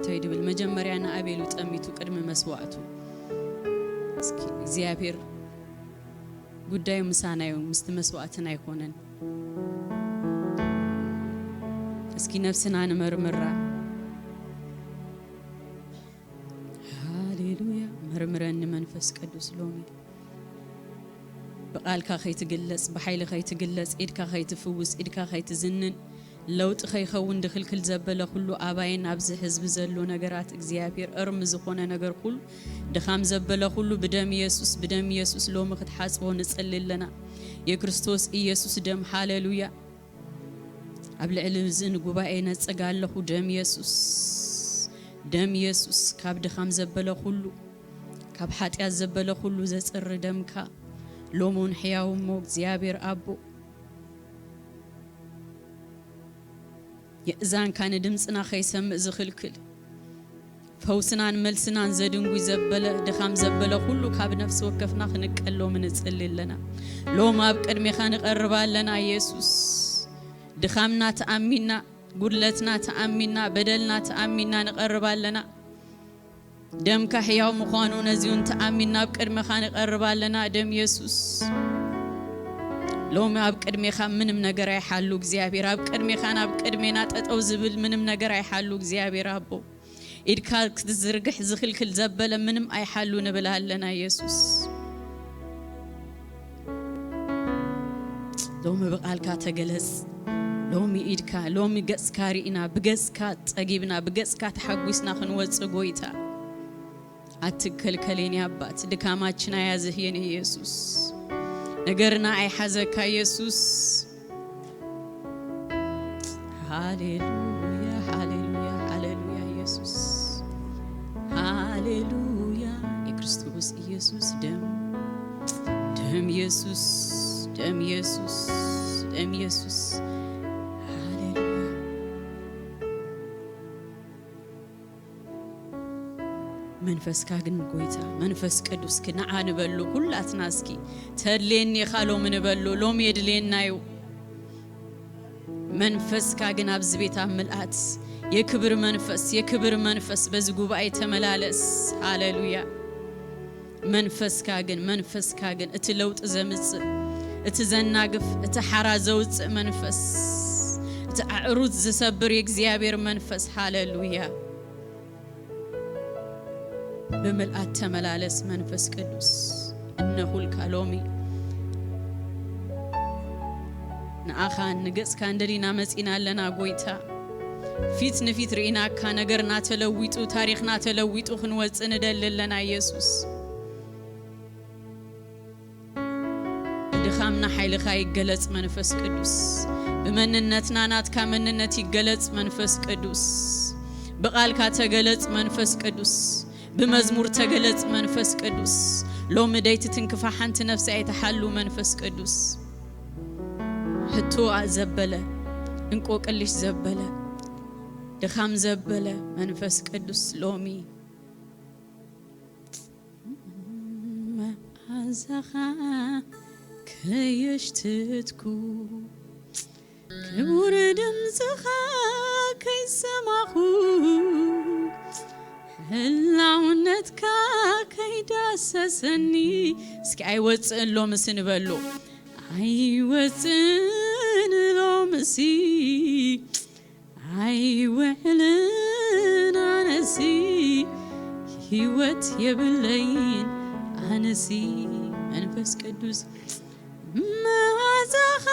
እንታይ ድብል? መጀመርያ ንኣቤል እዩ ጠሚቱ ቅድሚ መስዋእቱ። እስኪ እግዚኣብሔር ጉዳዩ ምሳና እዩ፣ ምስቲ መስዋእትና ኣይኮነን። እስኪ ነፍስና ንመርምራ። ሃሌሉያ። መርምረኒ መንፈስ ቅዱስ ሎሚ። ብቓልካ ከይትግለጽ፣ ብሓይሊ ከይትግለጽ፣ ኢድካ ከይትፍውስ፣ ኢድካ ከይትዝንን፣ ለውጢ ከይኸውን ድኽልክል ዘበለ ኩሉ ኣባይን ኣብዚ ህዝቢ ዘሎ ነገራት እግዚኣብሔር እርም ዝኾነ ነገር ኩሉ፣ ድኻም ዘበለ ኩሉ ብደም ኢየሱስ፣ ብደም ኢየሱስ ሎሚ ክትሓጽቦ ንጽሊ ኣለና። የክርስቶስ ኢየሱስ ደም፣ ሃሌሉያ። ኣብ ልዕሊ እዚ ንጉባኤ ነጽግ ኣለኹ። ደም የሱስ፣ ደም የሱስ ካብ ድኻም ዘበለ ኩሉ፣ ካብ ሓጢኣት ዘበለ ኩሉ ዘጽሪ ደምካ ሎሚ እውን ሕያው እሞ እግዚኣብሔር ኣቦ፣ የእዛንካ ንድምፅና ከይሰምዕ ዝኽልክል፣ ፈውስናን መልስናን ዘድንጉይ ዘበለ፣ ድኻም ዘበለ ኩሉ ካብ ነፍሲ ወከፍና ክንቀል ሎሚ ንጽሊ ኣለና። ሎም ኣብ ቅድሜኻ ንቐርብ ኣለና የሱስ። ድኻምና ተኣሚና፣ ጉድለትና ተኣሚና፣ በደልና ተኣሚና ንቐርብ ኣለና። ደምካ ሕያው ምዃኑ ነዚውን ተኣሚና ኣብ ቅድሜኻ ንቐርብ ኣለና። ደም የሱስ ሎሚ ኣብ ቅድሜኻ ምንም ነገር ኣይሓሉ እግዚኣብሔር። ኣብ ቅድሜኻን ኣብ ቅድሜና ጠጠው ዝብል ምንም ነገር ኣይሓሉ እግዚኣብሔር ኣቦ። ኢድካ ክትዝርግሕ ዝኽልክል ዘበለ ምንም ኣይሓሉ ንብል ኣለና የሱስ። ሎሚ ብቓልካ ተገለጽ። ሎሚ ኢድካ፣ ሎሚ ገጽካ ርኢና፣ ብገጽካ ጸጊብና፣ ብገጽካ ተሓጒስና ክንወጽእ ጎይታ። ኣትከልከሌን ኣባት፣ ድካማችን አያዝህ የኔ ኢየሱስ። ነገርና ኣይሓዘካ ኢየሱስ። ሃሌሉያ፣ ሃሌሉያ፣ ሃሌሉያ ኢየሱስ። ሃሌሉያ የክርስቶስ ኢየሱስ ደም፣ ደም ኢየሱስ፣ ደም ኢየሱስ፣ ደም ኢየሱስ። ሃሌሉያ። መንፈስካ ግን ጎይታ፣ መንፈስ ቅዱስኪ ንዓ ንበሉ ኩላትና እስኪ። ተድልየኒ ኢኻ ሎሚ ንበሉ፣ ሎም የድልየና እዩ። መንፈስካ ግን ኣብዚ ቤት ኣብ ምልኣት፣ የክብር መንፈስ፣ የክብር መንፈስ በዚ ጉባኤ ተመላለስ። ሃሌሉያ። መንፈስካ ግን፣ መንፈስካ ግን እቲ ለውጢ ዘምጽእ፣ እቲ ዘናግፍ፣ እቲ ሓራ ዘውጽእ መንፈስ፣ እቲ ኣዕሩት ዝሰብር የእግዚኣብሔር መንፈስ። ሃሌሉያ። ብምልኣት ተመላለስ መንፈስ ቅዱስ። እነኹልካ ሎሚ ንኣኻን ንገጽካን ደሊና መጺና ኣለና ጎይታ። ፊት ንፊት ርኢናካ ነገርና ተለዊጡ፣ ታሪኽና ተለዊጡ ክንወጽእ ንደሊ ኣለና ኢየሱስ። ድኻምና ሓይልኻ ይገለጽ መንፈስ ቅዱስ። ብመንነትና ናትካ መንነት ይገለጽ መንፈስ ቅዱስ። ብቓልካ ተገለጽ መንፈስ ቅዱስ። ብመዝሙር ተገለጽ መንፈስ ቅዱስ። ሎሚ ደይትትንክፋ ሓንቲ ነፍሲ ኣይትሓሉ መንፈስ ቅዱስ። ሕቶ ዘበለ፣ እንቆቅልሽ ዘበለ፣ ድኻም ዘበለ መንፈስ ቅዱስ ሎሚ መዓዛኻ ከየሽትትኩ፣ ክቡር ድምፅኻ ከይሰማኹ፣ ህላውነትካ ከይዳሰሰኒ። እስኪ ኣይወፅእን ሎምሲ ንበሉ። ኣይወፅእን ሎምሲ ኣይውዕልን ኣነሲ፣ ህይወት የብለይን ኣነሲ። መንፈስ ቅዱስ መዓዛኻ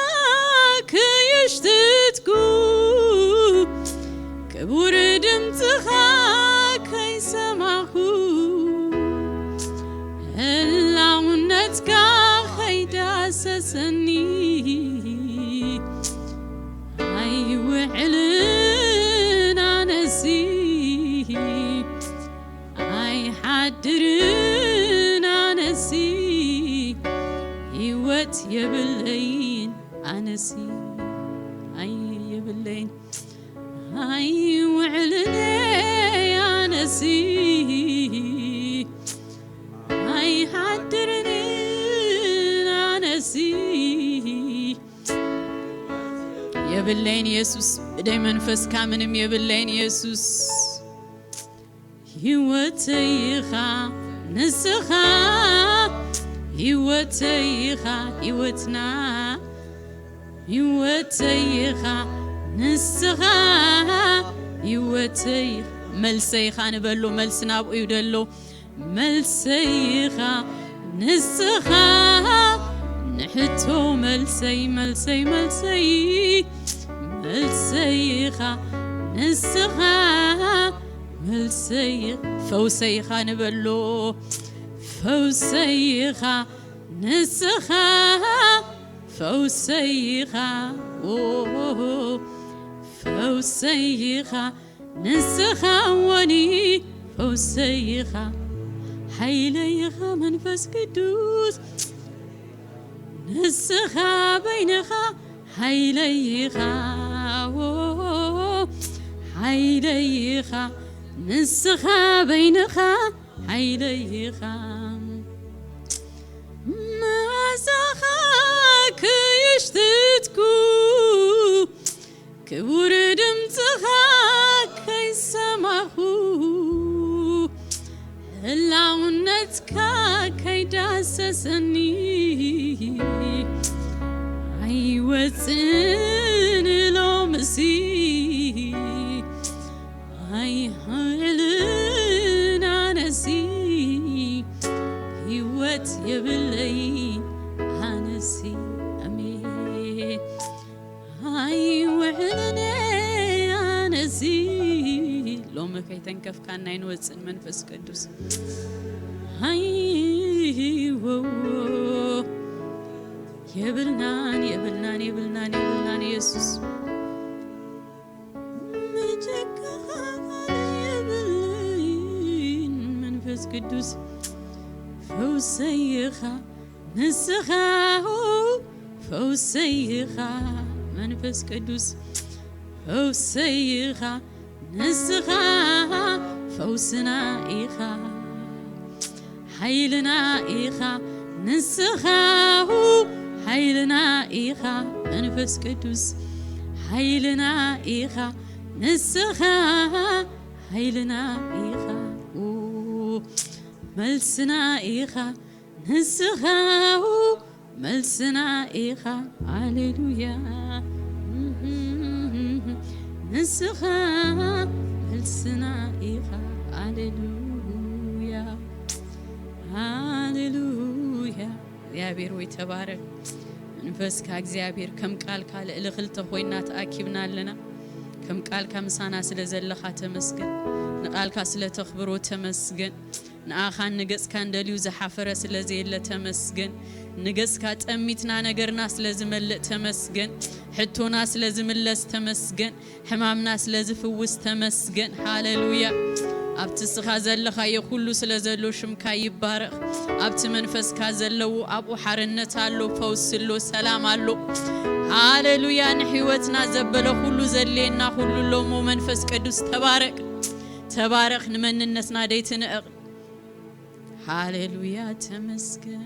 ከየሽትትኩ፣ ክቡር ድምፅኻ ከይሰማኹ፣ ህላውነትካ ከይዳሰሰኒ፣ ኣይውዕልን ኣነሲ፣ ኣይሓድርን ኣነሲ፣ ህይወት የብለይን ኣነሲ፣ ኣይ የብለይን፣ ኣይውዕልን ኣነሲ፣ ኣይሓድርን ኣነሲ። የብለይን የሱስ፣ ብደይ መንፈስካ ምንም የብለይን የሱስ። ህይወተይ ኢኻ ንስኻ፣ ህይወተይ ኢኻ ህይወትና፣ ህይወተይ ኢኻ ንስኻ፣ ህይወተይ። መልሰይ ኢኻ ንበሎ፣ መልሲ ናብኡ እዩ ደሎ። መልሰይ ኢኻ ንስኻ፣ ንሕቶ መልሰይ፣ መልሰይ፣ መልሰይ፣ መልሰይ ኢኻ ንስኻ፣ መልሰይ። ፈውሰይ ኢኻ ንበሎ፣ ፈውሰይ ኢኻ ንስኻ፣ ፈውሰይ ኢኻ፣ ኦ፣ ፈውሰይ ኢኻ ንስኻ፣ ወኒ ፈውሰይ ኢኻ፣ ሓይለይ ኢኻ መንፈስ ቅዱስ፣ ንስኻ በይንኻ ሓይለይ ኢኻ፣ ኦ፣ ሓይለይ ኢኻ፣ ንስኻ በይንኻ ሓይለይ ኢኻ። መዓዛኻ ከየሽተትኩ፣ ክቡር ድምፅኻ ከይሰማኹ፣ ህላውነትካ ከይዳሰሰኒ፣ ኣይወፅን ሎምሲ፣ ኣይውዕልን ኣነሲ፣ ህይወት የብለይ ኣነሲ። ኣሜን። ኣይውዕልን ኣነሲ፣ ሎሚ ከይተንከፍካና ኣይንወፅን መንፈስ ቅዱስ። ኣይ፣ ወዎ። የብልናን፣ የብልናን፣ የብልናን፣ የብልናን ኢየሱስ። መቸካኻል የብለይን መንፈስ ቅዱስ፣ ፈውሰይ ኢኻ ንስኻ፣ ፈውሰይ ኢኻ መንፈስ ቅዱስ፣ ፈውሰይ ኢኻ ንስኻ፣ ፈውስና ኢኻ። ሓይልና ኢኻ ንስኻ፣ ሓይልና ኢኻ መንፈስ ቅዱስ፣ ሓይልና ኢኻ ንስኻ፣ ሓይልና ኢኻ፣ ኡ፣ መልስና ኢኻ ንስኻ፣ ኡ፣ መልስና ኢኻ። ሃሌሉያ። ንስኻ መልስና ኢኻ። ሃሌሉያ፣ ሃሌሉያ። እግዚኣብሔር ወይ ተባረክ። መንፈስካ እግዚኣብሔር ከም ቃልካ ልዕሊ ክልተ ኮይና ተኣኪብና ኣለና። ከም ቃልካ ምሳና ስለ ዘለኻ ተመስገን። ንቃልካ ስለ ተኽብሮ ተመስገን። ንኣኻን ንገጽካን ደልዩ ዝሓፈረ ስለ ዘየለ ተመስገን። ንገጽካ ጠሚትና ነገርና ስለ ዝመልእ ተመስገን። ሕቶና ስለ ዝምለስ ተመስገን። ሕማምና ስለ ዝፍውስ ተመስገን። ሃሌሉያ። ኣብቲ እስኻ ዘለኻዮ ኩሉ ስለ ዘሎ ሽምካ ይባረኽ። ኣብቲ መንፈስካ ዘለዎ ኣብኡ ሓርነት ኣሎ፣ ፈውሲ ኣሎ፣ ሰላም ኣሎ። ሃሌሉያ። ንሕይወትና ዘበለ ኩሉ ዘድልየና ኩሉ ኣሎ እሞ መንፈስ ቅዱስ ተባረክ፣ ተባረኽ። ንመንነትና ደይትንዕቕ። ሃሌሉያ ተመስገን።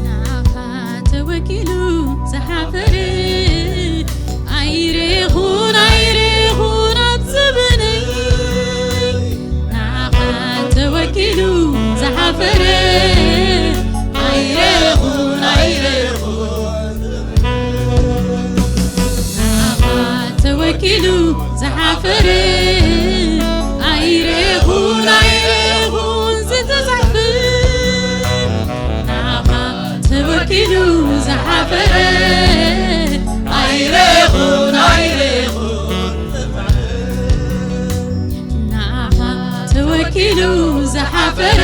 ንዓኻ ተወኪሉ ዝሓፈረ ኣይረኹን፣ ኣይረኹን ኣብ ዘበነይ። ንዓኻ ተወኪሉ ዝሓፈረ ኣይረኹን፣ ኣይረኹን። ተወኪሉ ዝሓፈረ ኣይረኹን ኣይረኹን ዝተጻሕፈ ንዓኻ ተወኪሉ ዝሓፈረ ኣይረኹን ኣይረኹን ንዓኻ ተወኪሉ ዝሓፈረ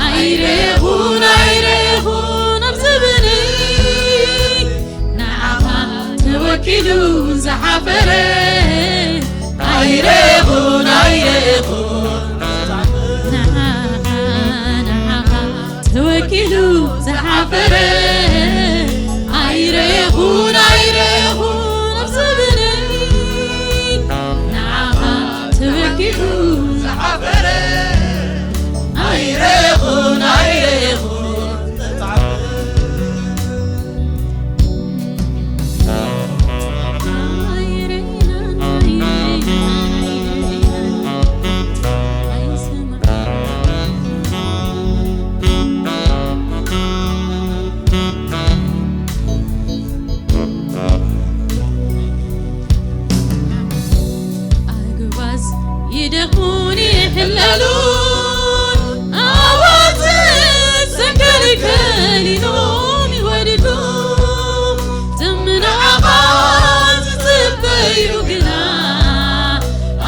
ኣይረኹን ኣይረኹን ኣብ ዘበነይ ንዓኻ ተወኪሉ ዝሓፈረ ኣይረኹን ኣይረኹን ንዓኻ ንዓኻ ተወኪሉ ዝሓፈረ ኣይረኹን ኣይረኹን ኣብ ዘበነይ ንዓኻ ተወኪሉ ዝሓፈረ ኣይረኹን ኣይረኹን ኣግባዝ ይደኹን ይሕለሉን ኣዋፅእ ሰንከሊከሊኖም ይወድዱ ትምንዓኻ ዝፅበዩ ግና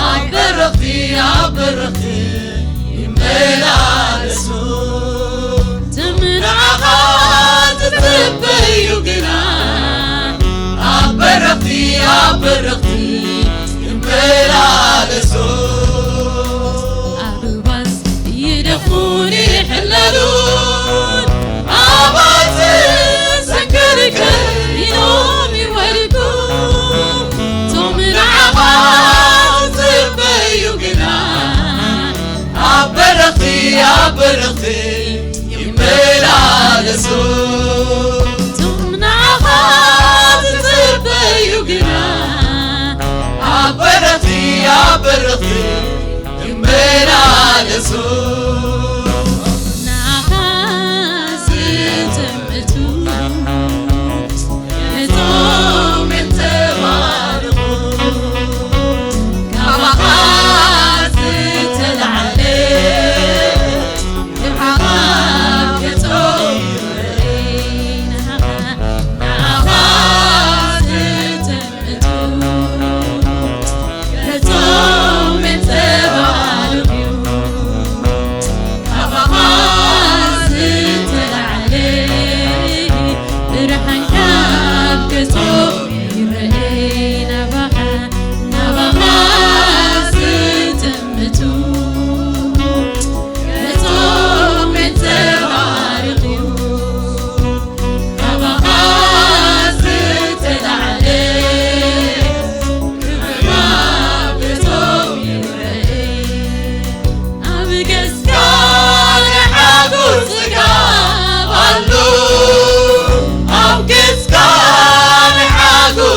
ኣብ በረኽቲ ኣብ በረኽቲ ይመላለሱ ትምንዓኻ ዝፅበዩ ግና ኣብ በረኽቲ ኣብ በረኽቲ ይመላለሱ ኣግባዝ ይደኹን ይሕለሉን ኣባጽእ ሰንከርከር ኢሎም ይወድቁ ቶም ንዓኻ ዝጽበዩ ግና ኣብ በረኽቲ ኣብ በረኽቲ ይመላለሱ ቶም ንዓኻ ዝጽበዩ ግና ኣብ በረኽቲ ኣብ በረኽቲ ይመላለሱ ንዓኻ ዝጥምቱ እቶም እተባረኹ ካባኻ ዝተላዕለ ብሓባር ገጾም ይረኣይ ንዓኻ ንዓኻ ዝጥምቱ እቶም እተባረኹ ካባኻ ዝተላዕለ ብርሃንካ ኣብ ገጾም ይረኣይ ናባኻ ናባኻ ዝጥምቱ እቶም እተባረኹ ካባኻ ዝተላዕለ ክብርኻ ብቶም ይረኣይ ኣብ ገጽካ ናይ ሓጎስ ጽጋብ ኣሎ ኣብ ገጽካ ናይ ሓጎስ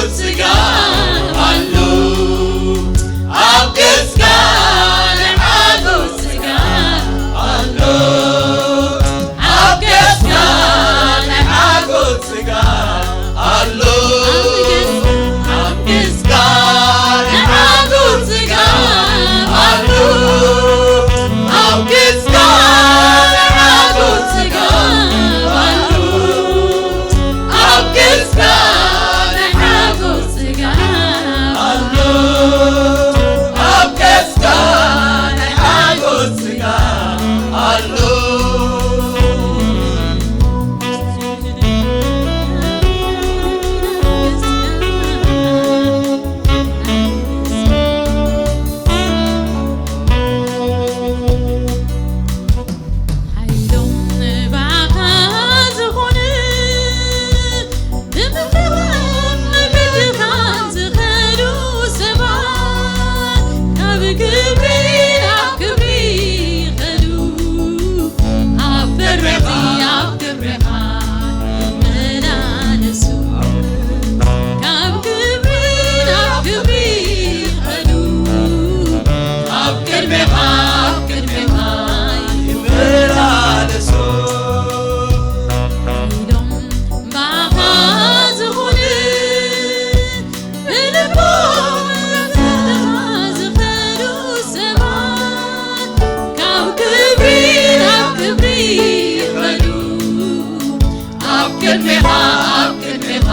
ቅድሜኻ፣ ኣብ ቅድሜኻ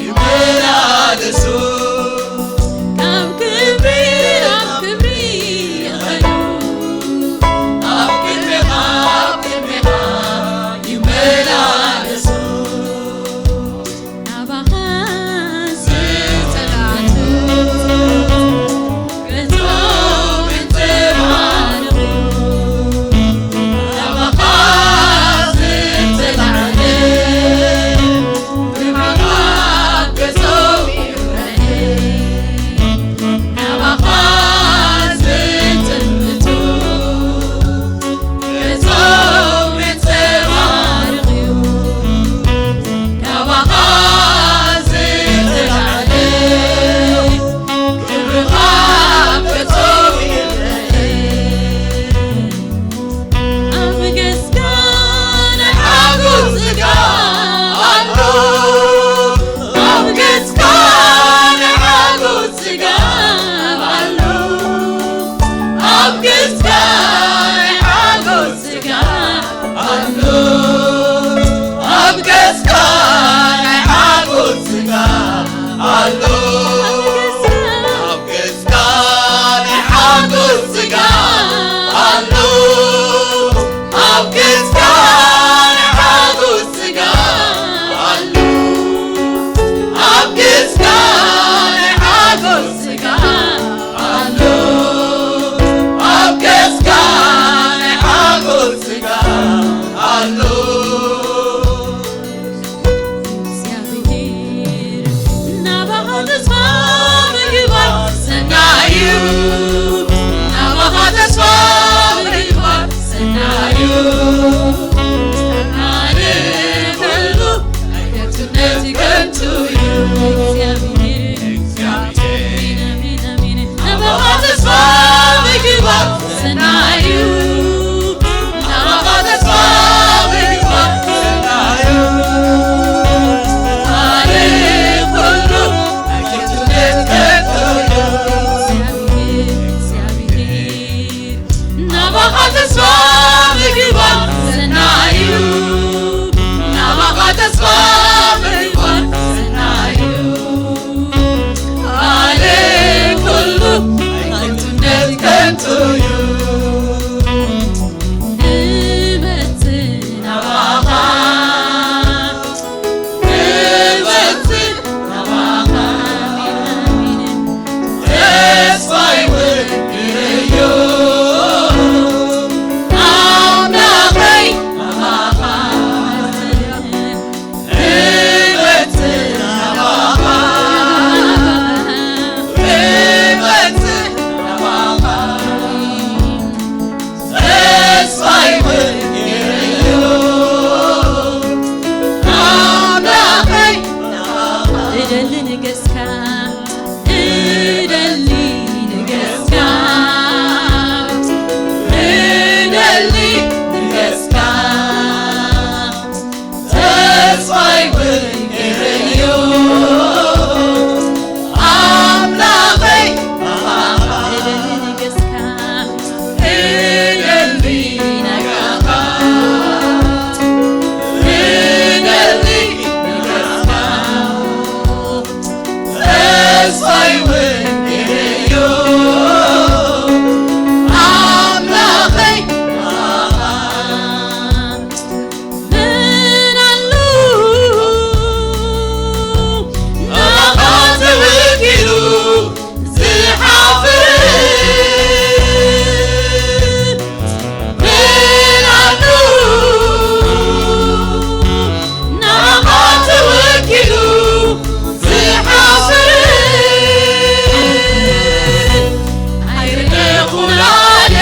ይመላለሱ። ካብ ክብሪ ናብ ክብሪ ይኸዱ። ኣብ ቅድሜኻ፣ ኣብ ቅድሜኻ ይመላለሱ። ናባኻ ዝተላእኩ፣ ገጾም እንተባረኹ። ናባኻ ዝተላእኩ፣ ብምሕረት ገጾም ይረኣየ። ናባኻ ዝጥምቱ፣ ገጾም ይንጸባረቕ እዩ። ናባኻ ዝተላዕለ፣ ክብርኻ ኣብ ገጾም ይረኣየ። ኣብ ገጽካ ናይ ሓጎስ ጽጋብ ኣሎ። ኣብ ገጽካ ናይ ሓጎስ ጽጋብ ኣሎ። ኣብ ገጽካ ናይ ሓጎስ ጽጋብ ኣሎ። ኣብ ገጽካ ናይ ሓጎስ ጽጋብ ኣሎ። ኣብ ገጽ ገጽካ ናይ ሓጎስ ጽጋብ ኣሎ። ኣብ ገጽካ ናይ ሓጎስ ጽጋብ ኣሎ። ኣብ ገጽካ ናይ ሓጎስ ጽጋብ ኣሎ። ኣብ ገጽካ ናይ ሓጎስ ጽጋብ ኣሎ። እግዚኣብሔር ናባኻ ተስፋ ምግባር ሰናይ እዩ። ናባኻ ተስፋ ምግባር ሰናይ እዩ። ኣሜን። ከንቱ እዩ። እግዚኣብሔር፣ ኣሜን፣ ኣሜን፣ ኣሜን። ናባኻ ተስፋ ምግባር ሰናይ እዩ። ናባኻ ተስፋ ምግባር ሰናይ እዩ። ካልእ ኩሉ ናይ ከንቱነት ከንቱ እዩ። እግዚኣብሔር፣ እግዚኣብሔር፣ ናባኻ ተስፋ ምግባር ሰናይ እዩ። ናባኻ ተስፋ ምግባር ሰናይ እዩ። ካልእ ኩሉ ናይ ከንቱነት ከንቱ እዩ። እመጽእ ናባኻ፣ እመጽእ ናባኻ፣ ተስፋይ እውን ይርእዮ ኣምላኸይ ናባኻ። እደሊ ንገስካ፣ እደሊ ንገስካ፣ እደሊ ንገስካ። ተስፋይ እውን ይርእዮ ኣምላኸይ ናባኻ። እደሊ ንገስካ፣ እደሊ ናባኻ፣ እደሊ ንገስካ። ተስፋይ እውን ይርእዮ ኣምላኸይ ናባኻ። ምን ኣሎ ናባኻ ተወኪሉ ዝሓፍር? ምን ኣሎ ናባኻ ተወኪሉ ዝሓፍር? ኣይረኣኹን ኣነ፣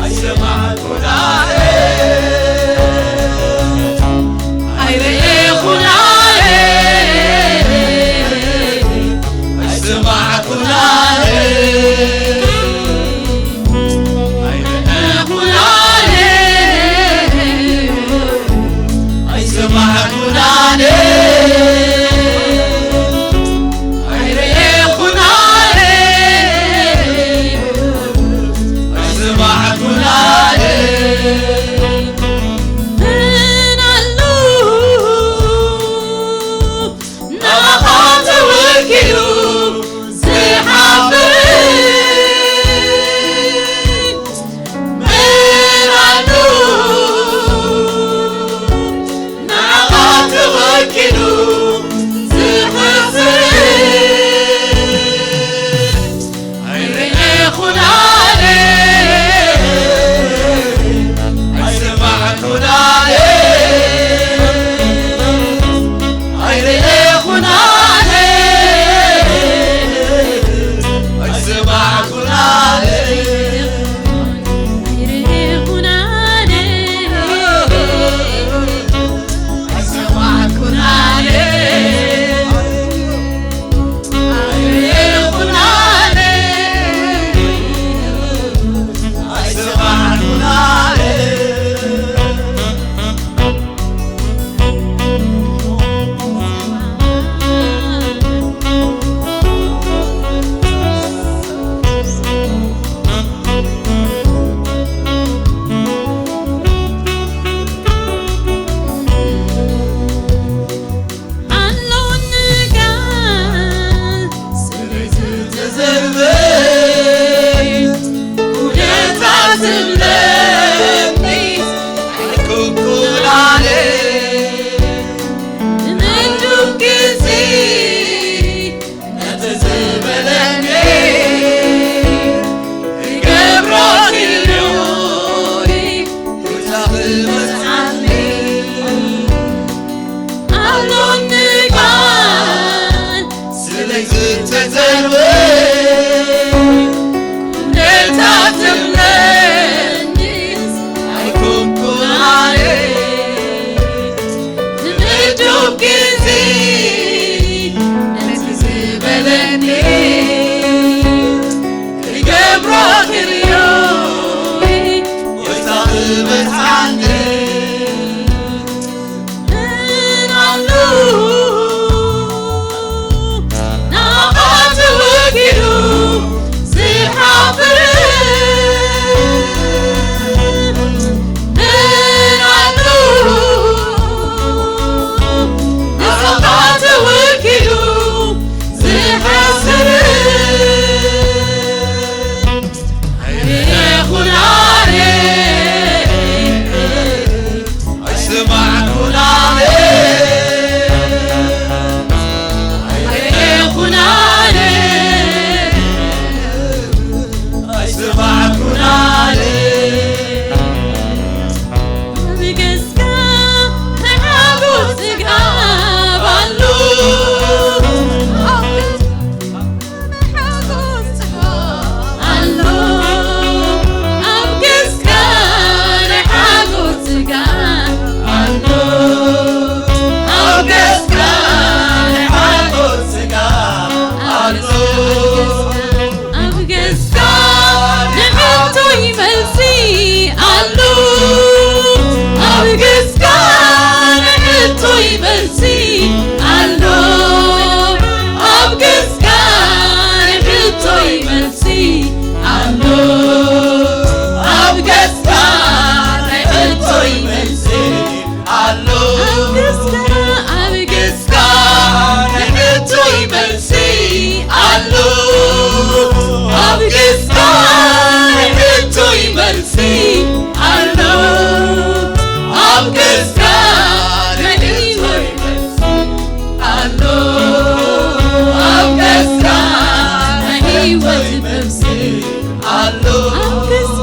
ኣይሰማዕኩን ኣነ፣ ኣይረኣኹን ኣነ፣ ኣይሰማዕኩን ኣነ፣ ኣይረኣኹን ኣነ፣ ኣይሰማዕኩን ኣነ፣ ኣይረኣኹን ኣነ፣ ኣይሰማዕኩን ኣነ። ነቲ ዝበለኒ ክገብሮ ክርእዮ፣ ጎይታ ክበጽሓኒ። መን ኣሎ ናኻ ተወኪሉ ዝሓፍር? መን ኣሎ ናኻ ተወኪሉ ዝሓፍር? ኣይረኣኹን ኣነ፣ ኣይሰማዕኩን ኣነ፣ ኣይረኣኹን ኣነ፣ ኣይሰማዕኩን ኣነ። ኣብ ገጽካ ናይ ሓጎስ ጽጋብ ኣሎ። ኣብ ገጽካ ናይ ሓጎስ ጽጋብ ኣሎ። ኣብ ገጽካ ናይ ሓጎስ ጽጋብ ኣሎ። ኣብ ገጽካ ናይ ሓጎስ ጽጋብ ኣሎ። ኣብ ገጽካ ንሕቶይ መልሲ ኣሎ። ኣብ ገጽካ ንሕቶይ መልሲ ኣሎ። ኣብ ገጽካ ንሕቶይ መልሲ ኣሎ። ኣብ ገጽካ ናይ ሕቶይ መልሲ ኣሎ። ኣብ ገጽካ፣ ኣብ ገጽካ ንሕቶይ መልሲ ኣሎ። ኣብ ገጽካ ንሕቶይ መልሲ ኣሎ። ኣብ ገጽካ ናይ ሕቶይ መልሲ ኣሎ። ኣብ ገጽካ ናይ ህይወት መልሲ ኣሎ። ኣብ ገጽካ፣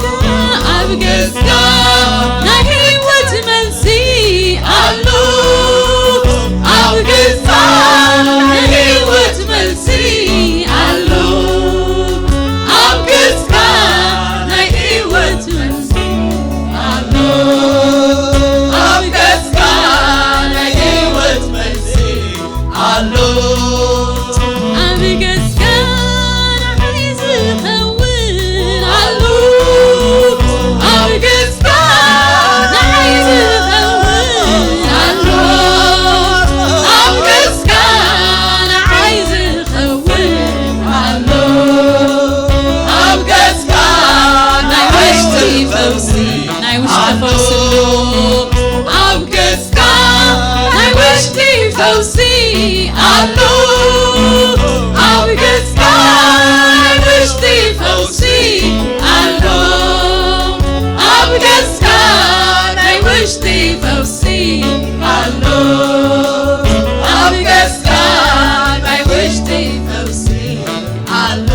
ኣብ ገጽካ ናይ ህይወት መልሲ ኣሎ። ኣብ ገጽካ ናይ ህይወት መልሲ ኣሎ። ኣብ ገጽካ ናይ ህይወት መልሲ ኣሎ። ኣብ ገጽካ ናይ ህይወት መልሲ ኣሎ። ኣብ ገጽካ ንዓይ ዝኸውን ኣሎ። ኣብ ገጽካ ንዓይ ዝኸውን ኣሎ። ኣብ ገጽካ ንዓይ ዝኸውን ኣሎ። ኣብ ገጽካ ናይ ውሽጢ ፈውሲ፣ ናይ ውሽጢ ፈውሲ ኣሎ። ኣብ ገጽካ ናይ ውሽጢ ፈውሲ ኣሎ። ኣብ ገጽካ ናይ ውሽጢ ፈውሲ ኣሎ። ኣብ ገጽካ ናይ ውሽጢ ፈውሲ ኣሎ። ኣብ ገጽካ ናይ ውሽጢ ፈውሲ ኣሎ።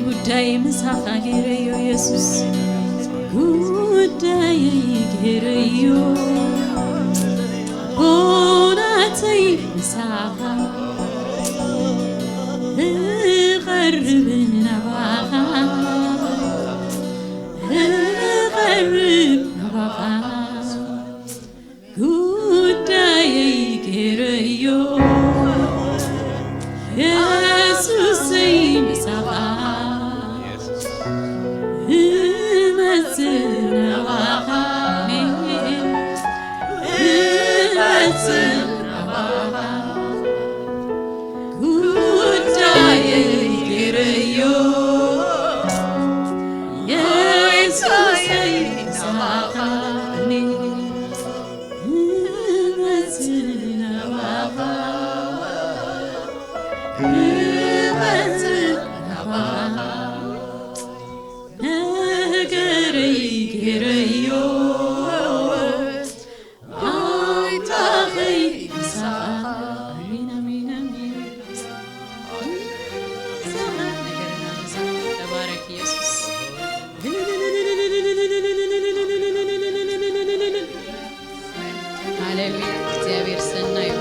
ጉዳይ ምሳኻ ገይረዮ የሱስ፣ ጉዳይ ገይረዮ ኩነተይ ምሳኻ እቐርብ ናባኻ፣ እቐርብ ናባኻ። ጉዳየይ ገይረዮ የሱሰይ ምሳኻ እመጽእ ናባኻ፣ እመጽእ ናባኻ። ጉዳየይ ገይረዮ የሱሰይ ምሳኻ እመጽእ ናባኻ፣ እመጽእ ናባኻ። ነገረይ ገይረዮ፣ ጎይታኸይ ምሳኻ። ኣሜን፣ ኣሜን፣ ኣሜን። ተባረክ ኢየሱስ። ሃሌሉያ፣ እግዚኣብሔር ሰናይ እዩ።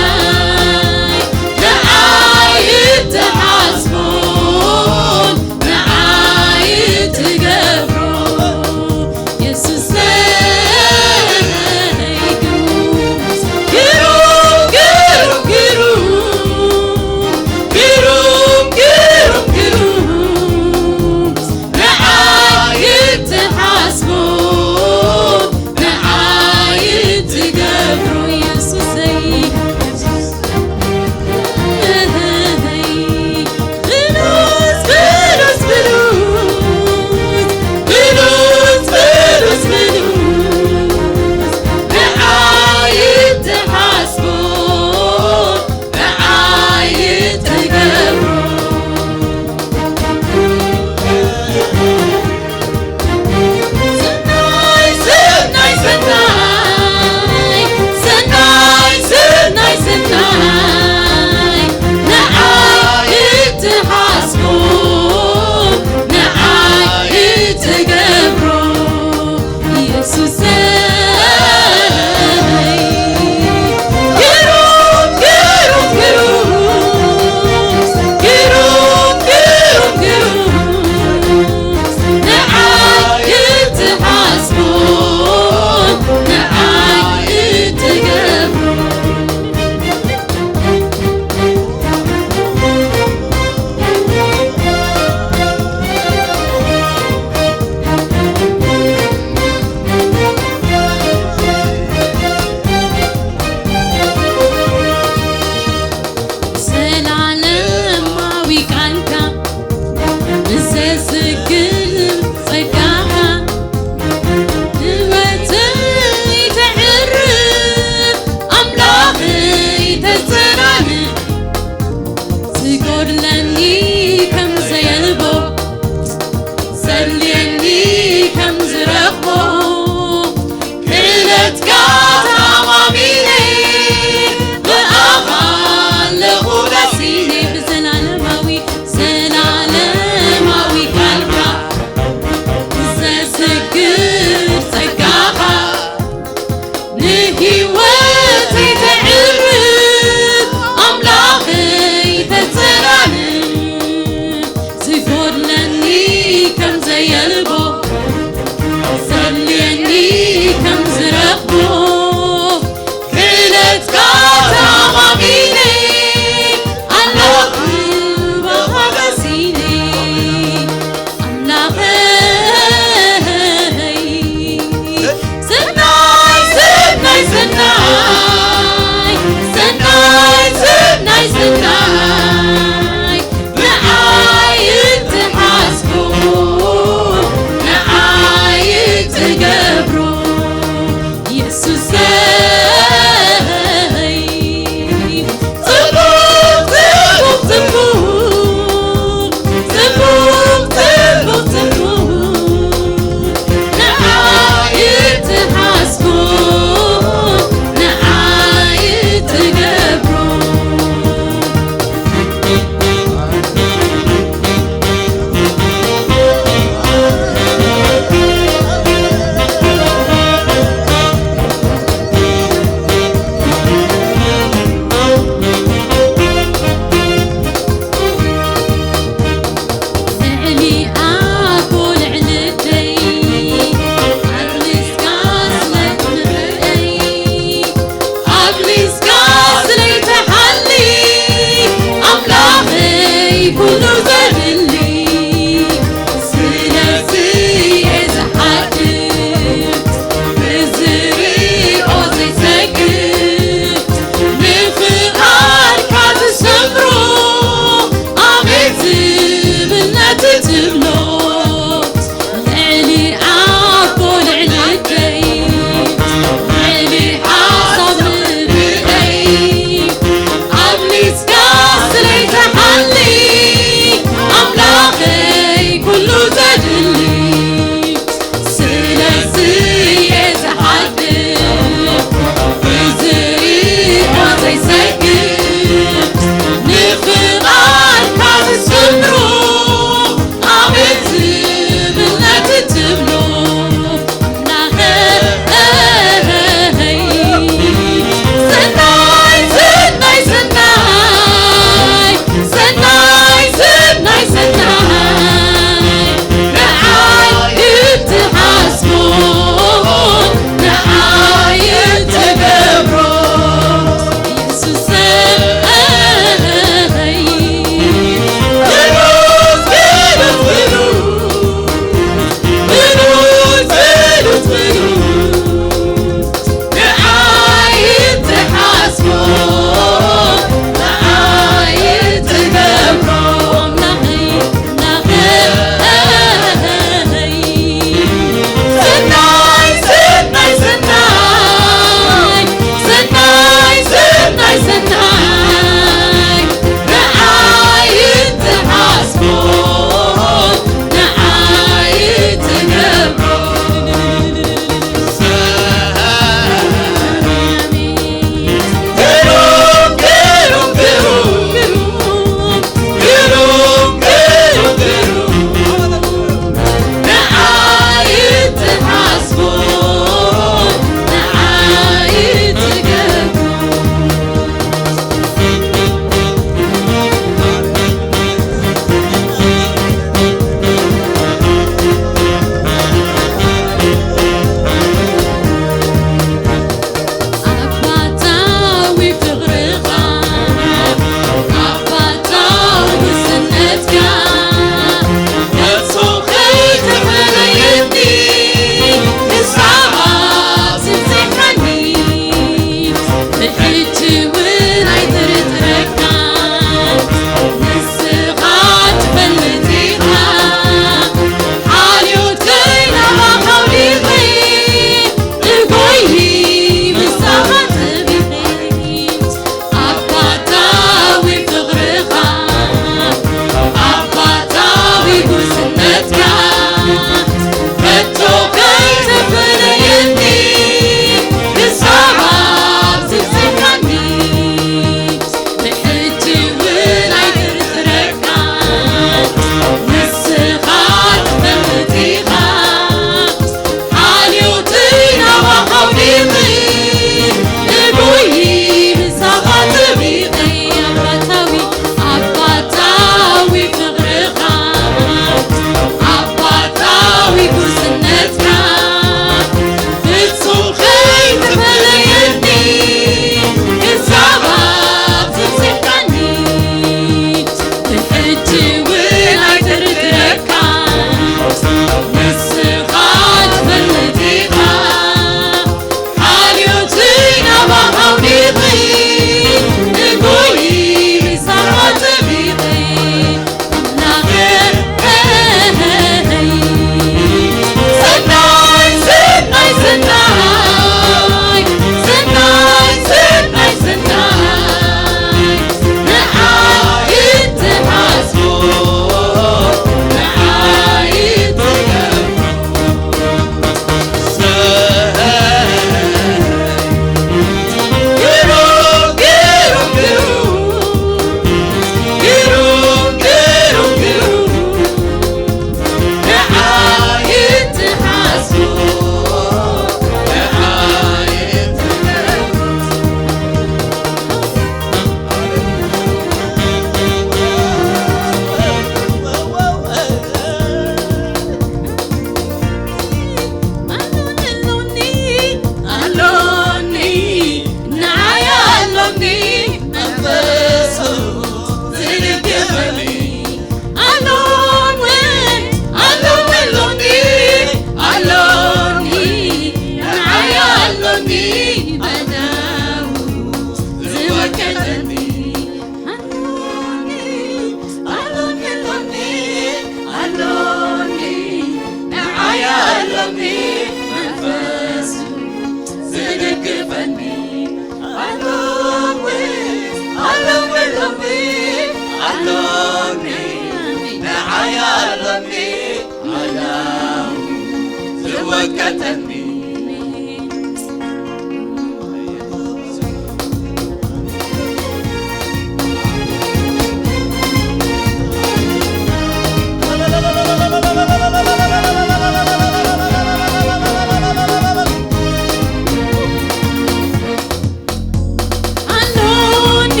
ኣሎኒ፣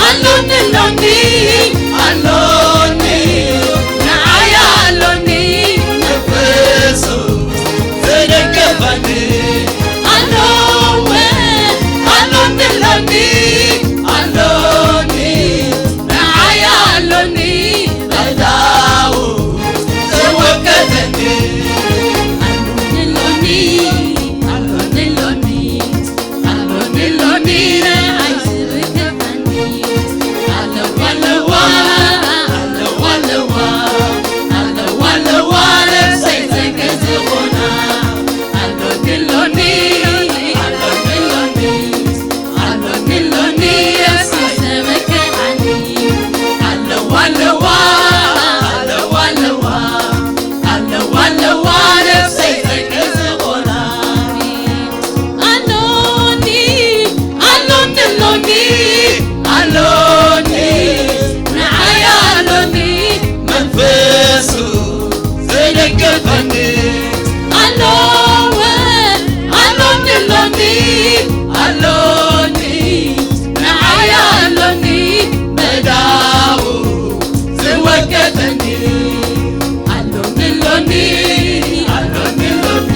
ኣሎኒ፣ ኣሎኒ፣ ኣሎኒ፣ ንዓይ ኣሎኒ፣ መንፈሱ ዝደገፈኒ። ኣሎወ፣ ኣሎኒ፣ ኣሎኒ፣ ኣሎኒ፣ ንዓይ ኣሎኒ፣ ኣእዳዉ ዝወከለኒ። ኣሎኒ፣ ኣሎኒ፣ ኣሎኒ፣ ኣሎኒ፣ ኣሎኒ፣ ንዓይ ዝርከበኒ። ኣለዋ፣ ኣለዋ፣ ኣለዋ፣ ኣለዋ፣ ኣለዋ፣ ኣለዋ፣ ነፍሰይ ተገዝኦና። ኣሎኒ፣ ኣሎኒ፣ ኣሎኒ፣ ኣሎኒ፣ ኣሎኒ፣ የሱስ ተመከዓኒ። ኣለዋ፣ ኣለዋ፣ ኣለዋ፣ ኣለዋ፣ ኣለዋ፣ ኣለዋ፣ ነፍሰይ ተገዝኦና። ኣሎኒ፣ ኣሎኒ፣ ኣሎኒ፣ ኣሎኒ፣ ንዓይ ኣሎኒ፣ መንፈሱ ዝደገፈኒ። ኣሎወ፣ ኣሎኒ፣ ኣሎኒ፣ ኣሎኒ፣ ንዓይ ኣሎኒ፣ መዳኡ ዝወገደኒ። ኣሎኒ፣ ኣሎኒ፣ ኣሎኒ፣ ኣሎኒ፣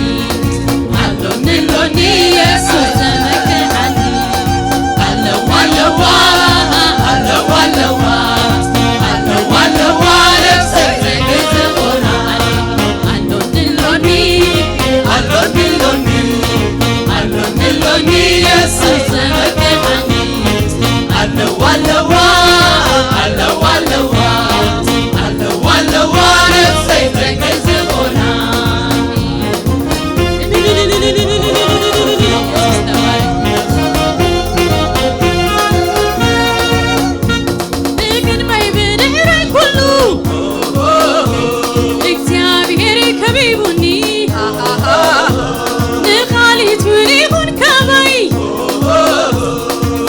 ኣሎኒ፣ ኣሎኒ፣ የሱስ ተመከዓኒ። ኣለዋ፣ ኣለዋ፣ ኣለዋ፣ ኣለዋ፣ ኣለዋ፣ ኣለዋ፣ ነፍሰይ ተገዝኦና። ኣሎኒ፣ ኣሎኒ፣ ኣሎኒ፣ ኣሎኒ፣ ኣሎኒ፣ ኣሎኒ፣ የሱስ ተመከዓኒ። ኣለዋ፣ ኣለዋ፣ ኣለዋ፣ ኣለዋ፣ ኣለዋ፣ ኣለዋ፣ ነፍሰይ ተገዝኦና። ብቅድመይ ብድሕረይ ኩሉ እግዚኣብሔር ከቢቡኒ፣ ንኻልኢት እውን ይኹን ካባይ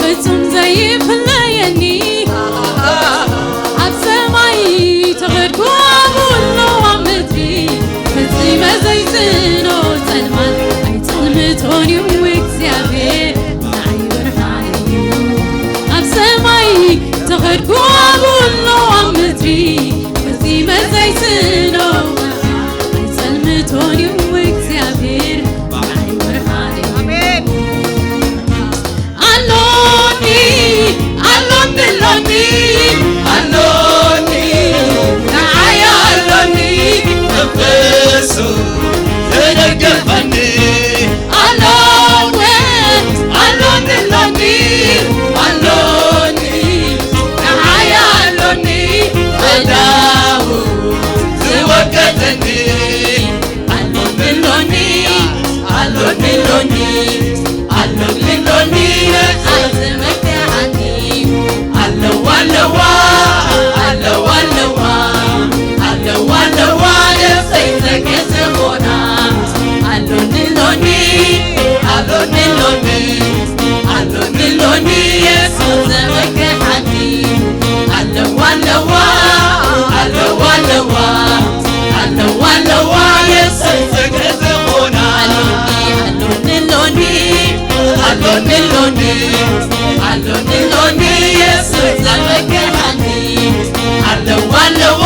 ፍጹም ዘይፍለየኒ፣ ኣብ ሰማይ ተኸድኩ ኣብ ውሎ ኣብ ምድሪ፣ ፈጺመ ዘይጽዕኖ ጸልማት ኣይጸልምቶን እዩ እግዚኣብሔር ንዓይ ብርሃን እዩ። ኣብ ሰማይ ተኸድኩ ኣብ ውሎ ኣብ ምድሪ፣ ፈጺመ ዘይጽዕኖ ኣይጸልምቶን እዩ እግዚኣብሔር ንዓይ ብርሃን እዩ። ኣሜን። ኣሎኒ፣ ኣሎኒ፣ ኣሎኒ፣ ኣሎኒ፣ ንዓይ ኣሎኒ፣ መንፈሱ ዝደገፈኒ። ኣሎኒ፣ ኣሎኒ፣ ኣሎኒ፣ ኣሎኒ፣ ንዓይ ኣሎኒ፣ መዳኡ ዝወገደኒ። ኣሎኒ ሎኒ፣ ኣሎኒ ሎኒ፣ ኣሎኒ ሎኒ፣ ንዓይ ዝመክዓኒ። ኣለዋ ኣለዋ፣ ኣለዋ ኣለዋ፣ ኣለዋ ኣለዋ፣ ነፍሰይ ዘገዝኦና። ኣሎኒ ሎኒ፣ ኣሎኒ ሎኒ፣ ኣሎኒ ሎኒ፣ የሱስ ዘመክዓኒ። ኣለዋ ኣለዋ፣ ኣለዋ ኣለዋ፣ ኣለዋ ኣለዋ፣ የሱስ ዘገዝኦና። ኣሎኒ ሎኒ፣ ኣሎኒ ሎኒ፣ ኣሎኒ ሎኒ፣ የሱስ ዘመክዓኒ። ኣለዋ ኣለዋ፣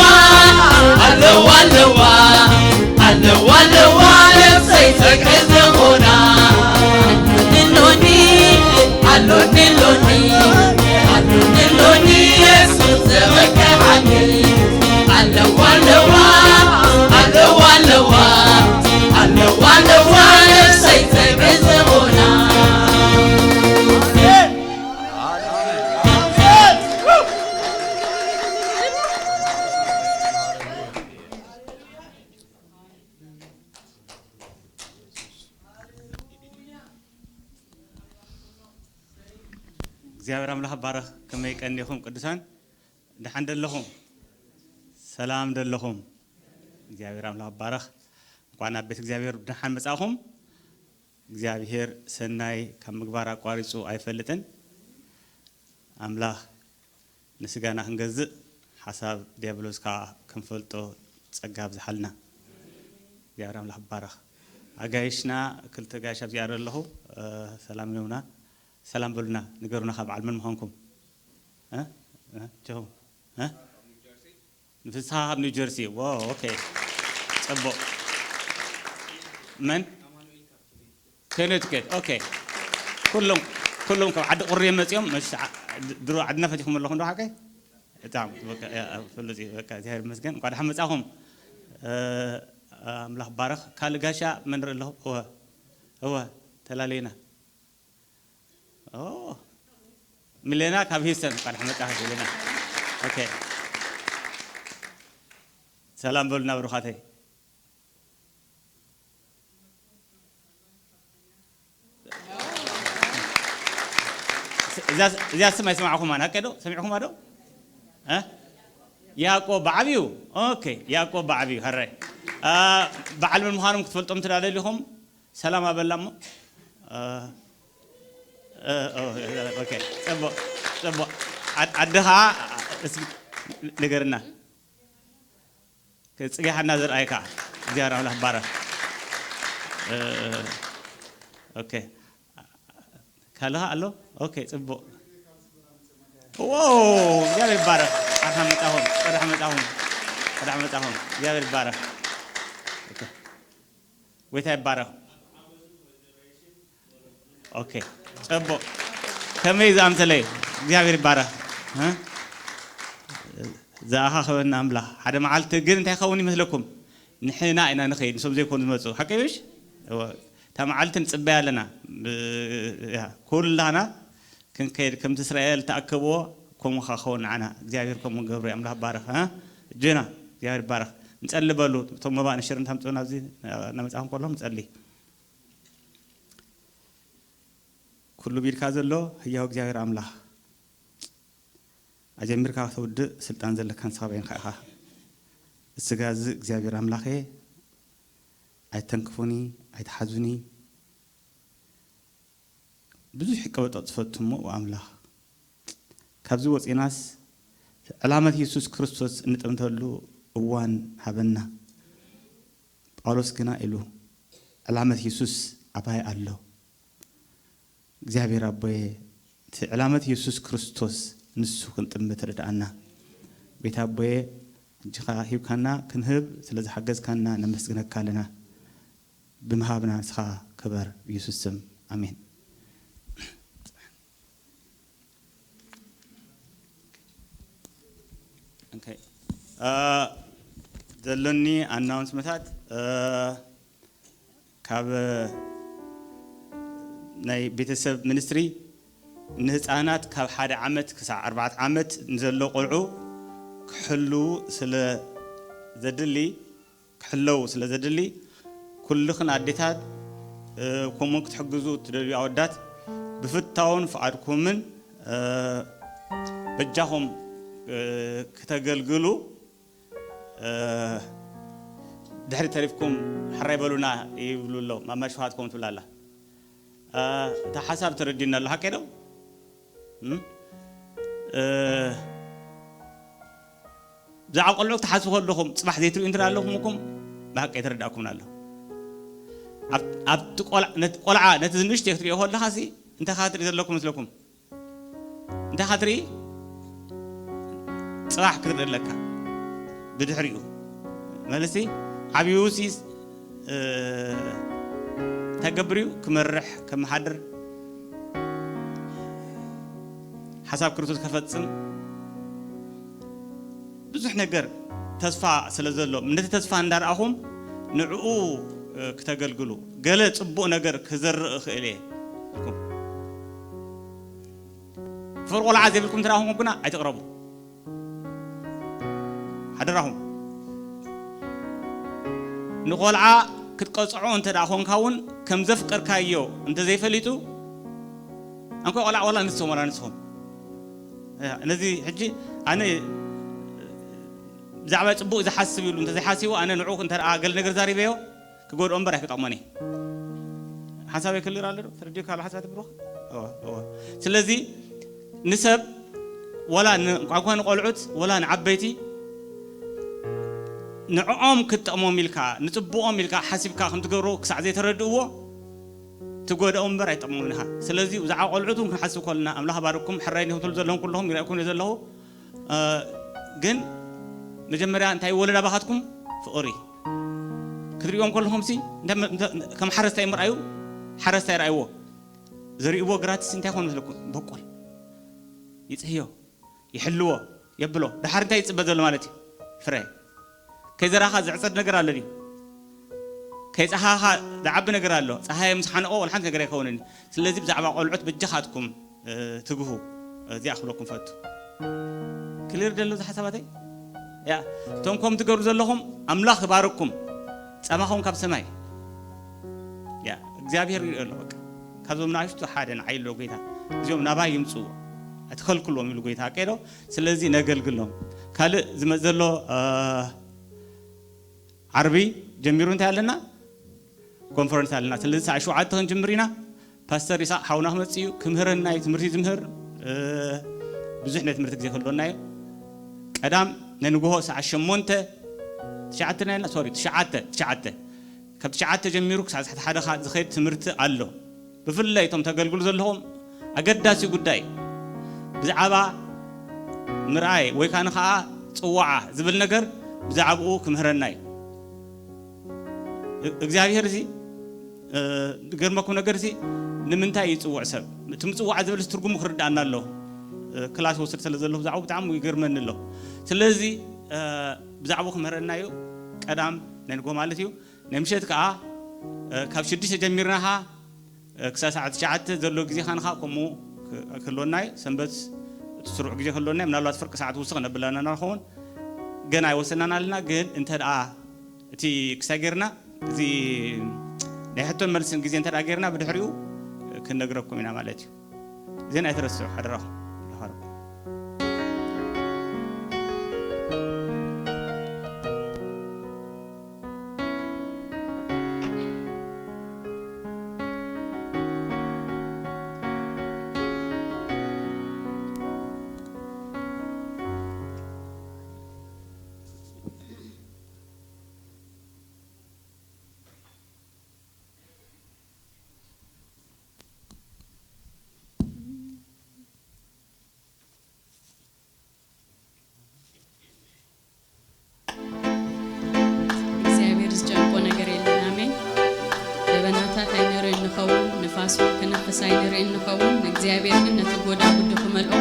ኣለዋ ኣለዋ፣ ኣለዋ ኣለዋ፣ ነፍሰይ ዘገዝኦና። ኣሎኒ ሎኒ፣ ኣሎኒ ሎኒ፣ ኣሎኒ ሎኒ፣ የሱስ ዘመክዓኒ። ኣለዋ ኣለዋ፣ ኣለዋ ኣለዋ፣ ኣለዋ ኣለዋ፣ ነፍሰይ ዘገዝኦና። እግዚኣብሔር ኣምላኽ ባረኽ። ከመይ ቀኒኹም ቅዱሳን? ደሓን ደለኹም? ሰላም ደለኹም? እግዚኣብሔር ኣምላኽ ባረኽ። እንኳን ኣብ ቤት እግዚኣብሔር ብደሓን መጻእኹም። እግዚኣብሔር ሰናይ ካብ ምግባር ኣቋሪጹ ኣይፈልጥን። ኣምላኽ ንስጋና ክንገዝእ ሓሳብ ዲያብሎስ ከዓ ክንፈልጦ ጸጋ ኣብዝሓልና። እግዚኣብሔር ኣምላኽ ይባረኽ። ኣጋይሽና ክልተ ጋይሽ ኣብዚኣ ኣለኹ። እ፣ ሰላም ነውና። ሰላም በሉና፣ ንገሩና ካብ በዓል መን ምዃንኩም? እ? እ? ጆ? እ? ንፍስሃ ካብ ኒው ጀርሲ። ዎ፣ ኦኬ። ጽቡቕ። መን? ኮኔቲከት። ኦኬ። ኩሎም፣ ኩሎም ካብ ዓዲ ቁሪ እዮም መጺኦም። መሽ-፣ ዓ-፣ ድ-፣ ድሮ ዓድና ፈቲኹም ኣለኹም ዶ ሓቀይ? በጣም በቃ፣ ያ፣ ፍሉጥ እዩ። በቃ፣ እግዚኣብሔር ይመስገን። እንኳን ደሓን መጻኹም። እ፣ ኣምላኽ ባረኽ። ካልእ ጋሻ መን ንርኢ ኣለኹ? እወ፣ እወ፣ ተላለየና። ኦ፣ ሚሌና ካብ ሂውስተን፣ እንኳን ደሓን መጻኻ ሚሌና። ኦኬ። ሰላም በሉና ብሩኻተይ። እዛ፣ እዚኣ ስም ኣይሰማዕኹማን፣ ሓቀ ዶ? ሰሚዕኹማ ዶ? እ? ያዕቆብ ብዓብዩ? ኦኬ፣ ያዕቆብ ብዓብዩ፣ ሕራይ። አ፣ በዓል መን ምዃኖም ክትፈልጦም ትደልዩ ኢኹም? ሰላም ኣበላ እሞ። እ፣ እ፣ ኦ፣ ኦኬ፣ ጽቡቕ፣ ጽቡቕ። ዓድ-፣ ዓድኻ እስኪ ንገርና። ጽጌ ሓና ዘርኣይካ፣ እግዚኣብሔር ኣምላኽ ባረኽ። እ፣ ኦኬ። ካልኻ ኣሎ? ኦኬ፣ ጽቡቕ። ዎ፣ እግዚኣብሔር ይባረኽ። ኣርሓ መጻኹም፣ ቀዳሕ መጻኹም፣ ቀዳሕ መጻኹም። እግዚኣብሔር ይባረኽ። ኦኬ። ጎይታ ይባረኽ። ኦኬ፣ ጽቡቕ። ከመይ ዝኣምሰለ እዩ። እግዚኣብሔር ይባረኽ። እ? ዝኣኻኸበና ኣምላኽ። ሓደ መዓልቲ ግን እንታይ ይኸውን ይመስለኩም? ንሕና ኢና ንኸይድ፣ ንሶም ዘይኮኑ ዝመጹ። ሓቂ ምሽ? እወ። እታ መዓልቲ ንጽበያ ኣለና። ብ-፣ ያ፣ ኩላና ክንከይድ፣ ከምቲ እስራኤል ተኣከብዎ፣ ከምኡ ኸ-፣ ኸውን ንዓና። እግዚኣብሔር ከምኡ ገብሩ፣ ኣምላኽ ባረኽ፣ እ? እጅና፣ እግዚኣብሔር ይባረኽ። ንጸሊ በሉ፣ እቶም መባእ ንሽር እንታምጽኡና ኣብዚ፣ እናመጻኹም ከለኹም ንጸሊ። ኩሉ ቢልካ ዘሎ ህያው እግዚኣብሔር ኣምላኽ፣ ኣጀሚርካ ከተውድእ ስልጣን ዘለካ ንስኻ በይንኻ ኢኻ። እስጋ እዚ እግዚኣብሔር ኣምላኸ፣ ኣይተንክፉኒ፣ ኣይትሓዙኒ። ብዙሕ ቀበጦ ዝፈቱ እሞ ኣምላኽ፣ ካብዚ ወፂናስ ዕላመት የሱስ ክርስቶስ እንጥምተሉ እዋን ሃበና። ጳውሎስ ግና ኢሉ፣ ዕላመት የሱስ ኣባይ ኣሎ። እግዚኣብሔር ኣቦየ፣ እቲ ዕላመት የሱስ ክርስቶስ ንሱ ክንጥምት ርድኣና። ቤት ኣቦየ፣ እጅኻ ሂብካና ክንህብ ስለ ዝሓገዝካና ነመስግነካ ኣለና። ብምሃብና ንስኻ ክበር፣ ብየሱስ ስም፣ ኣሜን። ኦኬ። እ፣ ዘሎኒ ኣናውንስመንታት፣ እ፣ ካብ ናይ ቤተሰብ ሚኒስትሪ ንህፃናት ካብ ሓደ ዓመት ክሳዕ ኣርባዕተ ዓመት ንዘሎ ቆልዑ ክሕልዉ ስለ ዘድሊ፣ ክሕለዉ ስለ ዘድሊ፣ ኩልኽን ኣዴታት፣ እ፣ ከምኡ ክትሕግዙ እትደልዩ ኣወዳት ብፍታውን ፍቓድኩምን፣ እ፣ በጃኹም፣ እ፣ ክተገልግሉ፣ እ፣ ድሕሪ ተሪፍኩም ሕራይ በሉና ይብሉ ኣለዉ። ማማ ሽውሃት ከምኡ ትብል ኣላ። እ፣ እታ ሓሳብ ተረዲእና ኣሎ፣ ሓቀይ ዶ? እም? እ፣ ብዛዕባ ቆልዑ ክትሓስቡ ከለኹም፣ ጽባሕ ዘይትርእዩ እንተ ኣለኹም እኩም፣ ብሓቂ ኣይተረዳእኩምን ኣሎ። ኣብ-፣ ኣብቲ ቆልዓ፣ ነቲ ቆልዓ፣ ነቲ ዝንእሽቶ ክትርእዮ ከለኻሲ፣ እንታይ ኢኻ ትርኢ ዘለኩም መስለኩም? እንታይ ኢኻ ትርኢ? ጽባሕ ክትርኢ ኣለካ። ብድሕሪኡ፣ መልሲ፣ ዓብዩሲ፣ እ፣ እንታይ ክገብር እዩ? ክመርሕ፣ ከመሓድር፣ ሓሳብ ክርስቶስ ከፈጽም፣ ብዙሕ ነገር ተስፋ ስለ ዘሎ፣ ነቲ ተስፋ እንዳረኣኹም ንዕኡ፣ እ፣ ክተገልግሉ፣ ገለ ጽቡቕ ነገር ክዘርእ እኽእል እየ ኢልኩም። ፍቕሪ ቆልዓ ዘይብልኩም እንተ ደኣ ኮንኩም ግና ኣይትቕረቡ። ሓደራኹም። ንቆልዓ ክትቀጽዖ እንተ ደኣ ኮንካ እውን፣ ከም ዘፍቀርካዮ እንተ ዘይፈሊጡ፣ ኣንኮ ቆልዓ ዋላ ንስኹም፣ ዋላ ንስኹም። ያ፣ ነዚ ሕጂ ኣነ ብዛዕባ ጽቡቕ ዝሓስብ ኢሉ እንተ ዘይሓሲቡ፣ ኣነ ንዕኡ እንተ ደኣ ገለ ነገር ዛሪበዮ፣ ክጎድኦ እምበር ኣይክጠቕሞን እዩ። ሓሳበይ ክልር ኣሎ ዶ? ተረዲእካ ኣሎ ሓሳብ ትብሩኽ? እወ፣ እወ። ስለዚ ንሰብ ወላ ን-፣ ቋንቋ ንቆልዑት ወላ ንዓበይቲ ንዕኦም ክትጠቕሞም ኢልካ፣ ንጽቡቖም ኢልካ ሓሲብካ ከም ትገብሮ ክሳዕ ዘይተረድእዎ ትጎድኦም እምበር ኣይጠቕሞም ኢኻ። ስለዚ ብዛዕባ ቆልዑት እውን ክንሓስብ ከለና ኣምላኽ ባርኩም ሕራይ ንክትብሉ ዘለኹም ኩለኹም ይረኣኩም እየ ዘለኹ። እ፣ ግን መጀመርያ እንታይ ይወለድ ኣባኻትኩም? ፍቕሪ። ክትሪእዎም ከለኹም ሲ እንተ-፣ እንተ-፣ ከም ሓረስታይ ምርኣዩ፣ ሓረስታይ ረኣይዎ። ዘሪእዎ ግራትስ እንታይ ይኾን መስለኩም? በቆል። ይጽህዮ፣ ይሕልዎ፣ የብሎ። ድሓር እንታይ ይጽበ ዘሎ ማለት እዩ? ፍረ። ከይዘራኻ ዝዕጸድ ነገር ኣሎ ድዩ? ከይጸሃኻ ዝዓቢ ነገር ኣሎ። ጸሃየ ምስ ሓነቆ ወላ ሓንቲ ነገር ኣይከውንን። ስለዚ ብዛዕባ ቆልዑት በጃኻትኩም፣ እ፣ ትግሁ። እዚኣ ክብለኩም ፈቱ። ክሊር ደሎ እዚ ሓሳባተይ? ያ፣ እቶም ከም ትገብሩ ዘለኹም ኣምላኽ ይባርኩም። ጸማኹም ካብ ሰማይ። ያ፣ እግዚኣብሔር ይርኢ ኣሎ በቃ። ካብዞም ንኣሽቱ ሓደ ንዓይ ኣሎ ጎይታ። እዚኦም ናባይ ይምጽኡ። ኣይትኸልክልዎም ኢሉ ጎይታ ቀይዶ። ስለዚ ነገልግሎም። ካልእ ዝመጽእ ዘሎ፣ እ፣ ዓርቢ ጀሚሩ እንታይ ኣለና? ኮንፈረንስ ኣለና። ስለዚ ሰዓት ሸውዓተ ክንጅምር ኢና። ፓስተር ይስሐቅ ሓውና ክመጽእ እዩ። ክምህረና እዩ። ትምህርቲ ዝምህር፣ እ፣ ብዙሕ ናይ ትምህርቲ ግዜ ክህልወና እዩ። ቀዳም ናይ ንግሆ ሰዓት ሸሞንተ፣ ትሽዓተ ናይ፣ ሶሪ፣ ትሽዓተ፣ ትሽዓተ። ካብ ትሽዓተ ጀሚሩ ክሳዕ ሰዓት ሓደ ኸ-፣ ዝኸይድ ትምህርቲ ኣሎ። ብፍላይ እቶም ተገልግሉ ዘለኹም ኣገዳሲ ጉዳይ ብዛዕባ ምርኣይ ወይ ከኣ ንኸኣ ጽዋዓ ዝብል ነገር ብዛዕባኡ ክምህረና እዩ። እ-፣ እግዚኣብሔር እዚ፣ እ፣ ዝገርመኩም ነገር እዚ ንምንታይ ይጽውዕ ሰብ? እቲ ምጽዋዕ ዝብል ትርጉሙ ክርድኣና ኣሎ። እ፣ ክላስ ወስድ ስለ ዘለኹ ብዛዕባኡ ብጣዕሚ ይገርመኒ ኣሎ። ስለዚ፣ እ፣ ብዛዕባኡ ክምህረና እዩ። ቀዳም ናይ ንግሆ ማለት እዩ። ናይ ምሸት ከኣ፣ እ፣ ካብ ሽዱሽተ ጀሚርና ኸኣ፣ እ፣ ክሳብ ሰዓት ትሽዓተ ዘሎ ግዜ ኸኣ ከምኡ ክ-፣ ክህልወና እዩ። ሰንበት እቲ ስሩዕ ግዜ ክህልወና እዩ። ምናልባት ፍርቂ ሰዓት ውስኽ ነብለና ንኸውን። ገና ኣይወሰናን ኣለና፣ ግን እንተ ደኣ እቲ ክሳይ ጌርና፣ እዚ ናይ ሕቶን መልስን ግዜ እንተ ደኣ ጌርና፣ ብድሕሪኡ ክንነግረኩም ኢና ማለት እዩ። እዚን ኣይትረስዑ ሓደራኹም። ይሃርኩም። እግዚኣብሔር ዝጨንቆ ነገር የለን። ኣሜን። ደበናታት ኣይንርእን ንኸውን፣ ንፋስ እውን ክነፍስ ኣይንርእን ንኸውን። እግዚኣብሔር ግን ነቲ ጎዳጉዲ ክመልኦ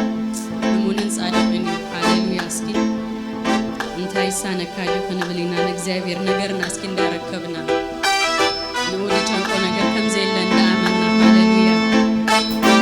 እሙንን ጻድቕን እዩ። ሃሌሉያ። እስኪ እንታይ ይሳነካ ድዩ ክንብል ኢና ንእግዚኣብሔር ነገርና እስኪ እንዳረከብና። ንኡ ዝጨንቆ ነገር ከም ዘየለ እንዳኣመና። ሃሌሉያ።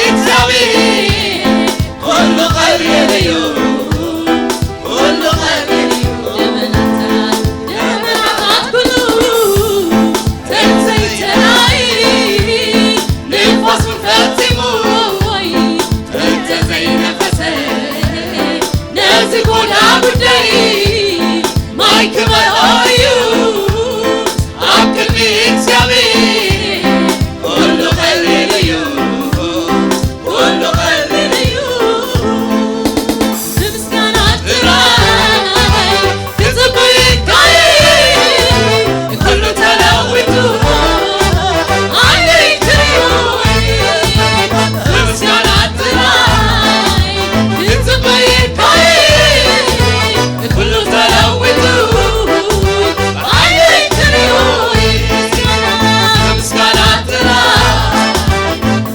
እግዚኣብሔር ኩሉ ቀሊል እዩ፣ ኩሉ ቀሊል እዩ። ደመናታት፣ ደመናታት ኩሉ ተዘይተራእዩ፣ ንፋስ ፈጺሙ እንተዘይነፈሰ፣ ነዚ ጎዳ ጉዳይ ማይ ክመልኦ እዩ። ኣብ ቅድሚ እግዚኣብሔር ኩሉ ቀሊል እዩ፣ ኩሉ ቀሊል እዩ። ብምስጋና ጥራይ ክጽበየካ እዩ፣ ኩሉ ተለዊጡ ዓይነይ ክርእዮ እዩ። ብምስጋና ጥራይ ክጽበየካ እዩ፣ ኩሉ ተለዊጡ ዓይነይ ክርእዮ እዩ። ብምስጋና ጥራይ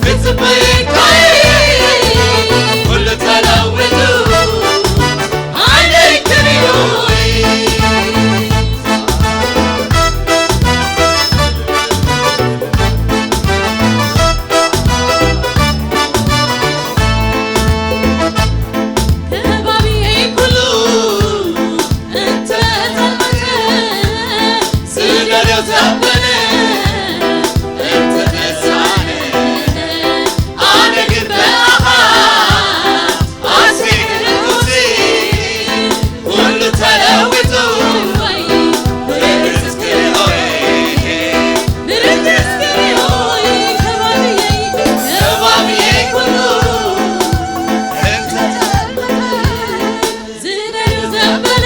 ክጽበየካ እዩ፣ ኩሉ ተለዊጡ ዓይነይ ክርእዮ እዩ። ከባቢየይ ኩሉ እንተጸልመተ፣ ዝደልዮ ዘበለ እንተተሳነ፣ ኣነ ግን ብኣኻ ኣዝየ ሕጉስ። ኩሉ ተለዊጡ ምርት ክርእዮ እየ፣ ምርት ክርእዮ እየ። ከባቢየይ፣ ከባቢየይ ኩሉ እንተጸልመተ፣ ዝደልዮ ዘበለ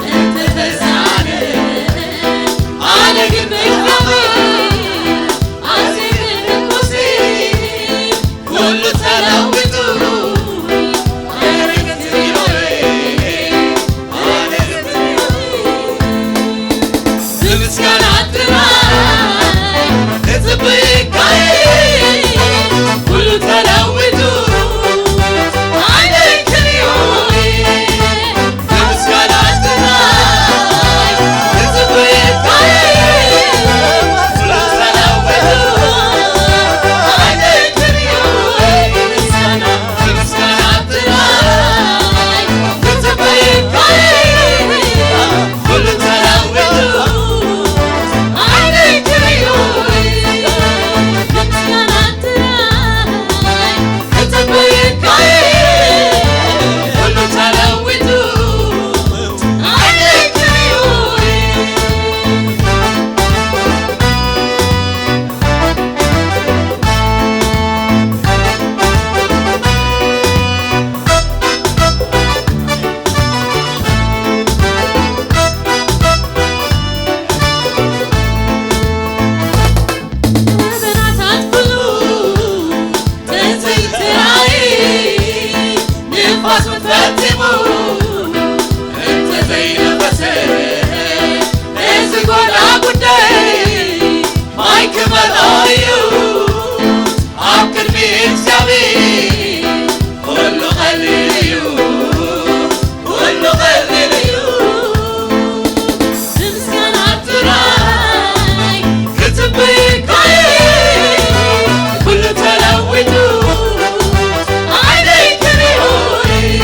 እንተተሳነ፣ ኣነ ግን ብእግዚኣብሔር ኣዝየ ሕጉስ። ኩሉ ተለዊጡ ኣነ ግን ብእግዚኣብሔር ኣነ ግን ብእግዚኣብሔር ብምስጋና ጥራይ ክጽበየካ እየ፣ ኩሉ ተለዊጡ ዓይነይ ክርእዮ እየ። ብምስጋና ጥራይ ክጽበየካ እየ፣ ኩሉ ተለዊጡ ዓይነይ ክርእዮ እየ። ብምስጋና ጥራይ ክጽበየካ እየ። ኩሉ ተለዊጡ ዓይነይ ክርእዮ እዩ። ብምስጋና ጥራይ ክጽበየካ እዩ። ኩሉ ተለዊጡ ዓይነይ ክርእዮ እዩ። ደበናታት ኩሉ ተዘይተራእዩ፣ ንፋስ እውን ፈጺሙ እንተዘይነፈሰ፣ እዚ ጎዳ ጉዳይ ማይ ክመልኦ እዩ። ኣብ ቅድሚ እግዚኣብሔር ኩሉ ቀሊል እዩ፣ ኩሉ ቀሊል እዩ። ብምስጋና ጥራይ ክጽበየካ እየ፣ ኩሉ ተለዊጡ ዓይነይ ክርእዮ እየ።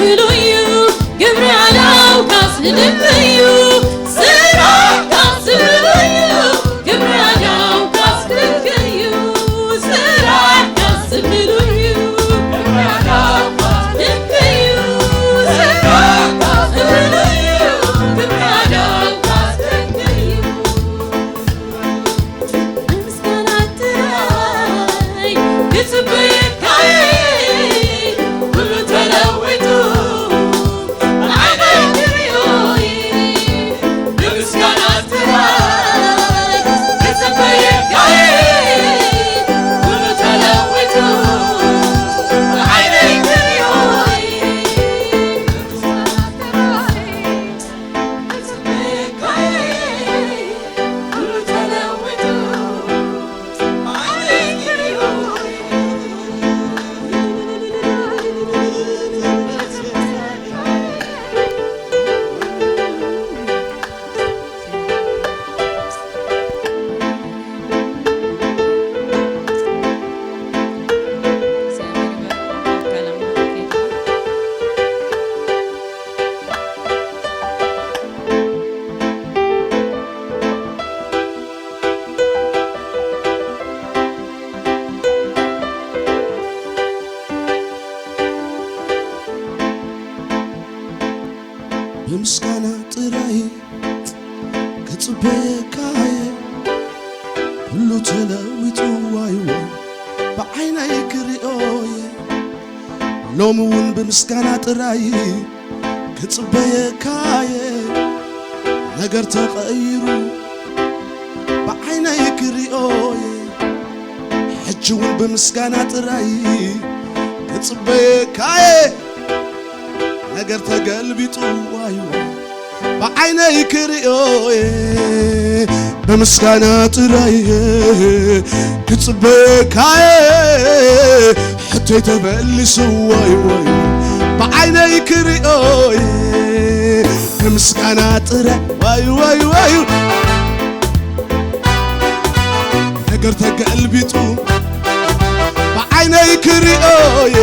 ክሉ እዩ ግብሪ ኣዳውካስ ንልቢ እዩ፣ ስራሕካስ ክሉ እዩ ግብሪ ኣዳውካስ ክንክን እዩ፣ ስራሕካስ ክሉ እዩ ግብሪ ኣዳውካስ ክንክን እዩ፣ ስራሕካስ ክሉ እዩ ግብሪ ኣዳውካስ ክንክን እዩ። ምስጋና ጥራይ ክጽበየካየ፣ ኩሉ ተለዊጡ ብዓይነይ ክርእዮየ። ብምስጋና ጥራይ ክጽበየካየ፣ ኩሉ ተለዊጡ ብዓይነይ ክርእዮየ። ብምስጋና ጥራይ ክጽበየካየ፣ ኩሉ ተለዊጡ ዋይ ዋይ ብዓይነይ ክርእዮየ። ሎሚ እውን ብምስጋና ጥራይ ክጽበየካየ፣ ነገር ተቐይሩ ብዓይነይ ክርእዮየ። ሕጂ እውን ብምስጋና ጥራይ ክጽበየካየ፣ ነገር ተገልቢጡ ዋይ ዋይ ብዓይነይ ክርእዮየ። ብምስጋና ጥራይ ክጽበየካየ፣ ሕቶይ ተመሊሱ ዋይ ዋይ ብዓይነይ ክርእዮየ። ብምስጋና ጥራይ ዋይ ዋይ ዋይ ነገር ተገልቢጡ ብዓይነይ ክርእዮየ።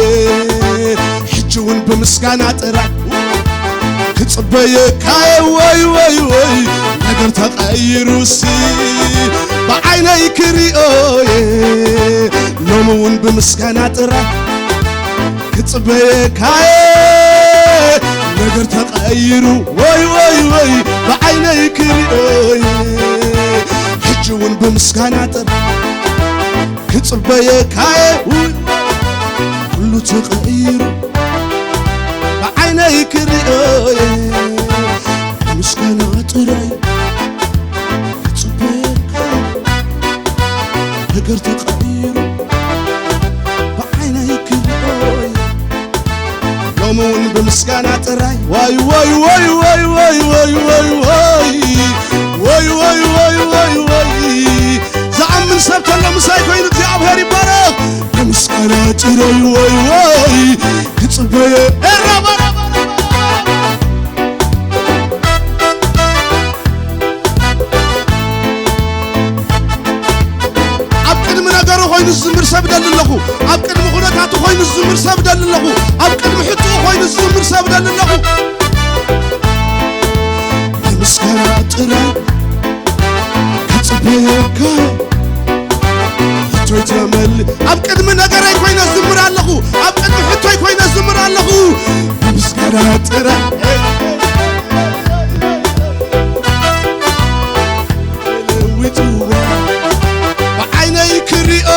ሕጂ እውን ብምስጋና ጥራይ ክጽበየካየ ወይ ወይ ወይ ነገር ተቐይሩሲ ብዓይነይ ክርእዮየ። ሎሚ እውን ብምስጋና ጥራይ ክጽበየካየ ነገር ተቐይሩ ወይ ወይ ወይ ብዓይነይ ክርእዮየ። ሕጂ እውን ብምስጋና ጥራይ ክጽበየካየ ውይ ኩሉ ተቐይሩ ብዓይነይ ክርእዮየ። ምስጋና ጥራይ ክጽበየካየ ነገር ተቐይሩ ብዓይነይ ክርእዮየ። ሎሚ እውን ብምስጋና ጥራይ ዋይ ዋይ ዋይ ዝኣምን ሰብ ተሎ ምሳይ ኮይኑ እግዚኣብሔር ይባረኽ። ብምስጋና ጥራይ ዋይ ዋይ ክጽበየ ኤራባራባራባራባራ ኣብ ቅድሚ ነገሩ ኮይኑ ዝዝምር ሰብ ደሊ ኣለኹ። ኣብ ቅድሚ ኩነታቱ ኮይኑ ዝዝምር ሰብ ደሊ ኣለኹ። ኣብ ቅድሚ ሕቶኡ ኮይኑ ዝዝምር ሰብ ደሊ ኣለኹ። ብምስጋና ጥራይ ክጽበየካ ሕቶይ ተመል ኣብ ቅድሚ ነገረይ ኮይነ ዝዝምር ኣለኹ። ኣብ ቅድሚ ሕቶይ ኮይነ ዝዝምር ኣለኹ። ብምስጋና ጥራይ ለዊጥዋ ብዓይነይ ክሪኦ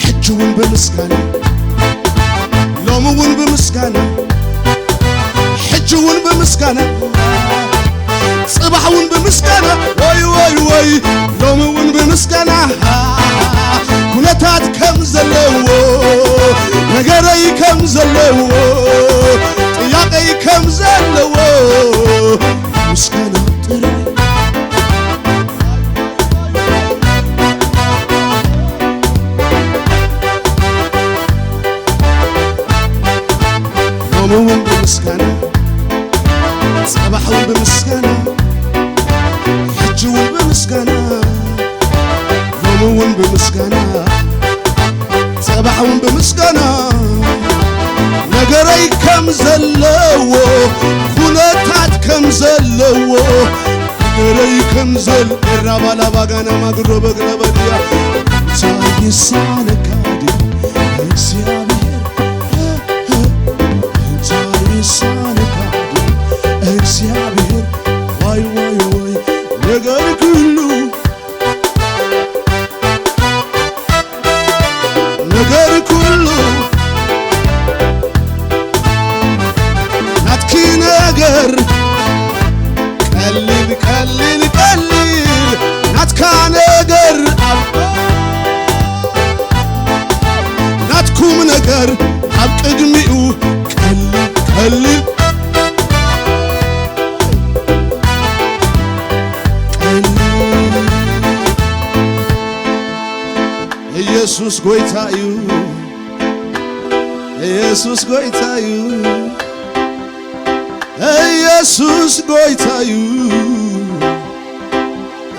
ሕጂ እውን ብምስጋና ሎሚ እውን ብምስጋና ሕጂ እውን ብምስጋና ጽባሕ እውን ብምስጋና ወይ ወይ ወይ ሎሚ እውን ብምስጋና ኩነታት ከም ዘለዎ ነገረይ ከም ዘለዎ ጥያቄይ ከም ዘለዎ ምስጋና ጥራይ ሎሚ እውን ብምስጋና ጽባሕ እውን ብምስጋና ሕጂ እውን ብምስጋና ሎሚ እውን ብምስጋና ጽባሕ እውን ብምስጋና ነገረይ ከም ዘለዎ፣ ኩነታት ከም ዘለዎ፣ ነገረይ ከም ዘል-፣ ኤራባላባጋና ማግዶ በግለበድያ። እንታይ ይሳነካ ድዩ እግዚኣብሔር? እንታይ ይሳነካ ድዩ እግዚኣብሔር? ዋይ ዋይ ዋይ፣ ነገር ኩሉ፣ ነገር ኩሉ ናትኪ ነገር ቀሊል፣ ቀሊል፣ ቀሊል ናትካ ነገር ኣብ ናትኩም ነገር ኣብ ቅድሚኡ ቀሊል፣ ቀሊል፣ ቀሊል። ኢየሱስ ጎይታ እዩ። ኢየሱስ ጎይታ እዩ። ኢየሱስ ጎይታ እዩ።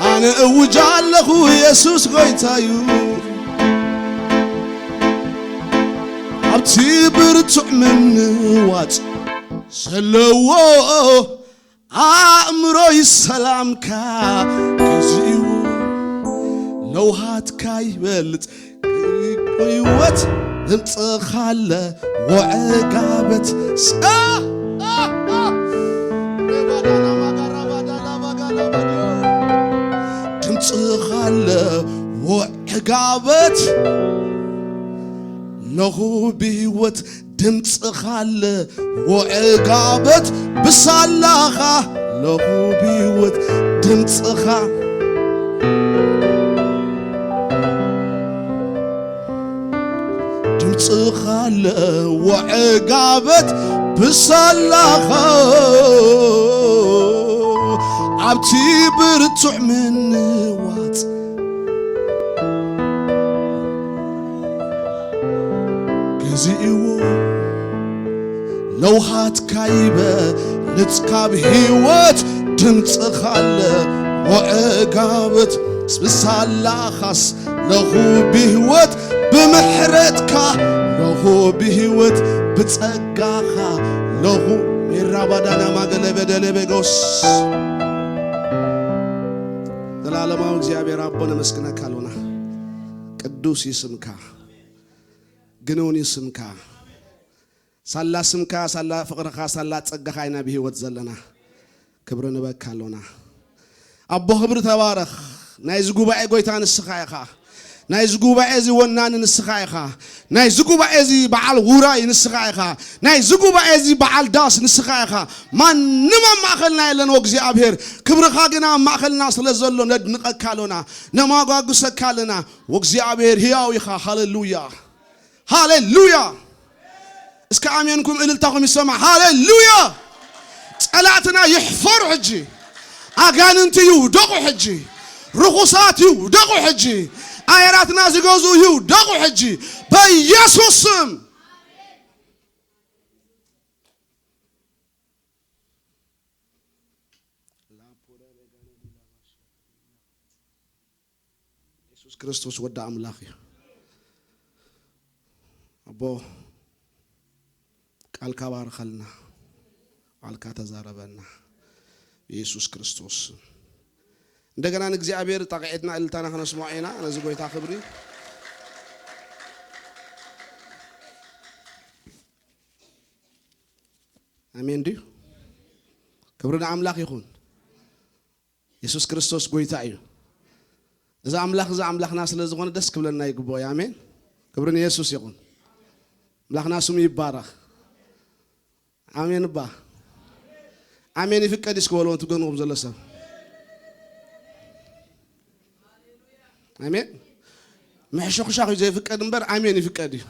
ኣነ እውጃ ኣለኹ ኢየሱስ ጎይታ እዩ። ኣብቲ ብርቱዕ ምንዋጽ ዘለዎ ኣእምሮይ ሰላምካ ግዚኡ ለውሃትካ ይበልጽ ህይወት ድምፅኻለ ወዕጋበት ጸ-፣ ድምፅኻለ ወዕጋበት ለኹ ብህይወት ድምፅኻለ ወዕጋበት ብሳላኻ ለኹ ብህይወት ድምፅኻ ድምፅኻ ኣለዎ ዕጋበት ብሳላኻ ኣብቲ ብርቱዕ ምንዋጽ ግዜእዎ ለውሃትካ ይበልጽ ካብ ህይወት ድምፅኻ ኣለዎ ዕጋበት ብሳላኻስ ለኹ ብህይወት ብምሕረትካ ለኹ ብህይወት ብጸጋኻ ለኹ ሜራባዳና ማገለበደለበጎስ ዘላለማዊ እግዚኣብሔር ኣቦ ነመስግነካ ኣሎና። ቅዱስ እዩ ስምካ፣ ግኑን እዩ ስምካ። ሳላ ስምካ፣ ሳላ ፍቕርኻ፣ ሳላ ጸጋኻ ኢና ብህይወት ዘለና። ክብሪ ንበካ ኣሎና። ኣቦ ክብሪ ተባረኽ። ናይዚ ጉባኤ ጎይታ ንስኻ ኢኻ። ናይዚ ጉባኤ እዚ ወናኒ ንስኻ ኢኻ። ናይዚ ጉባኤ እዚ በዓል ውራይ ንስኻ ኢኻ። ናይዚ ጉባኤ እዚ በዓል ዳስ ንስኻ ኢኻ። ማንም ኣብ ማእኸልና የለን ወእግዚኣብሔር። ክብርኻ ግና ኣብ ማእኸልና ስለ ዘሎ ነድንቐካ ኣሎና። ነማጓጉሰካ ኣለና። ወእግዚኣብሔር ህያው ኢኻ። ሃሌሉያ። ሃሌሉያ። እስከ ኣሜንኩም እልልታኹም ይሰማዕ። ሃሌሉያ። ጸላእትና ይሕፈሩ ሕጂ። ኣጋንንቲ ይውደቑ ሕጂ። ርኹሳት ይውደቑ ሕጂ። ኣየራትና ዝገዙ ይውደቑ ሕጂ። በኢየሱስ ስም። የሱስ ክርስቶስ ወዲ ኣምላኽ እዩ። ኣቦ ቃልካ ባርኸልና፣ ቃልካ ተዛረበና። ብየሱስ ክርስቶስ ስም። እንደገና ንእግዚኣብሔር ጣቕዒትና እልልታና ከነስምዖ ኢና። ነዚ ጎይታ ክብሪ። ኣሜን ድዩ? ክብሪ ንኣምላኽ ይኹን። የሱስ ክርስቶስ ጎይታ እዩ። እዚ ኣምላኽ፣ እዚ ኣምላኽና ስለ ዝኾነ ደስ ክብለና ይግብኦ እዩ። ኣሜን። ክብሪ ንየሱስ ይኹን። ኣምላኽና ስሙ ይባረኽ። ኣሜን እባ። ኣሜን ይፍቀድ እስኪ በልዎ፣ ትገንዎም ዘሎ ሰብ። ኣሜን። ምሕሽኹሻኽ እዩ ዘይፍቀድ እምበር ኣሜን ይፍቀድ እዩ።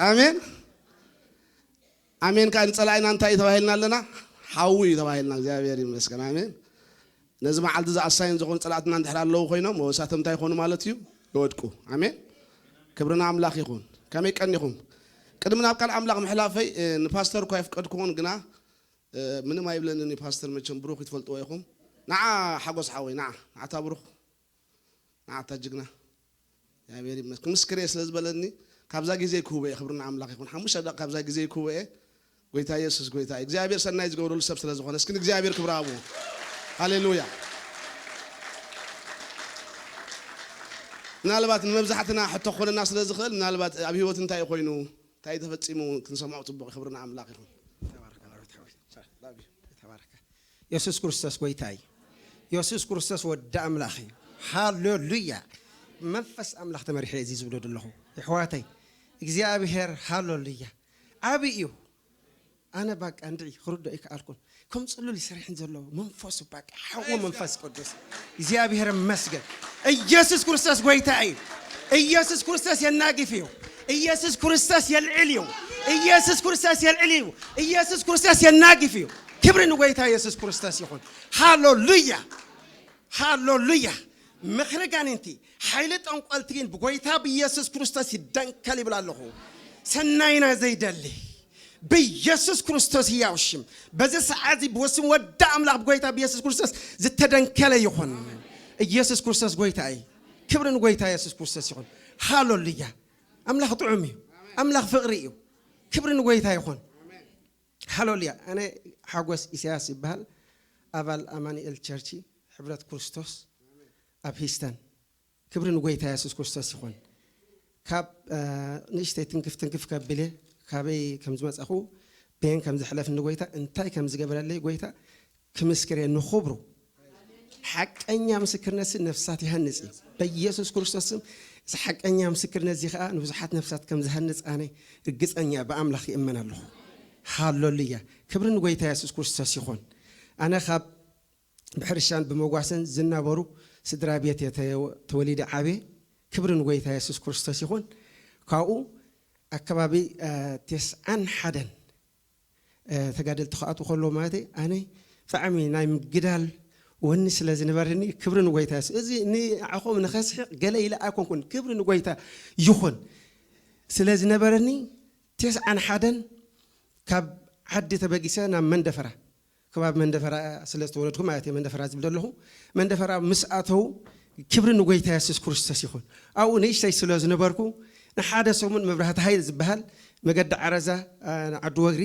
ኣሜን። ኣሜን። ከኣ ንጸላኢና እንታይ እዩ ተባሂልና ኣለና? ሓዊ እዩ ተባሂልና። እግዚኣብሔር ይመስገን። ኣሜን። ነዚ መዓልቲ እዚ ኣሳይን ዝኾኑ ጸላእትና እንድሕር ኣለዉ ኮይኖም፣ እሳቶም እንታይ ይኾኑ ማለት እዩ? ይወድቁ። ኣሜን። ክብሪ ንኣምላኽ ይኹን። ከመይ ቀኒኹም? ቅድሚ ናብ ቃል ኣምላኽ ምሕላፈይ፣ እ፣ ንፓስተር እኳ የፍቀድኩዎን ግና፣ እ፣ ምንም ኣይብለንን እዩ ፓስተር፣ መቸም ብሩኽ ይትፈልጥዎ ኢኹም። ንዓ ሓጎስ ሓወይ፣ ንዓ፣ ንዓታ ብሩኽ፣ ንዓታ ጅግና። እግዚኣብሔር ይመስገን። ምስክሬ ስለ ዝበለኒ፣ ካብዛ ግዜ ክህቦ እየ። ክብሪ ንኣምላኽ ይኹን። ሓሙሽተ ደቂቕ ካብዛ ግዜ ክህቦ እየ። ጎይታ የሱስ ጎይታ እዩ። እግዚኣብሔር ሰናይ ዝገብረሉ ሰብ ስለ ዝኾነ፣ እስኪ ንእግዚኣብሔር ክብሪ ሃብዎ። ሃሌሉያ። ምናልባት ንመብዛሕትና ሕቶ ክኾነና ስለ ዝኽእል፣ ምናልባት ኣብ ህይወት እንታይ ኮይኑ፣ እንታይ ተፈጺሙ ክንሰምዖ ጽቡቕ። ክብሪ ንኣምላኽ ይኹን። ተባረከ ናብቲ ሓወይ። ተባረከ። የሱስ ክርስቶስ ጎይታ እዩ። የሱስ ክርስቶስ ወዲ ኣምላኽ እዩ። ሃሌሉያ። መንፈስ ኣምላኽ ተመሪሐ እዚ ዝብሎ ዘለኹ ይሕዋተይ፣ እግዚኣብሔር ሃሌሉያ ዓቢ እዩ። ኣነ ባቃ እንድዒ ክርዶ ይከኣልኩን ከም ጽሉል ይሰርሕን ዘሎ መንፈሱ ባቃ ሓዊ መንፈስ ቅዱስ እግዚኣብሔር መስገን። ኢየሱስ ክርስቶስ ጎይታ እዩ። ኢየሱስ ክርስቶስ የናግፍ እዩ። ኢየሱስ ክርስቶስ የልዕል እዩ። ኢየሱስ ክርስቶስ የልዕል እዩ። ኢየሱስ ክርስቶስ የናግፍ እዩ። ክብሪ ንጎይታ ኢየሱስ ክርስቶስ ይኹን። ሃሌሉያ። ሃሌሉያ። ምኽሪ ጋኒንቲ፣ ሓይሊ ጠንቆልቲ ግን ብጎይታ ብኢየሱስ ክርስቶስ ይደንከል ይብል ኣለኹ። ሰናይና ዘይደሊ ብኢየሱስ ክርስቶስ ህያው ሽም በዚ ሰዓት እዚ ብወስን ወዲ ኣምላኽ ብጎይታ ብኢየሱስ ክርስቶስ ዝተደንከለ ይኹን። ኢየሱስ ክርስቶስ ጎይታ እዩ። ክብሪ ንጎይታ ኢየሱስ ክርስቶስ ይኹን። ሃሌሉያ። ኣምላኽ ጥዑም እዩ። ኣምላኽ ፍቕሪ እዩ። ክብሪ ንጎይታ ይኹን። ሃሌሉያ። ኣነ ሓጎስ ኢሳያስ ይበሃል። ኣባል ኣማኑኤል ቸርች ሕብረት ክርስቶስ ኣብ ሂስተን። ክብሪ ንጎይታ የሱስ ክርስቶስ ይኹን። ካብ ንእሽተይ ትንክፍ ትንክፍ ከብለ ካበይ ከም ዝመጻኹ በየን ከም ዘሕለፍኒ ጎይታ እንታይ ከም ዝገበረለይ ጎይታ ክምስክር እየ ንኽብሩ። ሓቀኛ ምስክርነት ነፍሳት ይሃንጽ እዩ። በኢየሱስ ክርስቶስ ስም እዚ ሓቀኛ ምስክርነት እዚ ኸኣ ንብዙሓት ነፍሳት ከም ዝሃንጽ ኣነ ርግጸኛ እየ። ብኣምላኽ ይእመን ኣለኹ። ሃሌሉያ። ክብሪ ንጎይታ የሱስ ክርስቶስ ይኹን። ኣነ ካብ ብሕርሻን ብመጓሰን ዝናበሩ ስድራ ቤት እየ ተወሊደ ዓብየ። ክብሪ ንጎይታ የሱስ ክርስቶስ ይኹን። ካብኡ ኣከባቢ ተስዓን ሓደን ተጋደልቲ ክኣትዉ ከለዉ ማለት ኣነ ብጣዕሚ ናይ ምግዳል ወኒ ስለ ዝነበረኒ ክብሪ ንጎይታ የሱስ። እዚ ንዓኹም ንኸስሕቕ ገለ ኢለ ኣይኮንኩን። ክብሪ ንጎይታ ይኹን ስለ ዝነበረኒ ተስዓን ሓደን ካብ ዓዲ ተበጊሰ ናብ መንደፈራ ከባቢ መንደፈራ ስለ ዝተወለድኩ ማለት እየ። መንደፈራ ዝብል ዘለኹ መንደፈራ ምስ ኣተው ክብሪ ንጎይታ የሱስ ክርስቶስ ይኹን። ኣብኡ ንእሽተይ ስለ ዝነበርኩ ንሓደ ሰሙን መብራህቲ ሃይል ዝበሃል መገዲ ዓረዛ ዓዲ ወግሪ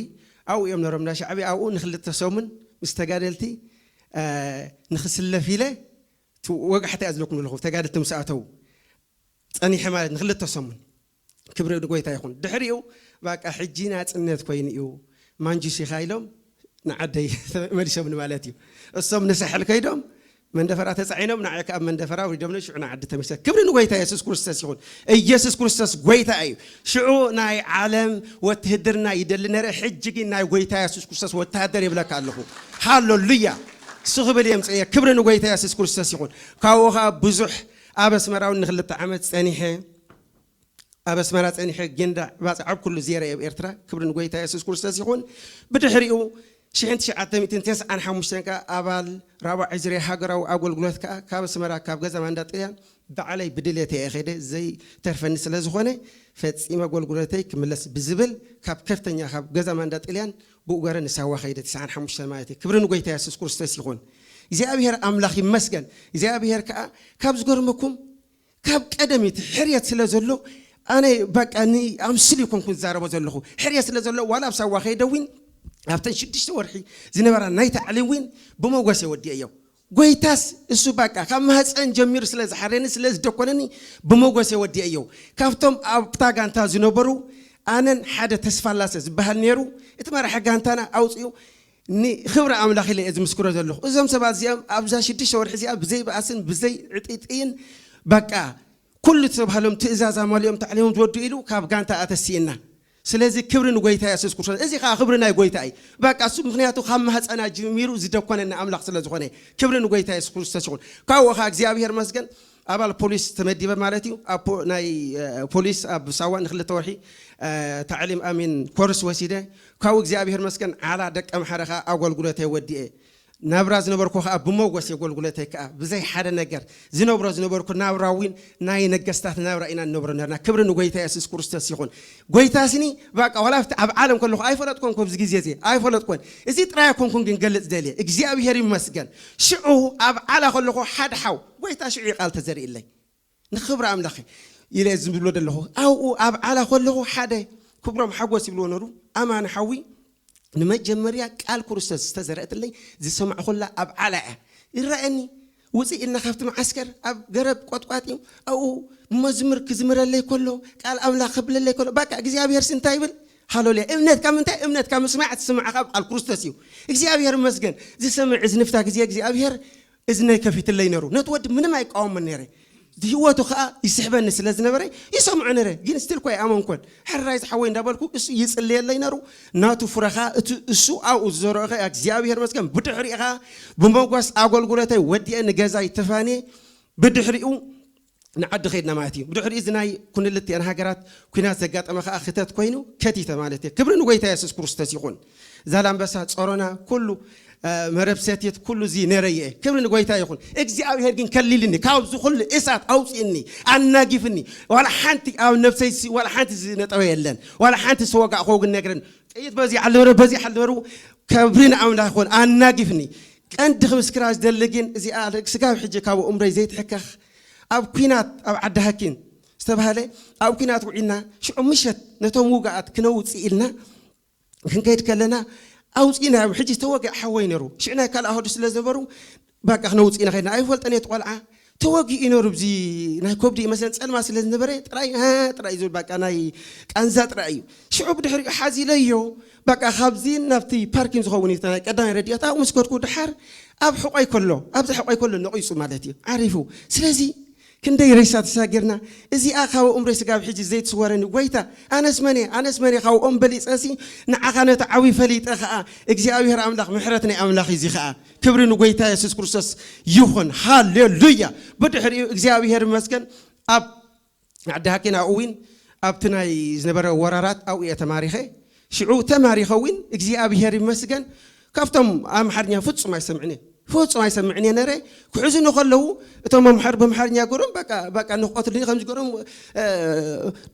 ኣብኡ እዮም ነሮም ናይ ሻዕቢ ኣብኡ ንክልተ ሰሙን ምስ ተጋደልቲ ንክስለፍ ኢለ ወጋሕታ እያ ዝለኩም ዘለኹ ተጋደልቲ ምስ ኣተው ጸኒሐ ማለት ንክልተ ሰሙን ክብሪ ንጎይታ ይኹን። ድሕሪኡ በቃ ሕጂ ናጽነት ኮይኑ እዩ ማንጁስ ኢኻ ኢሎም ንዓደይ መሊሶምኒ ማለት እዩ። እሶም ንሳሕል ከይዶም መንደፈራ ተጻዒኖም ንዓይ ከኣ መንደፈራ ውሪዶምኒ ሽዑ ንዓዲ ተመልሰ። ክብሪ ንጎይታ የሱስ ክርስቶስ ይኹን። ኢየሱስ ክርስቶስ ጎይታ እዩ። ሽዑ ናይ ዓለም ወትህድርና ይደሊ ነረ፣ ሕጂ ግን ናይ ጎይታ የሱስ ክርስቶስ ወተሃደር ይብለካ ኣለኹ። ሃሌሉያ። እሱ ክብል እየ ምጽእየ። ክብሪ ንጎይታ የሱስ ክርስቶስ ይኹን። ካብኡ ኸኣ ብዙሕ ኣብ ኣስመራ እውን ንክልተ ዓመት ጸኒሐ ኣብ ኣስመራ ጸኒሐ ጌንዳ ባጽዕ ኣብ ኩሉ ዜረ ኣብ ኤርትራ ክብሪ ንጎይታ የሱስ ክርስቶስ ይኹን። ብድሕሪኡ ሽሕን ትሽዓተ ሚእትን ተስዓን ሓሙሽተን ከኣ ኣባል ራብዓይ ዙርያ ሃገራዊ ኣገልግሎት ከኣ ካብ ኣስመራ ካብ ገዛ ማንዳ ጥልያን ባዕለይ ብድሌት እየ ከይደ ዘይተርፈኒ ስለ ዝኾነ ፈጺመ ኣገልግሎተይ ክምለስ ብዝብል ካብ ከፍተኛ ካብ ገዛ ማንዳ ጥልያን ብኡ ገረ ንሳዋ ከይደ ተስዓን ሓሙሽተን ማለት እዩ። ክብሪ ንጎይታ የሱስ ክርስቶስ ይኹን። እግዚኣብሔር ኣምላኽ ይመስገን። እግዚኣብሔር ከኣ ካብ ዝገርመኩም ካብ ቀደሚት ሕርየት ስለ ዘሎ ኣነ በቃ ንኣምስል ይኮንኩ ዝዛረቦ ዘለኹ ሕርየት ስለ ዘሎ ዋላ ኣብ ሳዋ ከይደዊን ኣብተን ሽዱሽተ ወርሒ ዝነበራ ናይ ታዕሊም ዊን ብመጎስ የወዲአ እዮ። ጎይታስ እሱ በቃ ካብ ማህፀን ጀሚሩ ስለ ዝሓረኒ ስለ ዝደኮነኒ ብመጎስ የወዲአ እዮ። ካብቶም ኣብታ ጋንታ ዝነበሩ ኣነን ሓደ ተስፋላሰ ዝበሃል ነይሩ እቲ መራሒ ጋንታና ኣውፅኡ ንኽብሪ ኣምላኽ ኢለ እየ ዝምስክሮ ዘለኹ። እዞም ሰባት እዚኦም ኣብዛ ሽዱሽተ ወርሒ እዚኣ ብዘይ በኣስን ብዘይ ዕጥይጥይን በቃ ኩሉ ዝተባህሎም ትእዛዝ ኣማሊኦም ታዕሊሞም ዝወዱ ኢሉ ካብ ጋንታ ኣተሲእና። ስለዚ ክብሪ ንጎይታ የሱስ ክርስቶስ። እዚ ከዓ ክብሪ ናይ ጎይታ እዩ። በቃ እሱ ምክንያቱ ካብ ማህፀና ጅሚሩ ዝደኮነና ኣምላኽ ስለ ዝኾነ ክብሪ ንጎይታ የሱስ ክርስቶስ ይኹን። ካብኡ ከዓ እግዚኣብሔር መስገን ኣባል ፖሊስ ተመዲበ ማለት እዩ። ኣብ ፖ- ናይ እ፣ ፖሊስ ኣብ ሳዋ ንክልተ ወርሒ እ፣ ታዕሊም ኣሚን ኮርስ ወሲደ። ካብኡ እግዚኣብሔር መስገን ዓላ ደቀ ምሓረ ከዓ ኣገልግሎተይ ወዲኤ ናብራ ዝነበርኩ ከዓ ብመጎስ የገልግሎተይ ከዓ ብዘይ ሓደ ነገር ዝነብሮ ዝነበርኩ ናብራ እውን ናይ ነገስታት ናብራ ኢና ንነብሮ ነርና። ክብሪ ንጎይታ የሱስ ክርስቶስ ይኹን። ጎይታ ስኒ በቃ ዋላ ኣብቲ- ኣብ ዓለም ከለኹ ኣይፈለጥኮን ኮብዚ ግዜ እዚ ኣይፈለጥኮን። እዚ ጥራይ ኣይኮንኩን ግን ገልጽ ደልየ እግዚኣብሔር ይመስገን። ሽዑ ኣብ ዓላ ከለኹ ሓደ ሓው ጎይታ ሽዑ እዩ ቃል ተዘርእለይ ንኽብሪ ኣምላኽ ኢለ ዝብሎ ዘለኹ። ኣብኡ ኣብ ዓላ ከለኹ ሓደ ክብሮም ሓጎስ ይብልዎ ነሩ፣ ኣማን ሓዊ፣ ንመጀመርያ ቃል ክርስቶስ ዝተዘርአትለይ ዝሰማዕኹላ ኣብ ዓላ እያ። ይረኣየኒ፣ ውፅእ ኢልና ካብቲ መዓስከር ኣብ ገረብ ቆጥቋጥ እዩ። ኣብኡ መዝሙር ክዝምረለይ ከሎ፣ ቃል ኣምላኽ ክብለለይ ከሎ፣ በቃ እግዚኣብሔር ሲ እንታይ ይብል? ሃሌሉያ። እምነት ካብ ምንታይ? እምነት ካብ ምስማዕ፣ እቲ ዝስማዕ ካብ ቃል ክርስቶስ እዩ። እግዚኣብሔር ይመስገን። ዝሰምዕ እዝኒ ፍታ ግዜ እግዚኣብሔር እዝነይ ከፊትለይ ነሩ። ነቲ ወዲ ምንም ኣይቃወምን ነይረ። ህይወቱ ኸኣ ይስሕበኒ ስለ ዝነበረ ይሰምዖ ነይረ። ግን ስቲል እኳ ኣይኣመንኩን። ሕራይ ዝሓወይ እንዳበልኩ እሱ ይጽልየለይ ነሩ። ናቱ ፍረ ኸኣ እቲ እሱ ኣብኡ ዝዘርኦ ኸኣ እግዚኣብሔር ይመስገን። ብድሕሪኡ ኸኣ ብመጓስ ኣገልግሎተይ ወዲኤ ንገዛይ ተፋንየ። ብድሕሪኡ ንዓዲ ኸይድና ማለት እዩ። ብድሕሪኡ እዚ ናይ ኩንልትኤን ሃገራት ኲናት ዘጋጠመ ኸኣ ክተት ኮይኑ ከቲተ ማለት እዩ። ክብሪ ንጎይታ የሱስ ክርስቶስ ይኹን። ዛላምበሳ፣ ጾሮና፣ ኩሉ፣ እ፣ መረብ ሰቲት፣ ኩሉ እዚ ነረየ። ክብሪ ንጎይታ ይኹን። እግዚኣብሔር ግን ከሊልኒ፣ ካብዚ ኩሉ እሳት ኣውፅእኒ፣ ኣናጊፍኒ። ዋላ ሓንቲ ኣብ ነብሰይ ሲ-፣ ዋላ ሓንቲ ዝነጠበ የለን። ዋላ ሓንቲ ዝተወጋእኮ ግን ነግረን። ጥይት በዚ ሓልበሩ፣ በዚ ሓልበሩ፣ ክብሪ ንኣምላኽ ይኹን። ኣናጊፍኒ። ቀንዲ ክምስክራ ዝደሊ ግን እዚኣ ስጋብ ሕጂ ካብ እምረይ ዘይትሕከኽ፣ ኣብ ኲናት ኣብ ዓዲ ሃኪን ዝተባህለ፣ ኣብ ኲናት ውዒልና፣ ሽዑ ምሸት ነቶም ውግኣት ክነውፅእ ኢልና ክንከይድ ከለና ኣውፂእናዮም። ሕጂ ዝተወግአ ሓወይ ነሩ። ሽዑ ናይ ካልእ ኣሃዱ ስለ ዝነበሩ፣ በቃ ክነውፅእ ኢና ከይድና። ኣይፈልጠን እየ እቲ ቆልዓ። ተወጊኡ እዩ ነሩ። ብዚ ናይ ኮብዲ ይመስለን ጸልማ ስለ ዝነበረ ጥራይ፣ እ፣ ጥራይ እዩ ዝብል። በቃ ናይ ቃንዛ ጥራይ እዩ። ሽዑ ብድሕሪኡ ሓዚለዮ። በቃ ካብዚ ናብቲ ፓርኪን ዝኸውን እዩ። ናይ ቀዳማይ ረድኤት ኣብኡ ምስ ከድኩ ድሓር ኣብ ሕቆይ ከሎ፣ ኣብዚ ሕቆይ ከሎ ነቒጹ ማለት እዩ። ዓሪፉ። ስለዚ ክንደይ ሬሳ ተሳጊርና። እዚኣ ካብ እምሮይ ስጋብ ሕጂ ዘይትስወረኒ። ጎይታ፣ ኣነስ መን እየ? ኣነስ መን እየ? ካብኦም በሊጸሲ ንዓኻ ነቲ ዓብዪ ፈሊጠ ኸኣ፣ እግዚኣብሔር ኣምላኽ ምሕረት ናይ ኣምላኽ እዩ። እዚ ኸኣ ክብሪ ንጎይታ የሱስ ክርስቶስ ይኹን። ሃሌሉያ! ብድሕሪኡ እግዚኣብሔር ይመስገን፣ ኣብ ዓዲ ሃኪን ኣብኡ እውን ኣብቲ ናይ ዝነበረ ወራራት ኣብኡ እየ ተማሪኸ። ሽዑ ተማሪኸ እውን እግዚኣብሔር ይመስገን፣ ካብቶም ኣምሓርኛ ፍጹም ኣይሰምዕን እየ። ፍጹም ኣይሰምዕን እየ ነረ። ክሕዙኒ ከለዉ እቶም ኣምሓር-፣ በምሓርኛ ገሮም በቃ፣ በቃ ንኽቐትሉኒ ከም ዝገሮም፣ እ፣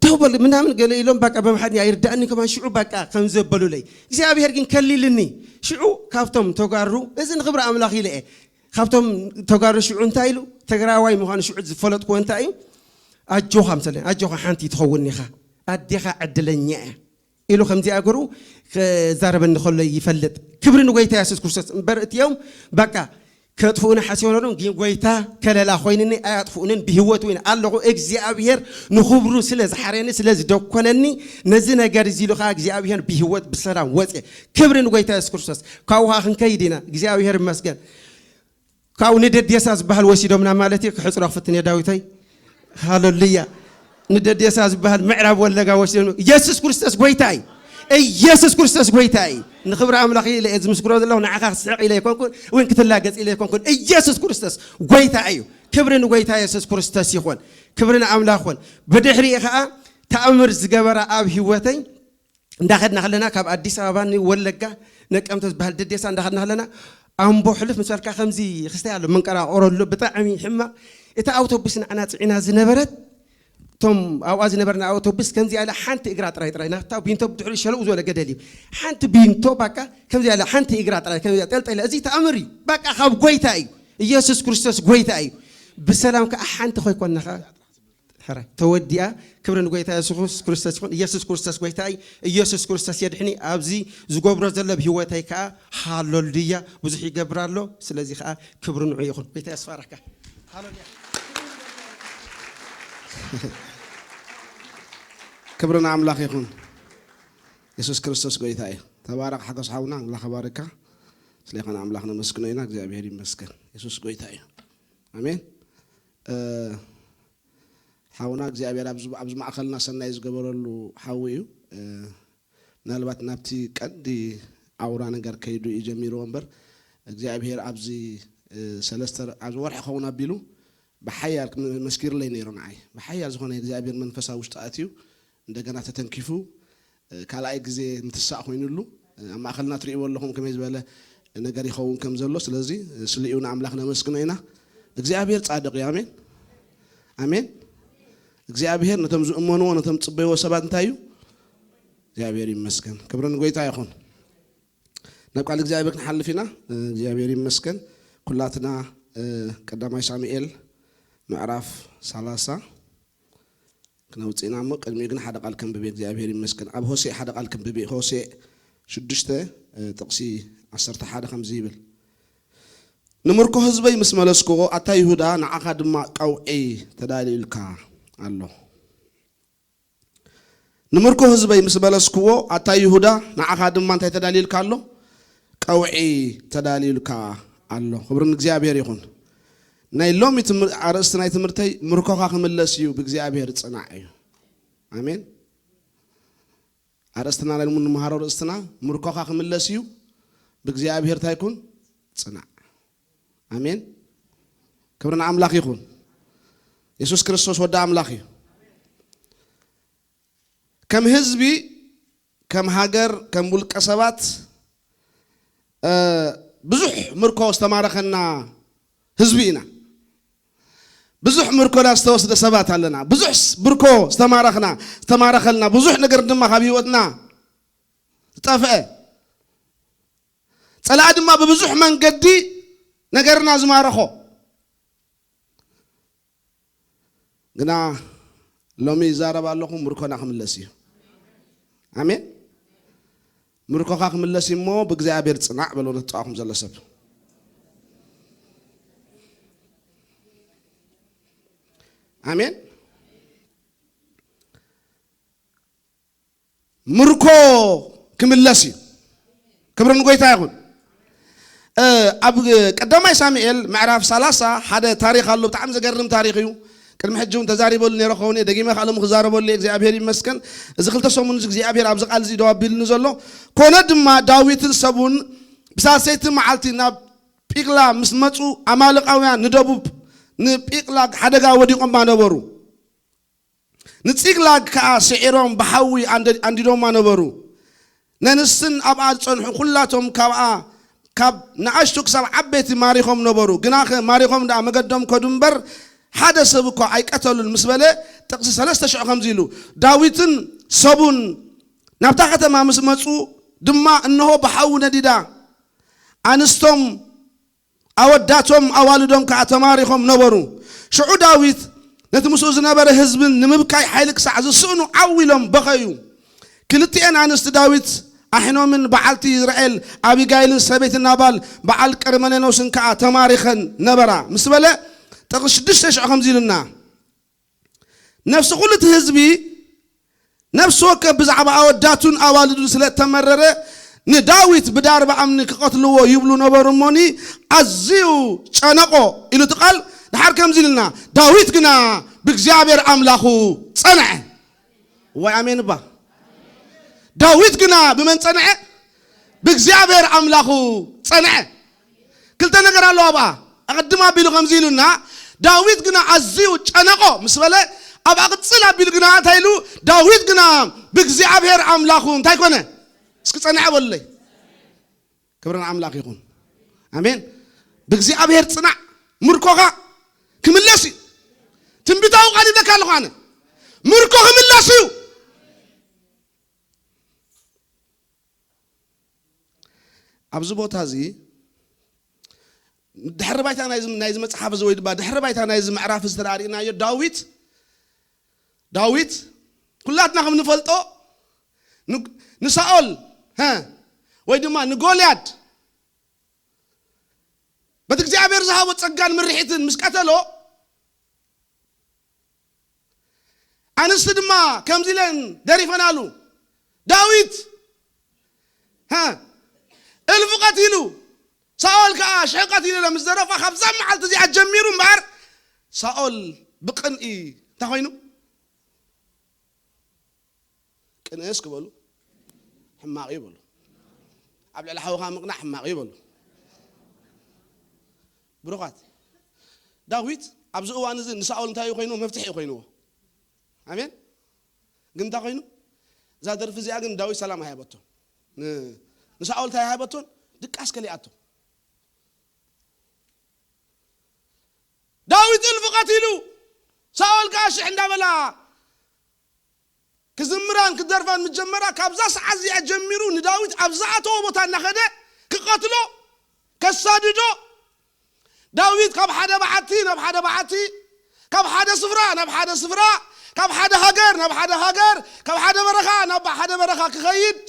ደው በል ምናምን ገለ ኢሎም በቃ በምሓርኛ ይርዳእኒ ከማን ሽዑ በቃ ከም ዘበሉለይ። እግዚኣብሔር ግን ከሊልኒ። ሽዑ ካብቶም ተጋሩ፣ እዚ ንኽብሪ ኣምላኽ ኢለ እየ። ካብቶም ተጋሩ ሽዑ እንታይ ኢሉ? ትግራዋይ ምዃኑ ሽዑ ዝፈለጥኩዎ እንታይ እዩ? ኣጆኻ ምሰለኒ፣ ኣጆኻ ሓንቲ ትኸውን ኢኻ። ኣዴኻ ዕድለኛ እያ። ኢሉ ከምዚኣ ገሩ ክዛረበኒ ከሎ ይፈልጥ። ክብሪ ንጎይታ የሱስ ክርስቶስ። እምበር እቲኦም በቃ ከጥፍኡኒ ሓሲቦም ነሮም፣ ግን ጎይታ ከለላ ኮይንኒ፣ ኣያጥፍኡንን፣ ብህይወት እውን ኣለኹ። እግዚኣብሔር ንኽብሩ ስለ ዝሓረየኒ፣ ስለ ዝደኮነኒ፣ ነዚ ነገር እዚ ኢሉ ኸዓ እግዚኣብሔር ብህይወት ብሰላም ወፅየ። ክብሪ ንጎይታ የሱስ ክርስቶስ። ካብኡ ኸዓ ክንከይድ ኢና። እግዚኣብሔር ይመስገን። ካብኡ ንደዴሳ ዝበሃል ወሲዶምና ማለት እዩ። ክሕፅሮ ክፍትን እየ ዳዊተይ። ሃሌሉያ። ንደዴሳ ዝበሃል ምዕራብ ወለጋ ወሲዶም። ኢየሱስ ክርስቶስ ጎይታ እዩ። ኢየሱስ ክርስቶስ ጎይታ እዩ። ንኽብሪ ኣምላኽ ኢለ እየ ዝምስክሮ ዘለኹ። ንዓኻ ክስሕቕ ኢለ ኣይኮንኩን፣ እውን ክትላገጽ ኢለ ኣይኮንኩን። ኢየሱስ ክርስቶስ ጎይታ እዩ። ክብሪ ንጎይታ የሱስ ክርስቶስ ይኹን። ክብሪ ንኣምላኽ ይኹን። ብድሕሪኡ ኸዓ ተኣምር ዝገበራ ኣብ ህይወተይ እንዳኸድና ከለና ካብ ኣዲስ ኣበባ ንወለጋ ነቀምተ ዝበሃል ደዴሳ እንዳኸድና ከለና ኣምቦ ሕልፍ ምስ በልካ ከምዚ ክስታይ ኣሎ መንቀራቆሮ ኣሎ ብጣዕሚ ሕማቕ። እታ ኣውቶቡስ ንዓና ጽዒና ዝነበረት እቶም ኣብኣ ዝነበርና ኣውቶቡስ ከምዚ ያለ ሓንቲ እግራ ጥራይ ጥራይ ናብታ ቢንቶ ብድሕሪ ሸለኡ ዝበለ ገደል እዩ። ሓንቲ ቢንቶ ባቃ ከምዚ ያለ ሓንቲ እግራ ጥራይ ከምዚ ያለ ጠልጠለ። እዚ ተኣምር እዩ። ባቃ ካብ ጎይታ እዩ። ኢየሱስ ክርስቶስ ጎይታ እዩ። ብሰላም ከዓ ሓንቲ ኮይኮንና ከዓ ሕራይ ተወዲኣ። ክብሪ ንጎይታ የሱስ ክርስቶስ ይኹን። ኢየሱስ ክርስቶስ ጎይታ እዩ። ኢየሱስ ክርስቶስ የድሕኒ። ኣብዚ ዝገብሮ ዘሎ ብህይወተይ ከዓ ሃሌሉያ ብዙሕ ይገብር ኣሎ። ስለዚ ከዓ ክብሪ ንዑ ይኹን። ጎይታ የስፋረካ። ሃሌሉያ። ክብሪ ንኣምላኽ ይኹን። የሱስ ክርስቶስ ጎይታ እዩ። ተባረኽ ሓጎስ ሓውና፣ ኣምላኽ ይባርካ። ስለዚ ኸነ ኣምላኽ ነመስግኖ ኢና። እግዚኣብሔር ይመስገን። የሱስ ጎይታ እዩ። ኣሜን። እ፣ ሓውና እግዚኣብሔር ኣብዚ፣ ኣብዚ ማእኸልና ሰናይ ዝገበረሉ ሓዊ እዩ። እ፣ ምናልባት ናብቲ ቀንዲ ኣውራ ነገር ከይዱ እዩ ጀሚርዎ እምበር፣ እግዚኣብሔር ኣብዚ፣ እ፣ ሰለስተ፣ ኣብዚ ወርሒ ክኸውን ኣቢሉ ብሓያል ክም-፣ መስኪርለይ ነይሩ ንዓይ። ብሓያል ዝኾነ እግዚኣብሔር መንፈስ ኣብ ውሽጢ ኣትዩ፣ እንደገና ተተንኪፉ፣ እ፣ ካልኣይ ግዜ ምትሳእ ኮይኑሉ፣ እ፣ ኣብ ማእኸልና ትርእይዎ ኣለኹም ከመይ ዝበለ ነገር ይኸውን ከም ዘሎ። ስለዚ፣ እ፣ ስሊኡ ንኣምላኽ ነመስግኖ ኢና። እግዚኣብሔር ጻድቕ እዩ። ኣሜን። ኣሜን። እግዚኣብሔር ነቶም ዝእመንዎ፣ ነቶም ዝጽበይዎ ሰባት እንታይ እዩ? እግዚኣብሔር ይመስገን። ክብሪ ንጎይታ ይኹን። ናብ ቃል እግዚኣብሔር ክንሓልፍ ኢና። እ፣ እግዚኣብሔር ይመስገን። ኩላትና፣ እ፣ ቀዳማይ ሳሙኤል ምዕራፍ ሰላሳ ክነውፅእና እሞ ቅድሚኡ ግን ሓደ ቃል ከንብብ እየ። እግዚኣብሔር ይመስገን። ኣብ ሆሴዕ ሓደ ቃል ከንብብ እየ። ሆሴዕ ሽዱሽተ፣ እ፣ ጥቕሲ ዓሰርተ ሓደ ከምዚ ይብል፣ "ንምርኮ ህዝበይ ምስ መለስክዎ፣ ኣታ ይሁዳ፣ ንዓኻ ድማ ቀውዒ ተዳልዩልካ ኣሎ። ንምርኮ ህዝበይ ምስ መለስክዎ፣ ኣታ ይሁዳ፣ ንዓኻ ድማ እንታይ ተዳልዩልካ ኣሎ? ቀውዒ ተዳልዩልካ ኣሎ።" ክብሪ ንእግዚኣብሔር ይኹን። ናይ ሎሚ ትምህር-፣ ኣርእስቲ ናይ ትምህርተይ፣ "ምርኮኻ ክምለስ እዩ፣ ብእግዚኣብሔር ጽናዕ" እዩ። ኣሜን። ኣርእስትና ናይ ሎሚ እንመሃሮ ርእስትና፣ "ምርኮኻ ክምለስ እዩ፣ ብእግዚኣብሔር እንታይ ኩን? ጽናዕ።" ኣሜን። ክብሪ ንኣምላኽ ይኹን። የሱስ ክርስቶስ ወዲ ኣምላኽ እዩ። ከም ህዝቢ፣ ከም ሃገር፣ ከም ውልቀ ሰባት፣ እ፣ ብዙሕ ምርኮ ዝተማረኸና ህዝቢ ኢና። ብዙሕ ምርኮና ዝተወስደ ሰባት ኣለና። ብዙሕ ስ-፣ ምርኮ ዝተማረኽና፣ ዝተማረኸልና፣ ብዙሕ ነገር ድማ ካብ ህይወትና ዝጠፍአ፣ ጸላኢ ድማ ብብዙሕ መንገዲ ነገርና ዝማረኾ። ግና ሎሚ ይዛረብ ኣለኹ፣ ምርኮና ክምለስ እዩ። ኣሜን። ምርኮኻ ክምለስ እዩ እሞ፣ ብእግዚኣብሔር ጽናዕ በሎ፣ ነቲ ጥቓኹም ዘሎ ሰብ። ኣሜን። ምርኮ ክምለስ እዩ። ክብሪ ንጎይታ ይኹን። እ፣ ኣብ ቀዳማይ ሳሙኤል ምዕራፍ ሰላሳ ሓደ ታሪኽ ኣሎ፣ ብጣዕሚ ዘገርም ታሪኽ እዩ። ቅድሚ ሕጂ እውን ተዛሪበሉ ነይረ ክኸውን እየ፣ ደጊመ ከዓ ሎሚ ክዛረበሉ እየ። እግዚኣብሔር ይመስገን። እዚ ክልተ ሰሙን እዚ እግዚኣብሔር ኣብዚ ቃል እዚ ደው ኣቢሉኒ ዘሎ። ኮነ ድማ ዳዊትን ሰቡን ብሳልሰይቲ መዓልቲ ናብ ጲቅላ ምስ መጹ፣ ኣማልቃውያን ንደቡብ ንጲቅላግ ሓደጋ ወዲቖማ ነበሩ። ንጺቅላግ ከኣ ስዒሮም ብሓዊ ኣንደ-፣ ኣንዲዶማ ነበሩ። ነንስትን ኣብኣ ዝጸንሑ ኩላቶም ካብኣ፣ ካብ ንኣሽቱ ክሳብ ዓበይቲ ማሪኾም ነበሩ። ግናኸ ማሪኾም ደኣ መገዶም ከዱ እምበር ሓደ ሰብ እኳ ኣይቀተሉን ምስ በለ፣ ጥቕሲ ሰለስተ ሽዑ ከምዚ ኢሉ፣ ዳዊትን ሰቡን ናብታ ከተማ ምስ መጹ ድማ፣ እንሆ ብሓዊ ነዲዳ፣ ኣንስቶም ኣወዳቶም ኣዋልዶም ከኣ ተማሪኾም ነበሩ። ሽዑ ዳዊት ነቲ ምስኡ ዝነበረ ህዝብን ንምብካይ ሓይሊ ክሳዕ ዝስእኑ ዓው ኢሎም በኸዩ። ክልቲኤን ኣንስቲ ዳዊት፣ ኣሒኖምን በዓልቲ ይዝርኤል ኣቢጋይልን ሰበይቲ ናባል በዓል ቀርሜሌኖስን ከኣ ተማሪኸን ነበራ። ምስ በለ፣ ጥቕሲ ሽዱሽተ ሽዑ ከምዚ ኢሉና፣ ነፍሲ ኩሉ እቲ ህዝቢ ነፍሲ ወከፍ ብዛዕባ ኣወዳቱን ኣዋልዱን ስለ እተመረረ፣ ንዳዊት ብዳርባ እምኒ ክቐትልዎ ይብሉ ነበሩ እሞኒ፣ ኣዝዩ ጨነቖ ኢሉ እቲ ቃል። ድሓር ከምዚ ኢልና፣ ዳዊት ግና ብእግዚኣብሔር ኣምላኹ ጸንዐ። ወይ ኣሜን እባ። ዳዊት ግና ብመን ጸንዐ? ብእግዚኣብሔር ኣምላኹ ጸንዐ። ክልተ ነገር ኣለዋ ኣብኣ። ኣቐድም ኣቢሉ ከምዚ ኢሉና፣ ዳዊት ግና ኣዝዩ ጨነቖ ምስ በለ፣ ኣብኣ ቅጽል ኣቢሉ ግና እንታይ ኢሉ? ዳዊት ግና ብእግዚኣብሔር ኣምላኹ እንታይ ኮነ? እስኪ ጸንዐ በሉለይ። ክብሪ ንኣምላኽ ይኹን። ኣሜን። ብእግዚኣብሔር ጽናዕ፣ ምርኮኻ ክምለስ እዩ። ትንቢታዊ ቃል ይብለካ ኣለኹ ኣነ። ምርኮ ክምለስ እዩ። ኣብዚ ቦታ እዚ ድሕሪ ባይታ ናይዚ፣ ናይዚ መጽሓፍ እዚ ወይ ድማ ድሕሪ ባይታ ናይዚ ምዕራፍ እዚ ተራእሪእናዮ፣ ዳዊት፣ ዳዊት ኩላትና ከም ንፈልጦ ን-፣ ንሳኦል፣ ሀ፣ ወይ ድማ ንጎልያድ በቲ እግዚኣብሔር ዝሃቦ ጸጋን ምርሒትን ምስ ቀተሎ፣ ኣንስቲ ድማ ከምዚ ኢለን ደሪፈናሉ። ዳዊት፣ ሀ፣ እልፊ ቀቲሉ፣ ሳኦል ከኣ ሽሕ ቀቲሉ ኢለን ምስ ደረፋ፣ ካብዛ መዓልቲ እዚኣ ጀሚሩ እምበኣር፣ ሳኦል ብቅንኢ እንታይ ኮይኑ? ቅንእ እስኪ በሉ። ሕማቕ እዩ በሉ። ኣብ ልዕሊ ሓውኻ ምቕናእ ሕማቕ እዩ በሉ። ብሩኻት፣ ዳዊት ኣብዚ እዋን እዚ ንሳኦል እንታይ እዩ ኮይንዎ? መፍትሒ እዩ ኮይንዎ። ኣሜን። ግን እንታይ ኮይኑ? እዛ ደርፊ እዚኣ ግን ዳዊት ሰላም ኣይሃበቶን። ን-፣ ንሳኦል እንታይ ኣይሃበቶን? ድቃስ ከሊኣቶ። ዳዊት እልፊ ቀቲሉ፣ ሳኦል ከኣ ሽሕ እንዳበላ ክዝምራን ክደርፋን ምስ ጀመራ፣ ካብዛ ሰዓት እዚኣ ጀሚሩ ንዳዊት ኣብ ዝኣተዎ ቦታ እናኸደ ክቐትሎ፣ ከሳድዶ፣ ዳዊት ካብ ሓደ በዓቲ ናብ ሓደ በዓቲ፣ ካብ ሓደ ስፍራ ናብ ሓደ ስፍራ፣ ካብ ሓደ ሃገር ናብ ሓደ ሃገር፣ ካብ ሓደ በረኻ ናብ ሓደ በረኻ ክኸይድ፣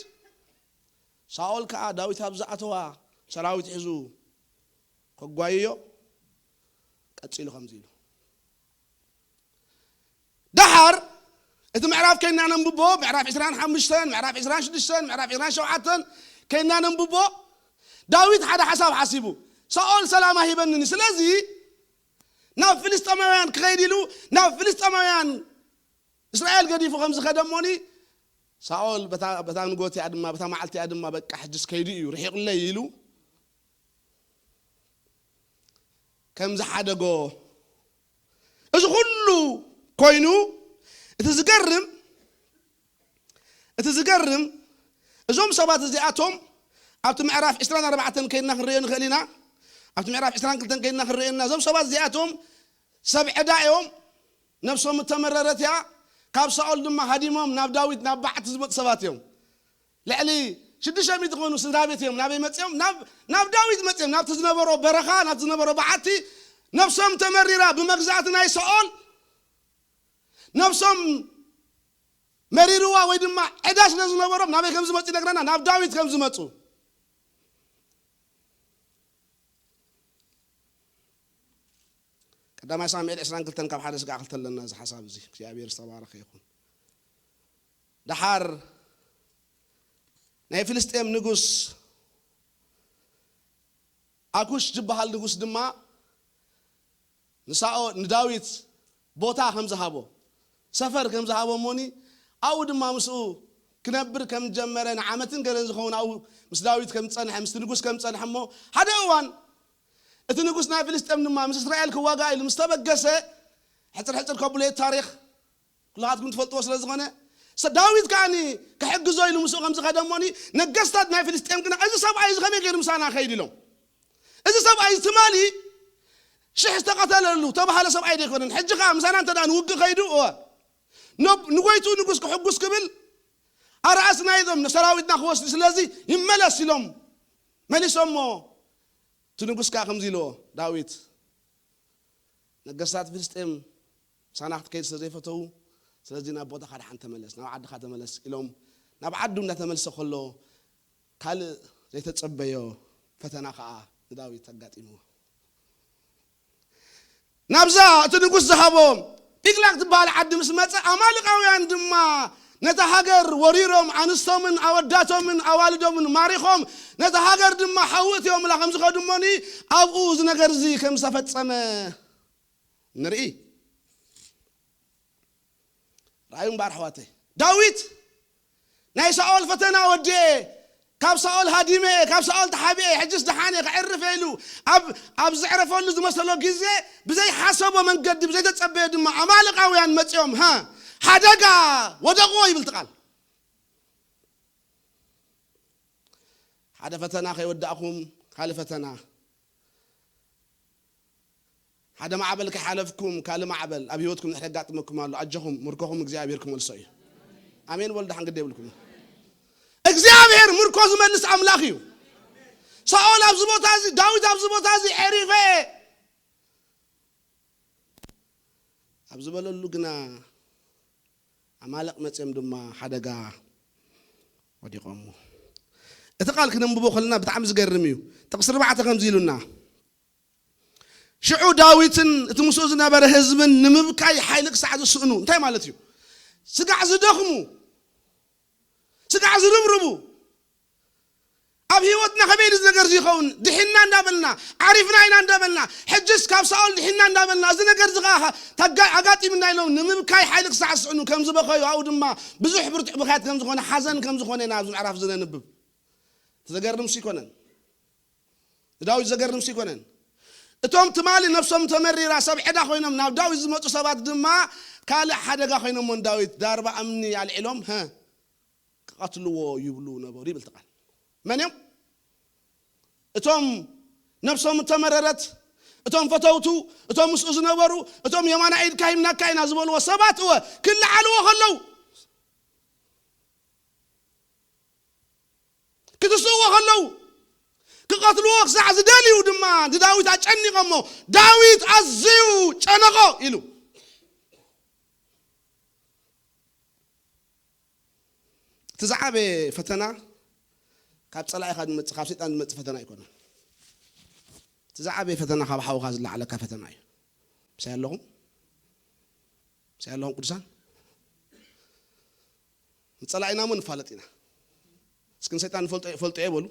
ሳኦል ከኣ ዳዊት ኣብ ዝኣተዋ ሰራዊት ሒዙ ከጓይዮ ቀጺሉ ከምዚ ኢሉ። ደሓር እቲ ምዕራፍ ከይና ነንብቦ፣ ምዕራፍ ዕስራን ሓሙሽተን፣ ምዕራፍ ዕስራን ሽዱሽተን፣ ምዕራፍ ዕስራን ሸውዓተን ከይና ነንብቦ፣ ዳዊት ሓደ ሓሳብ ሓሲቡ፣ ሳኦል ሰላም ኣይህበንን እዩ፣ ስለዚ ናብ ፍልስጤማውያን ክኸይድ ኢሉ ናብ ፍልስጤማውያን እስራኤል ገዲፉ ከም ዝኸደ እሞኒ፣ ሳኦል በታ በታ ንጎት እያ ድማ በታ መዓልቲ እያ ድማ በቃ ሕጅስ ከይዱ እዩ ርሒቑለይ ኢሉ ከም ዝሓደጎ። እዚ ኩሉ ኮይኑ እቲ ዝገርም እቲ ዝገርም እዞም ሰባት እዚኣቶም ኣብቲ ምዕራፍ ዕስራን ኣርባዕተን ከይድና ክንርእዮ ንኽእል ኢና። ኣብቲ ምዕራፍ ዕስራን ክልተን ከይድና ክንርእየና እዞም ሰባት እዚኣቶም ሰብ ዕዳ እዮም። ነብሶም እተመረረት እያ። ካብ ሳኦል ድማ ሃዲሞም ናብ ዳዊት ናብ በዓቲ ዝመፁ ሰባት እዮም። ልዕሊ ሽዱሽተ ሚእቲ ዝኾኑ ስድራ ቤት እዮም ናበይ መፅኦም? ናብ ናብ ዳዊት መፅኦም። ናብቲ ዝነበሮ በረኻ ናብቲ ዝነበሮ በዓቲ ነብሶም ተመሪራ ብመግዛእቲ ናይ ሳኦል ነብሶም መሪርዋ ወይ ድማ ዕዳ ስለ ዝነበሮም ናበይ ከም ዝመፁ ይነግረና፣ ናብ ዳዊት ከም ዝመፁ። ቀዳማይ ሳሙኤል ዕስራን ክልተን ካብ ሓደ ስጋዕ ክልተ ኣለና። እዚ ሓሳብ እዚ እግዚኣብሔር ዝተባረኸ ይኹን። ደሓር ናይ ፍልስጤም ንጉስ ኣኩሽ ዝበሃል ንጉስ ድማ ንሳኦ ንዳዊት ቦታ ከም ዝሃቦ ሰፈር ከም ዝሃቦ እሞኒ ኣብኡ ድማ ምስኡ ክነብር ከም ጀመረ ንዓመትን ገለን ዝኸውን ኣብኡ ምስ ዳዊት ከም ዝጸንሐ ምስቲ ንጉስ ከም ዝጸንሐ እሞ ሓደ እዋን እቲ ንጉስ ናይ ፍልስጤም ድማ ምስ እስራኤል ክዋጋእ ኢሉ ምስ ተበገሰ ሕጽር ሕጽር ከብሎ እዩ ታሪኽ ኩላትኩም ትፈልጥዎ ስለ ዝኾነ ዳዊት ከዓኒ ክሕግዞ ኢሉ ምስኡ ከም ዝኸደ እሞኒ ነገስታት ናይ ፍልስጤም ግና እዚ ሰብኣይ እዚ ከመይ ገይሩ ምሳና ከይድ ኢሎም እዚ ሰብኣይ እዚ ትማሊ ሽሕ ዝተቐተለሉ ተባሃለ ሰብኣይ ዘይኮነን ሕጂ ከዓ ምሳና እንተ ንውግእ ከይዱ እወ ንጎይቱ ንጉስ ክሕጉስ ክብል ኣርኣስና ኢዞም ሰራዊትና ክወስዱ ስለዚ ይመለስ ኢሎም መሊሶሞ እቲ ንጉስ ከዓ ከምዚ ኢልዎ ዳዊት ነገስታት ፍልስጤም ምሳና ክትከይድ ስለ ዘይፈተዉ ስለዚ ናብ ቦታኻ ድሓን ተመለስ ናብ ዓድኻ ተመለስ ኢሎም ናብ ዓዱ እንዳተመልሰ ከሎ ካልእ ዘይተጸበዮ ፈተና ከዓ ንዳዊት ኣጋጢምዎ ናብዛ እቲ ንጉስ ዝሃቦ ዒቅላግ ትበሃል ዓዲ ምስ መጸ ኣማልቃውያን ድማ ነታ ሃገር ወሪሮም ኣንስቶምን ኣወዳቶምን ኣዋልዶምን ማሪኾም ነታ ሃገር ድማ ሓዊ እትዮምላ ከም ዝኸዱ እሞኒ ኣብኡ እዚ ነገር እዚ ከም ዝተፈጸመ ንርኢ ራእዩ እምበኣር ኣሕዋተይ ዳዊት ናይ ሳኦል ፈተና ወዲኤ ካብ ሳኦል ሃዲመ ካብ ሳኦል ተሓቢኤ ሕጅስ ደሓነ ከዕርፈ ኢሉ ኣብ ኣብ ዘዕረፈሉ ዝመሰሎ ግዜ ብዘይሓሰቦ መንገዲ ብዘይተጸበየ ድማ ኣማልቃውያን መጺኦም ሃ ሓደጋ ወደቕዎ ይብል ትቃል ሓደ ፈተና ከይወዳእኹም ካልእ ፈተና ሓደ ማዕበል ከይሓለፍኩም ካልእ ማዕበል ኣብ ህይወትኩም ድሕሪ ኣጋጥመኩም ኣሎ ኣጆኹም ምርኮኹም እግዚኣብሔር ክመልሶ እዩ ኣሜን በሉ ደሓን ግደ ይብልኩም እግዚኣብሔር ምርኮ ዝመልስ ኣምላኽ እዩ ሳኦል ኣብዚ ቦታ እዚ ዳዊት ኣብዚ ቦታ እዚ ዕሪፈ ኣብ ዝበለሉ ግና ኣማለቕ መፅኦም ድማ ሓደጋ ወዲቖሞ እቲ ቃል ክነንብቦ ከለና ብጣዕሚ ዝገርም እዩ ጥቕሲ ርባዕተ ከምዚ ኢሉና ሽዑ ዳዊትን እቲ ምስኡ ዝነበረ ህዝብን ንምብካይ ሓይሊ ክሳዕ ዝስእኑ እንታይ ማለት እዩ ስጋዕ ዝደኽሙ ስጋዕ ዝርብርቡ ኣብ ህይወትና ከመይ ኢሉ ነገር ዝኸውን ድሕና እንዳበልና ዓሪፍና ኢና እንዳበልና ሕጅስ ካብ ሳኦል ድሕና እንዳበልና እዚ ነገር ዝኸዓ ኣጋጢምና ኢሎም ንምብካይ ሓይሊ ክሳዕ ዝስእኑ ከም ዝበኸዩ ኣብኡ ድማ ብዙሕ ብርቱዕ ብኽያት ከም ዝኾነ ሓዘን ከም ዝኾነ ኢና ኣብዚ ምዕራፍ ዝነንብብ ዘገርምስ ይኮነን ንዳዊት ዘገርምስ ይኮነን እቶም ትማሊ ነብሶም ተመሪራ ሰብ ዕዳ ኮይኖም ናብ ዳዊት ዝመፁ ሰባት ድማ ካልእ ሓደጋ ኮይኖሞ ንዳዊት ዳርባ እምኒ ኣልዒሎም ሀ ክቐትልዎ ይብሉ ነበሩ ይብል ቃል መን እዮም እቶም ነብሶም ተመረረት እቶም ፈተውቱ እቶም ምስኡ ዝነበሩ እቶም የማና ኢድካ ሂብናካ ኢና ዝበልዎ ሰባት እወ ክለዓልዎ ከለዉ ክትስእዎ ከለዉ ክቐትልዎ ክሳዕ ዝደልዩ ድማ ንዳዊት ኣጨኒቐሞ ዳዊት ኣዝዩ ጨነቖ ኢሉ እቲ ዝዓበየ ፈተና ካብ ጸላኢኻ ዝመጽእ፣ ካብ ሰይጣን ዝመጽእ ፈተና ኣይኮነን። እቲ ዝዓበየ ፈተና ካብ ሓውኻ ዝለዓለካ ፈተና እዩ። ምሳይ ኣለኹም? ምሳይ ኣለኹም ቅዱሳን? ንጸላኢና እሞ ንፋለጥ ኢና። እስኪ ንሰይጣን ንፈልጦ፣ ፈልጦ እየ በሉ።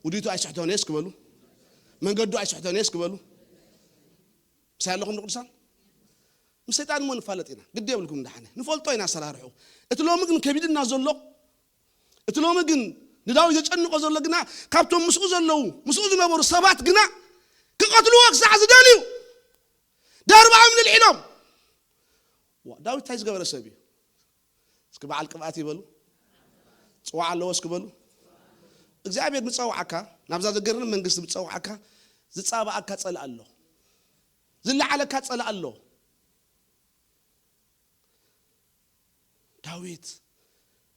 ውዲቱ ኣይስሕቶን እየ እስኪ በሉ። መንገዱ ኣይስሕቶን እየ እስኪ በሉ። ምሳይ ኣለኹም ንቅዱሳን? ምስ ሰይጣን እሞ ንፋለጥ ኢና። ግዲ የብልኩም፣ እንዳሓነ ንፈልጦ ኢና ኣሰራርሑ። እቲ ሎሚ ግን ከቢድና ዘሎ፣ እቲ ሎሚ ግን ንዳዊት ዘጨንቆ ዘሎ ግና፣ ካብቶም ምስኡ ዘለዉ፣ ምስኡ ዝነበሩ ሰባት ግና ክቐትልዎ ክሳዕ ዝደልዩ፣ ደርብዖም ንልዒሎም። ዋ፣ ዳዊት እንታይ ዝገበረ ሰብ እዩ? እስኪ በዓል ቅብኣት ይበሉ። ጽዋዕ ኣለዎ እስኪ በሉ። እግዚኣብሔር ምጸውዓካ፣ ናብዛ ዘገርም መንግስቲ ምጸውዓካ፣ ዝጻባኣካ ጸላእ ኣሎ። ዝለዓለካ ጸላእ ኣሎ። ዳዊት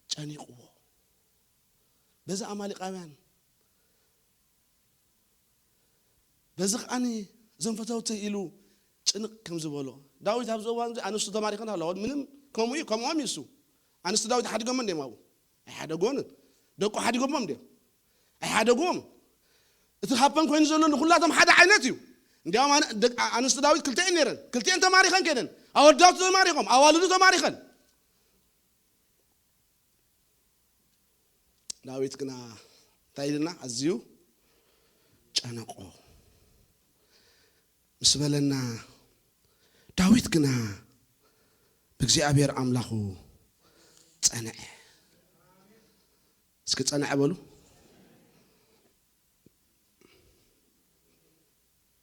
ጨኒቕዎ። በዚ ኣማሊቃውያን፣ በዚ ከኣኒ እዞም ፈተውተይ ኢሉ ጭንቕ ከም ዝበሎ። ዳዊት ኣብዚ እዋን እዚ ኣንስቱ ተማሪኸን ኣለዋ። ምንም ከምኡ እዩ፣ ከምኦም እዩ እሱ። ኣንስቲ ዳዊት ሓዲጎሞ እንዲዮም ኣብኡ? ኣይሓደጎንን። ደቁ ሓዲጎሞም እንዲዮም? ኣይሓደጉዎም። እቲ ሃበን ኮይኑ ዘሎ ንኹላቶም ሓደ ዓይነት እዩ። እንዲያውም ኣነ-፣ ደቅ-፣ ኣንስቲ ዳዊት ክልተ እየን ነይረን። ክልቲኤን ተማሪኸን ከይደን። ኣወዳቱ ተማሪኾም፣ ኣዋልዱ ተማሪኸን። ዳዊት ግና እንታይ ኢልና? ኣዝዩ ጨነቆ። ምስ በለና፣ ዳዊት ግና ብእግዚኣብሔር ኣምላኹ ጸንዐ። እስኪ ጸንዐ በሉ።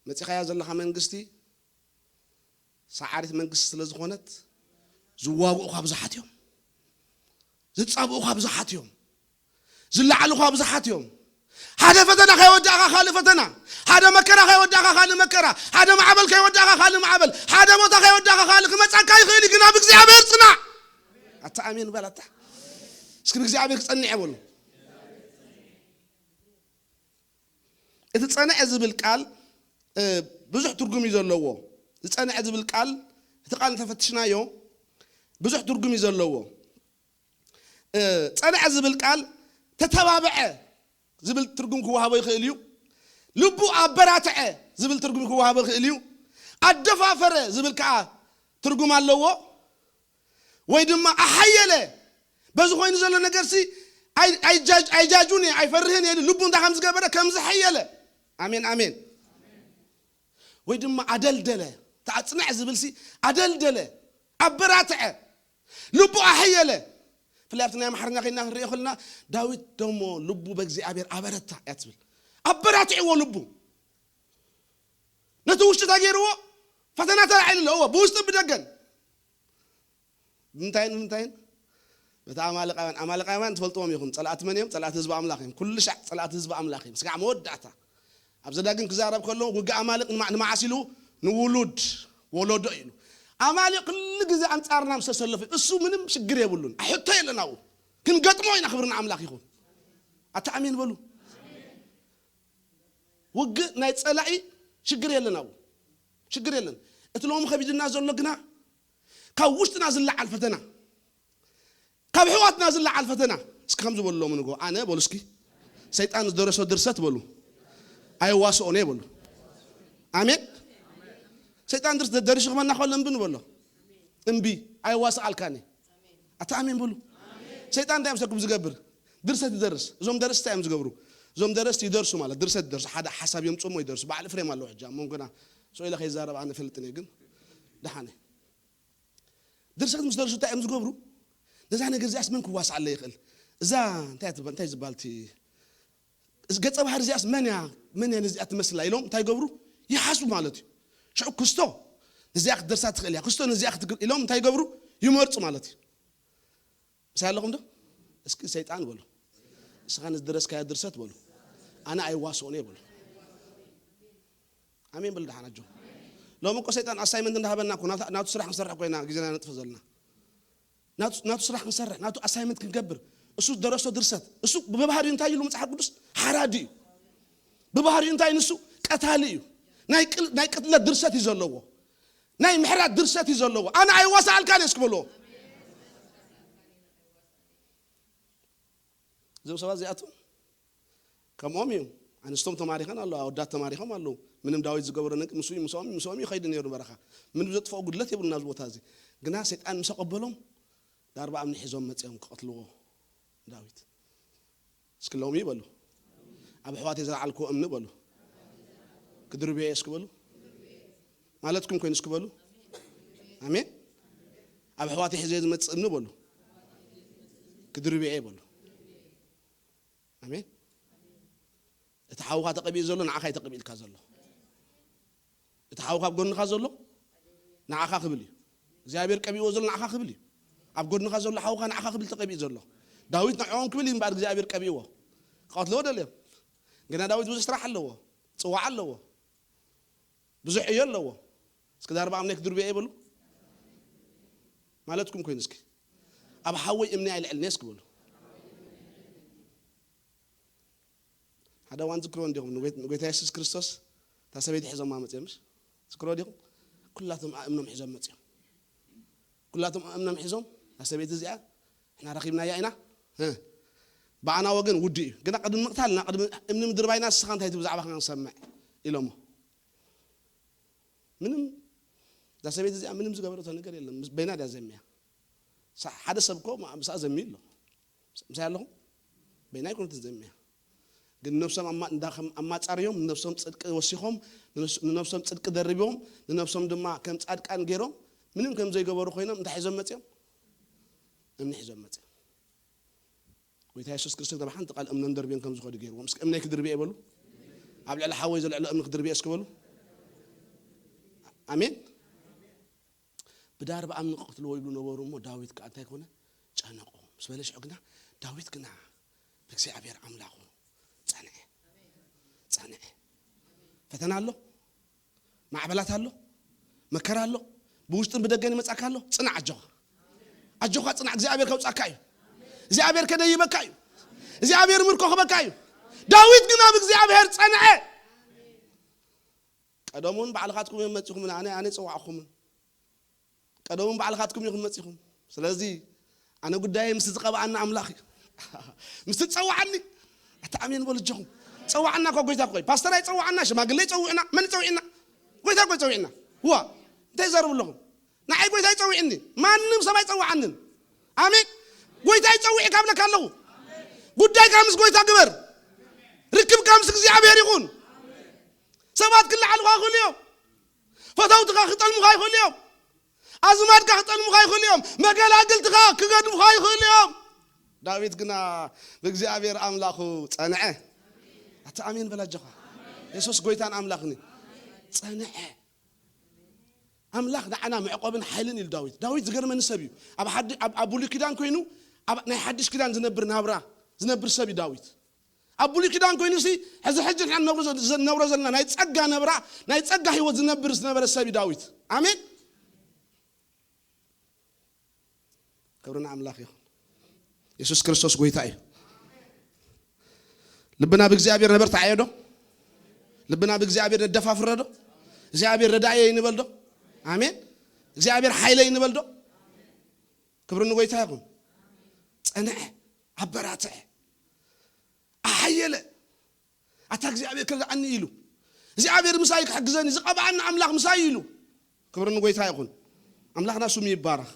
መጺኻያ ዘለኻ መንግስቲ ሰዓሪት መንግስቲ ስለ ዝኾነት፣ ዝዋግኡኻ ብዙሓት እዮም። ዝጻብኡኻ ብዙሓት እዮም። ዝለዓሉኻ ብዙሓት እዮም። ሓደ ፈተና ከይወዳእኻ ካልእ ፈተና፣ ሓደ መከራ ከይወዳእኻ ካልእ መከራ፣ ሓደ ማዕበል ከይወዳእኻ ካልእ ማዕበል፣ ሓደ ቦታ ከይወዳእኻ ካልእ ክመጻካ ይኽእል እዩ፣ ግና ብእግዚኣብሔር ጽናዕ። ኣታ ኣሜን በል ኣታ። እስኪ ብእግዚኣብሔር ክጸንዕ በሉ። እቲ ጸንዐ ዝብል ቃል፣ እ፣ ብዙሕ ትርጉም እዩ ዘለዎ። ዝጸንዐ ዝብል ቃል፣ እቲ ቃል እንተፈትሽናዮ ብዙሕ ትርጉም እዩ ዘለዎ። እ፣ ጸንዐ ዝብል ቃል ተተባብዐ ዝብል ትርጉም ክወሃቦ ይኽእል እዩ። ልቡ ኣበራትዐ ዝብል ትርጉም ክወሃቦ ይኽእል እዩ። ኣደፋፈረ ዝብል ከኣ ትርጉም ኣለዎ። ወይ ድማ ኣሓየለ። በዚ ኮይኑ ዘሎ ነገርሲ ኣይ-፣ ኣይጃጅ-፣ ኣይጃጁን እየ፣ ኣይፈርህን እየ ኢሉ ልቡ እንታይ ከም ዝገበረ፣ ከም ዝሐየለ። ኣሜን፣ ኣሜን። ወይ ድማ ኣደልደለ። ተኣጽንዐ ዝብልሲ ኣደልደለ፣ ኣበራትዐ፣ ልቡ ኣሐየለ። ብፍላይ ኣብቲ ናይ ኣምሓርኛ ከይና ክንሪኦ ከለና፣ ዳዊት ደሞ ልቡ በእግዚኣብሔር ኣበረታ እያ ትብል። ኣበራትዕዎ ልቡ። ነቲ ውሽጢ እንታይ ገይርዎ? ፈተና ተላዒሉ ኣለዎ፣ ብውሽጥን ብደገን። ብምንታይን ብምንታይን? በቲ ኣማልቃውያን። ኣማልቃውያን ትፈልጥዎም ኢኹም። ጸላእቲ መን እዮም? ጸላእቲ ህዝቢ ኣምላኽ እዮም። ኩሉ ሻዕ ጸላእቲ ህዝቢ ኣምላኽ እዮም። ስጋዕ መወዳእታ። ኣብ ዘዳግም ክዛረብ ከሎ፣ ውግእ ኣማልቅ ንማ-፣ ንመዓስ ኢሉ? ንውሉድ ወለዶ ኢሉ። ኣማልቅ ኩሉ ግዜ ኣንጻርና ምስ ተሰለፉ፣ እሱ ምንም ሽግር የብሉን። ሕቶ የለን ኣብኡ። ክንገጥሞ ኢና፣ ክብሪ ንኣምላኽ ይኹን። ኣታ ኣሜን በሉ። ውግእ ናይ ጸላኢ ሽግር የለን ኣብኡ። ሽግር የለን። እቲ ሎሚ ከቢድና ዘሎ ግና ካብ ውሽጥና ዝለዓል ፈተና፣ ካብ ኣሕዋትና ዝለዓል ፈተና። እስኪ ከምዚ በሉ ሎሚ ንግሆ፣ ኣነ በሉ እስኪ፣ ሰይጣን ዝደረሶ ድርሰት በሉ፣ ኣይዋስኦን እየ በሉ። ኣሜን። ሰይጣን ድርስ-፣ ደሪሱ ክመና ከሎ እምቢ ንበሎ። እምቢ፣ ኣይዋስኣልካን እየ። ኣታ ኣሜን በሉ። ሰይጣን እንታይ እዮም ሰኩም ዝገብር? ድርሰት ይደርስ። እዞም ደረስቲ እንታይ እዮም ዝገብሩ? እዞም ደረስቲ ይደርሱ ማለት ድርሰት ይደርሱ። ሓደ ሓሳብ የምጽኡ እሞ ይደርሱ። በዓል ኤፍሬም ኣለዉ ሕጂ ኣብ መንጎና። ስቕ ኢለ ከይዛረብ ኣነ እፈልጥን እየ፣ ግን ደሓነ። ድርሰት ምስ ደርሱ እንታይ እዮም ዝገብሩ? ነዛ ነገር እዚኣስ መን ክዋስኣለይ ይኽእል? እዛ እንታይ ትበ-፣ እንታይ ዝበሃል እቲ፣ እዚ ገጸ ባህሪ እዚኣስ መን እያ? መን እያ ነዚኣ ትመስላ? ኢሎም እንታይ ይገብሩ? ይሓስቡ ማለት እዩ። ሽዑ ክስቶ ነዚኣ ክትደርሳ ትኽእል እያ፣ ክስቶ ነዚኣ ክትግ-፣ ኢሎም እንታይ ይገብሩ? ይመርጹ ማለት እዩ። ምሳይ ኣለኹም ዶ? እስኪ ሰይጣን በሉ። እስኻ ንዝደረስካዮ ድርሰት በሉ። ኣነ ኣይዋስኦን እየ በሉ። ኣሜን በሉ ደሓን ኣጆ። ሎሚ እኮ ሰይጣን ኣሳይመንት እንዳሃበና እኮ ናቱ፣ ናቱ ስራሕ ክንሰርሕ ኮይና ግዜና ነጥፍ ዘለና። ናቱ፣ ናቱ ስራሕ ክንሰርሕ፣ ናቱ ኣሳይመንት ክንገብር። እሱ ደረሶ ድርሰት። እሱ ብባህሪኡ እንታይ እዩ ኢሉ መጽሓፍ ቅዱስ? ሓራዲ እዩ። ብባህሪኡ እንታይ ንሱ? ቀታሊ እዩ። ናይ ቅል-፣ ናይ ቅትለት ድርሰት እዩ ዘለዎ። ናይ ምሕራት ድርሰት እዩ ዘለዎ። ኣነ ኣይዋስኣልካን እየ እስኪ በልዎ። እዞም ሰባት እዚኣቶም ከምኦም እዮም። ኣንስቶም ተማሪኸን ኣለዋ፣ ኣወዳት ተማሪኾም ኣለዉ። ምንም ዳዊት ዝገበሮ ነገር፣ ምስ ምስኦም ምስኦም ይኸይድ ነይሩ በረኻ። ምንም ዘጥፍኦ ጉድለት የብሉን ኣብዚ ቦታ እዚ። ግና ሰይጣን ምስ ኣቐበሎም፣ ዳርባ እምኒ ሒዞም መጺኦም ክቐትልዎ ዳዊት። እስኪ ሎሚ በሉ፣ ኣብ ኣሕዋተይ ዝለዓልክዎ እምኒ በሉ፣ ክድርብዮ እየ እስኪ በሉ፣ ማለትኩም ኮይኑ እስኪ በሉ። ኣሜን። ኣብ ኣሕዋተይ ሒዘ ዝመጽእ እምኒ በሉ፣ ክድርብዮ እየ በሉ። ኣሜን። እቲ ሓውኻ ተቐቢኡ ዘሎ ንዓኻ እዩ ተቐቢልካ ዘሎ። እቲ ሓውኻ ኣብ ጎንኻ ዘሎ ንዓኻ ክብል እዩ። እግዚኣብሔር ቀቢእዎ ዘሎ ንዓኻ ክብል እዩ። ኣብ ጎንኻ ዘሎ ሓውኻ ንዓኻ ክብል ተቐቢኡ ዘሎ። ዳዊት ንዕኦም ክብል እዩ እምበኣር እግዚኣብሔር ቀቢእዎ። ክቐትልዎ ደልዮም። ግና ዳዊት ብዙሕ ስራሕ ኣለዎ። ጽዋዕ ኣለዎ። ብዙሕ ዕዮ ኣለዎ። እስኪ ዳርባ ኣምናይ ክድርብዮ እየ በሉ። ማለትኩም ኮይኑ እስኪ። ኣብ ሓወይ እምኒ ኣይልዕልን'የ እስኪ በሉ። ሓደ እዋን ዝክርዎ እንዲኹም፣ ንጎይት-፣ ንጎይታ የሱስ ክርስቶስ እታ ሰበይቲ ሒዞማ መጽዮም፣ ምሽ? ዝክርዎ ዲኹም? ኩላቶም ኣእምኖም ሒዞም መጽዮም። ኩላቶም ኣእምኖም ሒዞም፣ እታ ሰበይቲ እዚኣ ንሕና ረኺብናያ ኢና። እ። ብኣና ወገን ውዲ እዩ። ግና ቅድሚ ምቕታልና፣ ቅድሚ እምኒ ምድርባይና፣ ንስኻ እንታይ ትብል ብዛዕባኻ ክንሰምዕ ኢሎሞ። ምንም፣ እዛ ሰበይቲ እዚኣ ምንም ዝገበረቶ ነገር የለን። ምስ በይና ድያ ዘምያ። ሳ-፣ ሓደ ሰብ እኮ ማ-፣ ምስኣ ዘምዩ ኣሎ። ምሳይ ኣለኹም? በይና ኣይኮነትን ዘምያ። ግን ነብሶም ኣማ-፣ እንዳኸም-፣ ኣማጻርዮም፣ ንነብሶም ጽድቂ ወሲኾም፣ ንነስ-፣ ንነብሶም ጽድቂ ደርብዮም፣ ንነብሶም ድማ ከም ጻድቃን ገይሮም፣ ምንም ከም ዘይገበሩ ኮይኖም እንታይ ሒዞም መጽዮም? እምኒ ሒዞም መጽዮም። ጎይታ የሱስ ክርስቶስ ናብ ሓንቲ ቃል እምኖም ደርብዮም ከም ዝኸዱ ገይርዎም። እስኪ እምነይ ክድርብየ በሉ። ኣብ ልዕሊ ሓወይ ዘልዕሎ እምኒ ክድርብየ እስኪ በሉ። ኣሜን። ብዳርባ እምኒ ክቕትልዎ ይብሉ ነበሩ እሞ ዳዊት ከኣ እንታይ ኮነ? ጨነቆ። ምስ በለ ሽዑ ግና ዳዊት ግና ብእግዚኣብሔር ኣምላኹ ጸንዐ። ጸንዐ። ፈተና ኣሎ፣ ማዕበላት ኣሎ፣ መከራ ኣሎ፣ ብውሽጥን ብደገን ይመጻካ ኣሎ። ጽናዕ ኣጆኻ። ኣጆኻ ጽናዕ፣ እግዚኣብሔር ከውጻካ እዩ። እግዚኣብሔር ከደይበካ እዩ። እግዚኣብሔር ምርኮ ክበካ እዩ። ዳዊት ግና ብእግዚኣብሔር ጸንዐ። ቀደሙን ባዕልኻትኩም እዮም መጺኹም፣ ኣነ፣ ኣነ ጸዋዕኹምን። ቀደሙን ባዕልኻትኩም ኢኹም መጺኹም። ስለዚ ኣነ ጉዳየይ ምስ ዝቐብኣና ኣምላኽ እዩ። ምስ ዝጸዋዓኒ፣ ኣታ ኣሜን በሉ እጆኹም። ጸዋዓና እኮ ጎይታ እኮ እዩ። ፓስተር ኣይጸዋዓና፣ ሽማግለ ይጸውዕና፣ መን ይጸውዕና? ጎይታ እኮ ይጸውዕና። ዋ፣ እንታይ ይዛረቡ ኣለኹም? ንዓይ ጎይታ ይጸውዕኒ፣ ማንም ሰብ ኣይጸዋዓንን። ኣሜን። ጎይታ ይጸውዕ ካብ ለካ ኣለኹ። ጉዳይካ ምስ ጎይታ ግበር። ርክብካ ምስ እግዚኣብሔር ይኹን። ሰባት ክለዓልኻ ይኽእሉ እዮም። ፈተውትኻ ክጠልሙኻ ይኽእሉ እዮም። ኣዝማድካ ክጠልሙኻ ይኽእሉ እዮም። መገላግልትኻ ክገድፉኻ ይኽእሉ እዮም። ዳዊት ግና ብእግዚኣብሔር ኣምላኹ ጸንዐ። ኣታ ኣሜን በል ኣጆኻ። የሱስ ጎይታን ኣምላኽን እዩ። ጸንዐ። ኣምላኽ ንዓና መዕቆብን ሓይልን ኢሉ ዳዊት። ዳዊት ዝገርመኒ ሰብ እዩ። ኣብ ሓዲ-፣ ኣብ፣ ኣብ ብሉይ ኪዳን ኮይኑ ኣብ ናይ ሓድሽ ኪዳን ዝነብር ናብራ ዝነብር ሰብ እዩ ዳዊት። ኣብ ብሉይ ኪዳን ኮይኑ ሲ፣ ሕዚ ሕጂ ንሕና ንነብሮ ዘ-፣ ዘ-፣ ንነብሮ ዘለና ናይ ጸጋ ነብራ፣ ናይ ጸጋ ህይወት ዝነብር ዝነበረ ሰብ እዩ ዳዊት። ኣሜን። ክብሪ ንኣምላኽ ይኹን። የሱስ ክርስቶስ ጎይታ እዩ። ልብና ብእግዚኣብሔር ነበርትዓዮ ዶ? ልብና ብእግዚኣብሔር ነደፋፍሮ ዶ? እግዚኣብሔር ረዳእየ ይንበል ዶ? ኣሜን። እግዚኣብሔር ሓይለ ይንበል ዶ? ክብሪ ንጎይታ ይኹን። ጸንዐ፣ ኣበራትዐ፣ ኣሓየለ። ኣታ እግዚኣብሔር ክረድኣኒ ኢሉ፣ እግዚኣብሔር ምሳይ ክሕግዘኒ፣ ዝቐብኣኒ ኣምላኽ ምሳይ ኢሉ። ክብሪ ንጎይታ ይኹን። ኣምላኽና ስሙ ይባረኽ።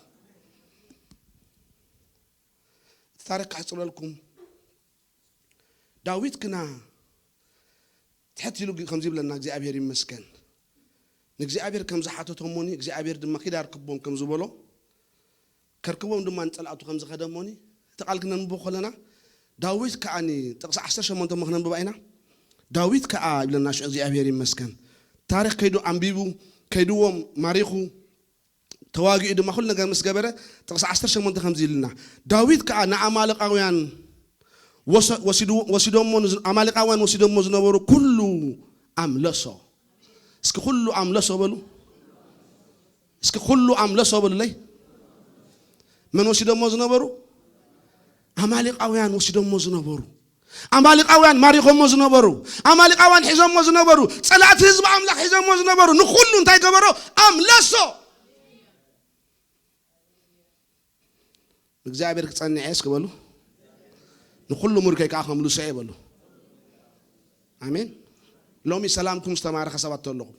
እቲ ታሪኽ ከሕጽረልኩም፣ ዳዊት ግና ትሕት ኢሉ ከምዚ ይብለና፣ እግዚኣብሔር ይመስገን። ንእግዚኣብሔር ከም ዝሓተቶ እሞኒ፣ እግዚኣብሔር ድማ ኪድ ኣርክቦም ከም ዝበሎ፣ ከርክቦም ድማ ንጸላእቱ ከም ዝኸደ እሞኒ፣ እቲ ቃል ክነንብቦ ከለና፣ ዳዊት ከኣ ኒ-፣ ጥቕሲ ዓሰርተ ሸሞንተ እሞ ክነንብባ ኢና። ዳዊት ከኣ ይብለና፣ ሽዑ እግዚኣብሔር ይመስገን። ታሪኽ ከይዱ ኣንቢቡ፣ ከይድዎም ማሪኹ፣ ተዋጊኡ ድማ ኩሉ ነገር ምስ ገበረ፣ ጥቕሲ ዓሰርተ ሸሞንተ ከምዚ ኢልና፣ ዳዊት ከኣ ንኣማሌቃውያን ወሰ-፣ ወሲዱ-፣ ወሲዶሞ ንዝ-፣ ኣማሌቃውያን ወሲዶሞ ዝነበሩ ኩሉ ኣምለሶ። እስኪ ኩሉ ኣምለሶ በሉ። እስኪ ኩሉ ኣምለሶ በሉለይ። መን ወሲዶሞ ዝነበሩ? ኣማሌቃውያን ወሲዶሞ ዝነበሩ። ኣማሌቃውያን ማሪኾሞ ዝነበሩ። ኣማሌቃውያን ሒዞሞ ዝነበሩ። ጸላእቲ ህዝቢ ኣምላኽ ሒዞሞ ዝነበሩ። ንኹሉ እንታይ ገበሮ? ኣምለሶ። እግዚኣብሔር ክጸንዕ እየ እስኪ በሉ። ንኹሉ ምርኮይ ከዓ ከምልሶ እየ በሉ። ኣሜን። ሎሚ ሰላምኩም ዝተማረኸ ሰባት ኣለኹም።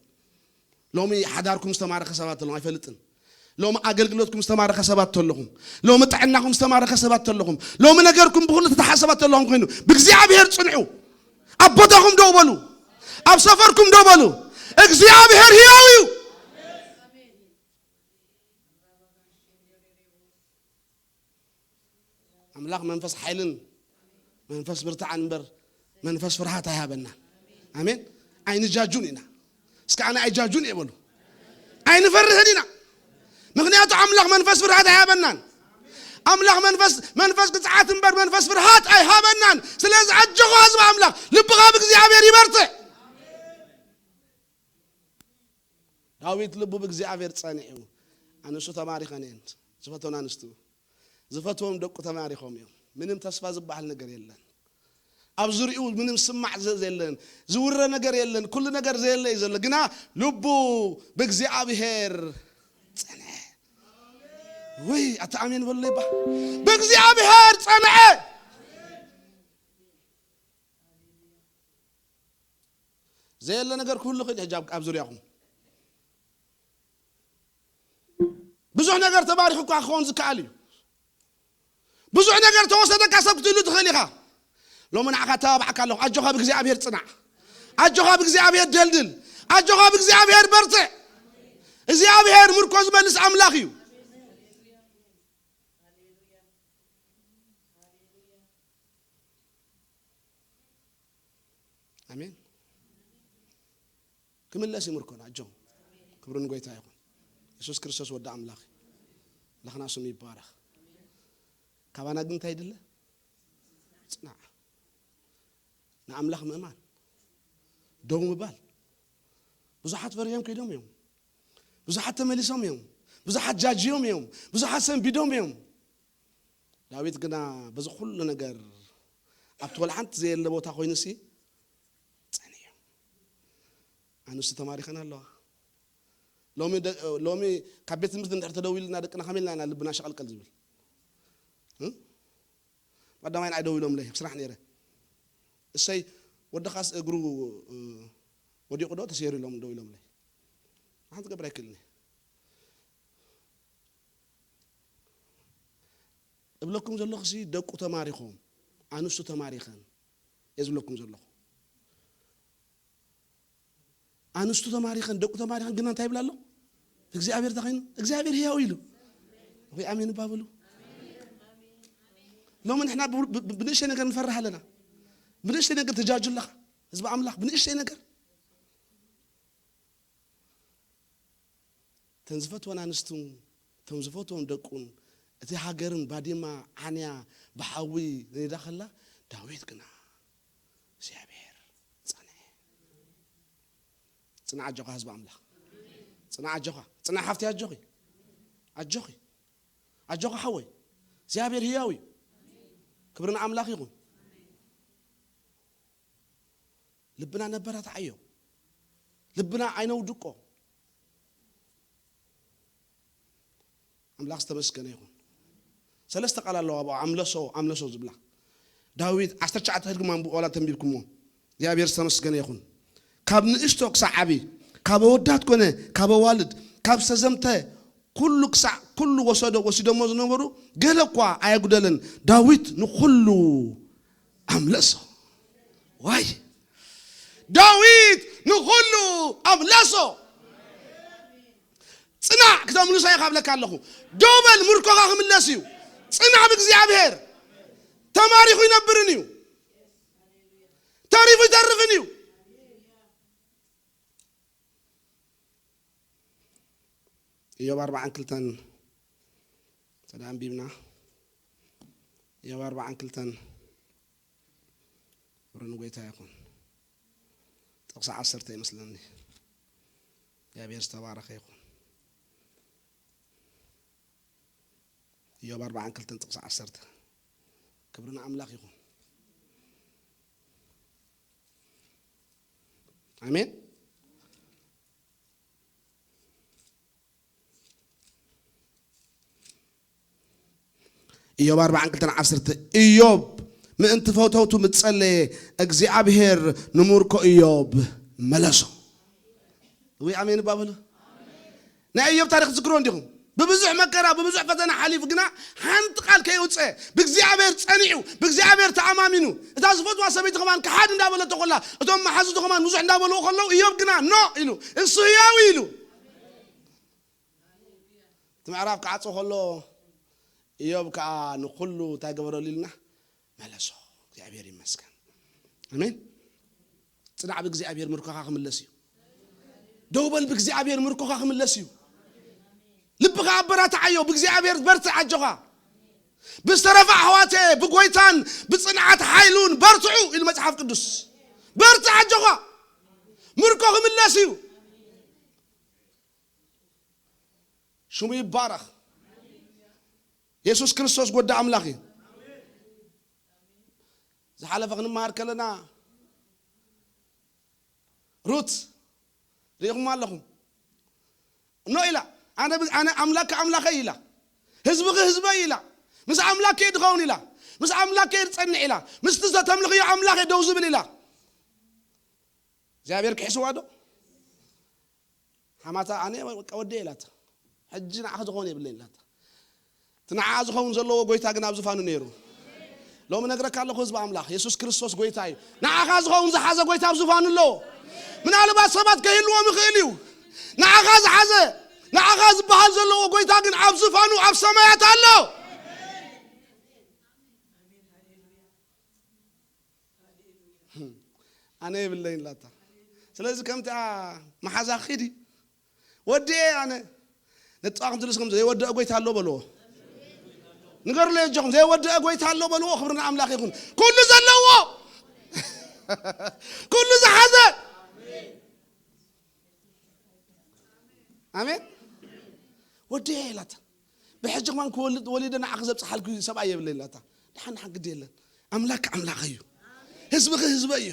ሎሚ ሓዳርኩም ዝተማረኸ ሰባት ኣለኹም። ኣይፈልጥን። ሎሚ ኣገልግሎትኩም ዝተማረኸ ሰባት ኣለኹም። ሎሚ ጥዕናኹም ዝተማረኸ ሰባት ኣለኹም። ሎሚ ነገርኩም ብኹሉ ዝተተሓ ሰባት ኣለኹም ኮይኑ፣ ብእግዚኣብሔር ጽንዑ። ኣብ ቦታኹም ደው በሉ። ኣብ ሰፈርኩም ደው በሉ። እግዚኣብሔር ህያው እዩ። ኣምላኽ መንፈስ ሓይልን መንፈስ ብርትዓን እምበር መንፈስ ፍርሃት ኣይሃበናን። ኣሜን። ኣይንጃጁን ኢና። እስከ ኣነ ኣይጃጁን እየ በሉ። ኣይንፈርህን ኢና። ምኽንያቱ ኣምላኽ መንፈስ ፍርሃት ኣይሃበናን። ኣምላኽ መንፈስ፣ መንፈስ ቅጽዓት እምበር መንፈስ ፍርሃት ኣይሃበናን። ስለዚ ኣጆኻ ህዝቢ ኣምላኽ፣ ልብኻ ብእግዚኣብሔር ይበርትዕ። ዳዊት ልቡ ብእግዚኣብሔር ጸኒዑ። ኣንስቱ ተማሪኸን እየን። ዝፈትወን ኣንስቱ፣ ዝፈትዎም ደቁ ተማሪኾም እዮም። ምንም ተስፋ ዝበሃል ነገር የለን። ኣብ ዙሪኡ ምንም ስማዕ ዘ-፣ ዘየለን፣ ዝውረ ነገር የለን። ኩሉ ነገር ዘየለ እዩ ዘሎ። ግና ልቡ ብእግዚኣብሔር ጸንዐ። ወይ ኣታ ኣሜን በሎ ይባ። ብእግዚኣብሔር ጸንዐ። ዘየለ ነገር ክህሉ ይኽእል እዩ። ሕጂ ኣብ፣ ኣብ ዙርያኹም ብዙሕ ነገር ተባሪኹ እኳ ክኸውን ዝከኣል እዩ። ብዙሕ ነገር ተወሰደካ ሰብ ክትህሉ ትኽእል ኢኻ። ሎሚ ንዓኻ ተባባዕካ ኣለኹ። ኣጆኻ ብእግዚኣብሔር ጽናዕ። ኣጆኻ ብእግዚኣብሔር ደልድል። ኣጆኻ ብእግዚኣብሔር በርትዕ። እግዚኣብሔር ምርኮ ዝመልስ ኣምላኽ እዩ። ኣሜን። ክምለስ እዩ ምርኮና። ኣጆ ክብሪ ንጎይታ ይኹን። የሱስ ክርስቶስ ወዲ ኣምላኽ እዩ። ኣምላኽና ስሙ ይባረኽ። ካባና ግን እንታይ ይድለ? ጽናዕ። ንኣምላኽ ምእማን። ደው ምባል። ብዙሓት ፈሪሆም ከይዶም እዮም። ብዙሓት ተመሊሶም እዮም። ብዙሓት ጃጅዮም እዮም። ብዙሓት ሰንቢዶም እዮም። ዳዊት ግና በዚ ኩሉ ነገር ኣብቲ ወላ ሓንቲ ዘየለ ቦታ ኮይኑሲ ጸኒሑ። ኣንስቱ ተማሪኸን ኣለዋ። ሎሚ ደ-፣ ሎሚ ካብ ቤት ትምህርቲ እንድሕር ተደዊልና ደቅና ከመይ ኢልና ኢና ልብና ሸቐልቀል ዝብል? እ? ቀዳማይ ንዓይ ደው ኢሎምለይ፣ ኣብ ስራሕ ነይረ። እሰይ፣ ወድኻስ እግሩ፣ እ፣ ወዲቑ ዶ ተሰይሩ ኢሎም ደው ኢሎምለይ። ሓንቲ ክገብር ኣይክእልን እየ። እብለኩም ዘለኹሲ ደቁ ተማሪኾም፣ ኣንስቱ ተማሪኸን እየ ዝብለኩም ዘለኹ። ኣንስቱ ተማሪኸን፣ ደቁ ተማሪኸን፣ ግና እንታይ ይብላ ኣሎ? እግዚኣብሔር እንታይ ኮይኑ? እግዚኣብሔር ህያው ኢሉ። ወይ ኣሜን ባብሉ። ሎሚ ንሕና ብ-፣ ብ-፣ ብ-፣ ብንእሽተይ ነገር ንፈርህ ኣለና። ብንእሽተይ ነገር ትጃጁ ኣለኻ። ህዝቢ ኣምላኽ፣ ብንእሽተይ ነገር። እተን ዝፈትወን ኣንስቱ፣ እቶም ዝፈትዎም ደቁን፣ እቲ ሃገርን ባድማ ዓንያ ብሓዊ ነይዳ ከላ፣ ዳዊት ግና እግዚኣብሔር ጸንዐ። ጽናዕ ኣጆኻ ህዝቢ ኣምላኽ። ጽናዕ ኣጆኻ። ጽናዕ ሓፍቲ ኣጆኺ። ኣጆኺ። ኣጆኻ ሓወይ። እግዚኣብሔር ህያው እዩ። ክብሪ ንኣምላኽ ይኹን። ልብና ነበራትዓዮ። ልብና ኣይነውድቆ። ኣምላኽ ዝተመስገነ ይኹን። ሰለስተ ቃል ኣለዋ ኣብኡ፣ ኣምለሶ፣ ኣምለሶ ዝብላ። ዳዊት ዓሰርተ ትሽዓተ ከድኩም ኣንብቡ፣ ዋላ ተንቢብኩሞ። እግዚኣብሔር ዝተመስገነ ይኹን። ካብ ንእሽቶ ክሳዕ ዓቢ፣ ካብ ኣወዳት ኮነ ካብ ኣዋልድ፣ ካብ ዝተዘምተ ኩሉ ክሳዕ ኩሉ ወሰዶ፣ ወሲዶሞ ዝነበሩ ገለ እኳ ኣየጉደለን። ዳዊት ንኹሉ ኣምለሶ። ዋይ! ዳዊት ንኹሉ ኣምለሶ። ጽናዕ ክተምልሶ እየ ካብለካ ኣለኹ። ደው በል፣ ምርኮኻ ክምለስ እዩ። ጽናዕ ብእግዚኣብሔር። ተማሪኹ ይነብርን እዩ። ተሪፉ ይተርፍን እዩ። ኢዮብ ኣርባዓን ክልተን ተዳ ኣንቢብና። ኢዮብ ኣርባዓን ክልተን ክብሪ ንጎይታ ይኹን። ጥቕሲ ዓሰርተ ይመስለኒ። እግዚኣብሔር ዝተባረኸ ይኹን። ኢዮብ ኣርባዓን ክልተን ጥቕሲ ዓሰርተ። ክብሪ ንኣምላኽ ይኹን። ኣሜን። ኢዮብ ኣርባዓን ክልተን ዓሰርተ። ኢዮብ ምእንቲ ፈተውቱ ምስ ጸለየ እግዚኣብሔር ንምርኮ ኢዮብ መለሶ። ወይ ኣሜን ባበሉ። ናይ ኢዮብ ታሪኽ ትዝክሮ እንዲኹም? ብብዙሕ መከራ፣ ብብዙሕ ፈተና ሓሊፉ ግና ሓንቲ ቃል ከየውፀ ብእግዚኣብሔር ጸኒዑ፣ ብእግዚኣብሔር ተኣማሚኑ፣ እታ ዝፈትዋ ሰበይቲ ከማን ክሓድ እንዳበለቶ ከላ፣ እቶም መሓዙቱ ከማን ብዙሕ እንዳበልዎ ከለዉ ኢዮብ ግና ኖ ኢሉ፣ እሱ ህያው ኢሉ። እቲ ምዕራፍ ክዓጾ ከሎ ኢዮብ ከዓ ንኹሉ እንታይ ገበረሉ ኢልና? መለሶ። እግዚኣብሔር ይመስገን። ኣሜን። ጽናዕ፣ ብእግዚኣብሔር ምርኮኻ ክምለስ እዩ። ደው በል፣ ብእግዚኣብሔር ምርኮኻ ክምለስ እዩ። ልብኻ ኣበራትዓዮ፣ ብእግዚኣብሔር በርትዕ፣ ኣጆኻ። ብዝተረፈ ኣሕዋተ ብጎይታን ብጽንዓት ሓይሉን በርትዑ ኢሉ መጽሓፍ ቅዱስ። በርትዕ፣ ኣጆኻ። ምርኮ ክምለስ እዩ። ሽሙ ይባረኽ። የሱስ ክርስቶስ ጎዳ ኣምላኽ እዩ። ዝሓለፈ ክንመሃር ከለና ሩት ርኢኹም ኣለኹም። ኖ ኢላ፣ ኣነ ብ-፣ ኣነ ኣምላክ ኣምላኸይ ኢላ፣ ህዝብኺ ህዝበይ ኢላ፣ ምስ ኣምላክ እየ ድኸውን ኢላ፣ ምስ ኣምላክ እየ ዝጸንዕ ኢላ፣ ምስቲ ዝተምልኽዮ ኣምላኽ እየ ደው ዝብል ኢላ። እግዚኣብሔር ክሕስዋ ዶ? ሓማታ ኣነ በቃ ወዲ ኢላታ። ሕጂ ንዓኻ ዝኸውን የብለይን ኢላታ። እቲ ንዓኣ ዝኸውን ዘለዎ ጎይታ ግን ኣብ ዝፋኑ ነይሩ። ሎሚ ነግረካ ኣለኹ ህዝቢ ኣምላኽ፣ የሱስ ክርስቶስ ጎይታ እዩ። ንዓኻ ዝኸውን ዝሓዘ ጎይታ ኣብ ዝፋኑ ኣለዎ። ምናልባት ሰባት ከይህልዎም ይኽእል እዩ። ንዓኻ ዝሓዘ፣ ንዓኻ ዝበሃል ዘለዎ ጎይታ ግን ኣብ ዝፋኑ ኣብ ሰማያት ኣሎ። ኣነ የብለይን ላታ። ስለዚ ከምቲ መሓዛ ኺዲ ወዲኤ ኣነ ነጥዋ ከም ዝልስ ከም ዘይወደአ ጎይታ ኣሎ በልዎ። ንገሩለይ ኣጆኹም፣ ዘይወደአ ጎይታ ኣሎ በልዎ። ክብሪ ንኣምላኽ ይኹን። ኩሉ ዘለዎ፣ ኩሉ ዝሓዘ። ኣሜን። ወዲኤ ኢላታ። ብሕጂ ከማን ክወልድ ወሊደ ንዓኺ ዘብጽሓልኪ ሰብኣይ የብለይ ኢላታ። ደሓን ደሓን ግዲ የለን። ኣምላክ ኣምላኽ እዩ። ህዝብኺ ህዝበ እዩ።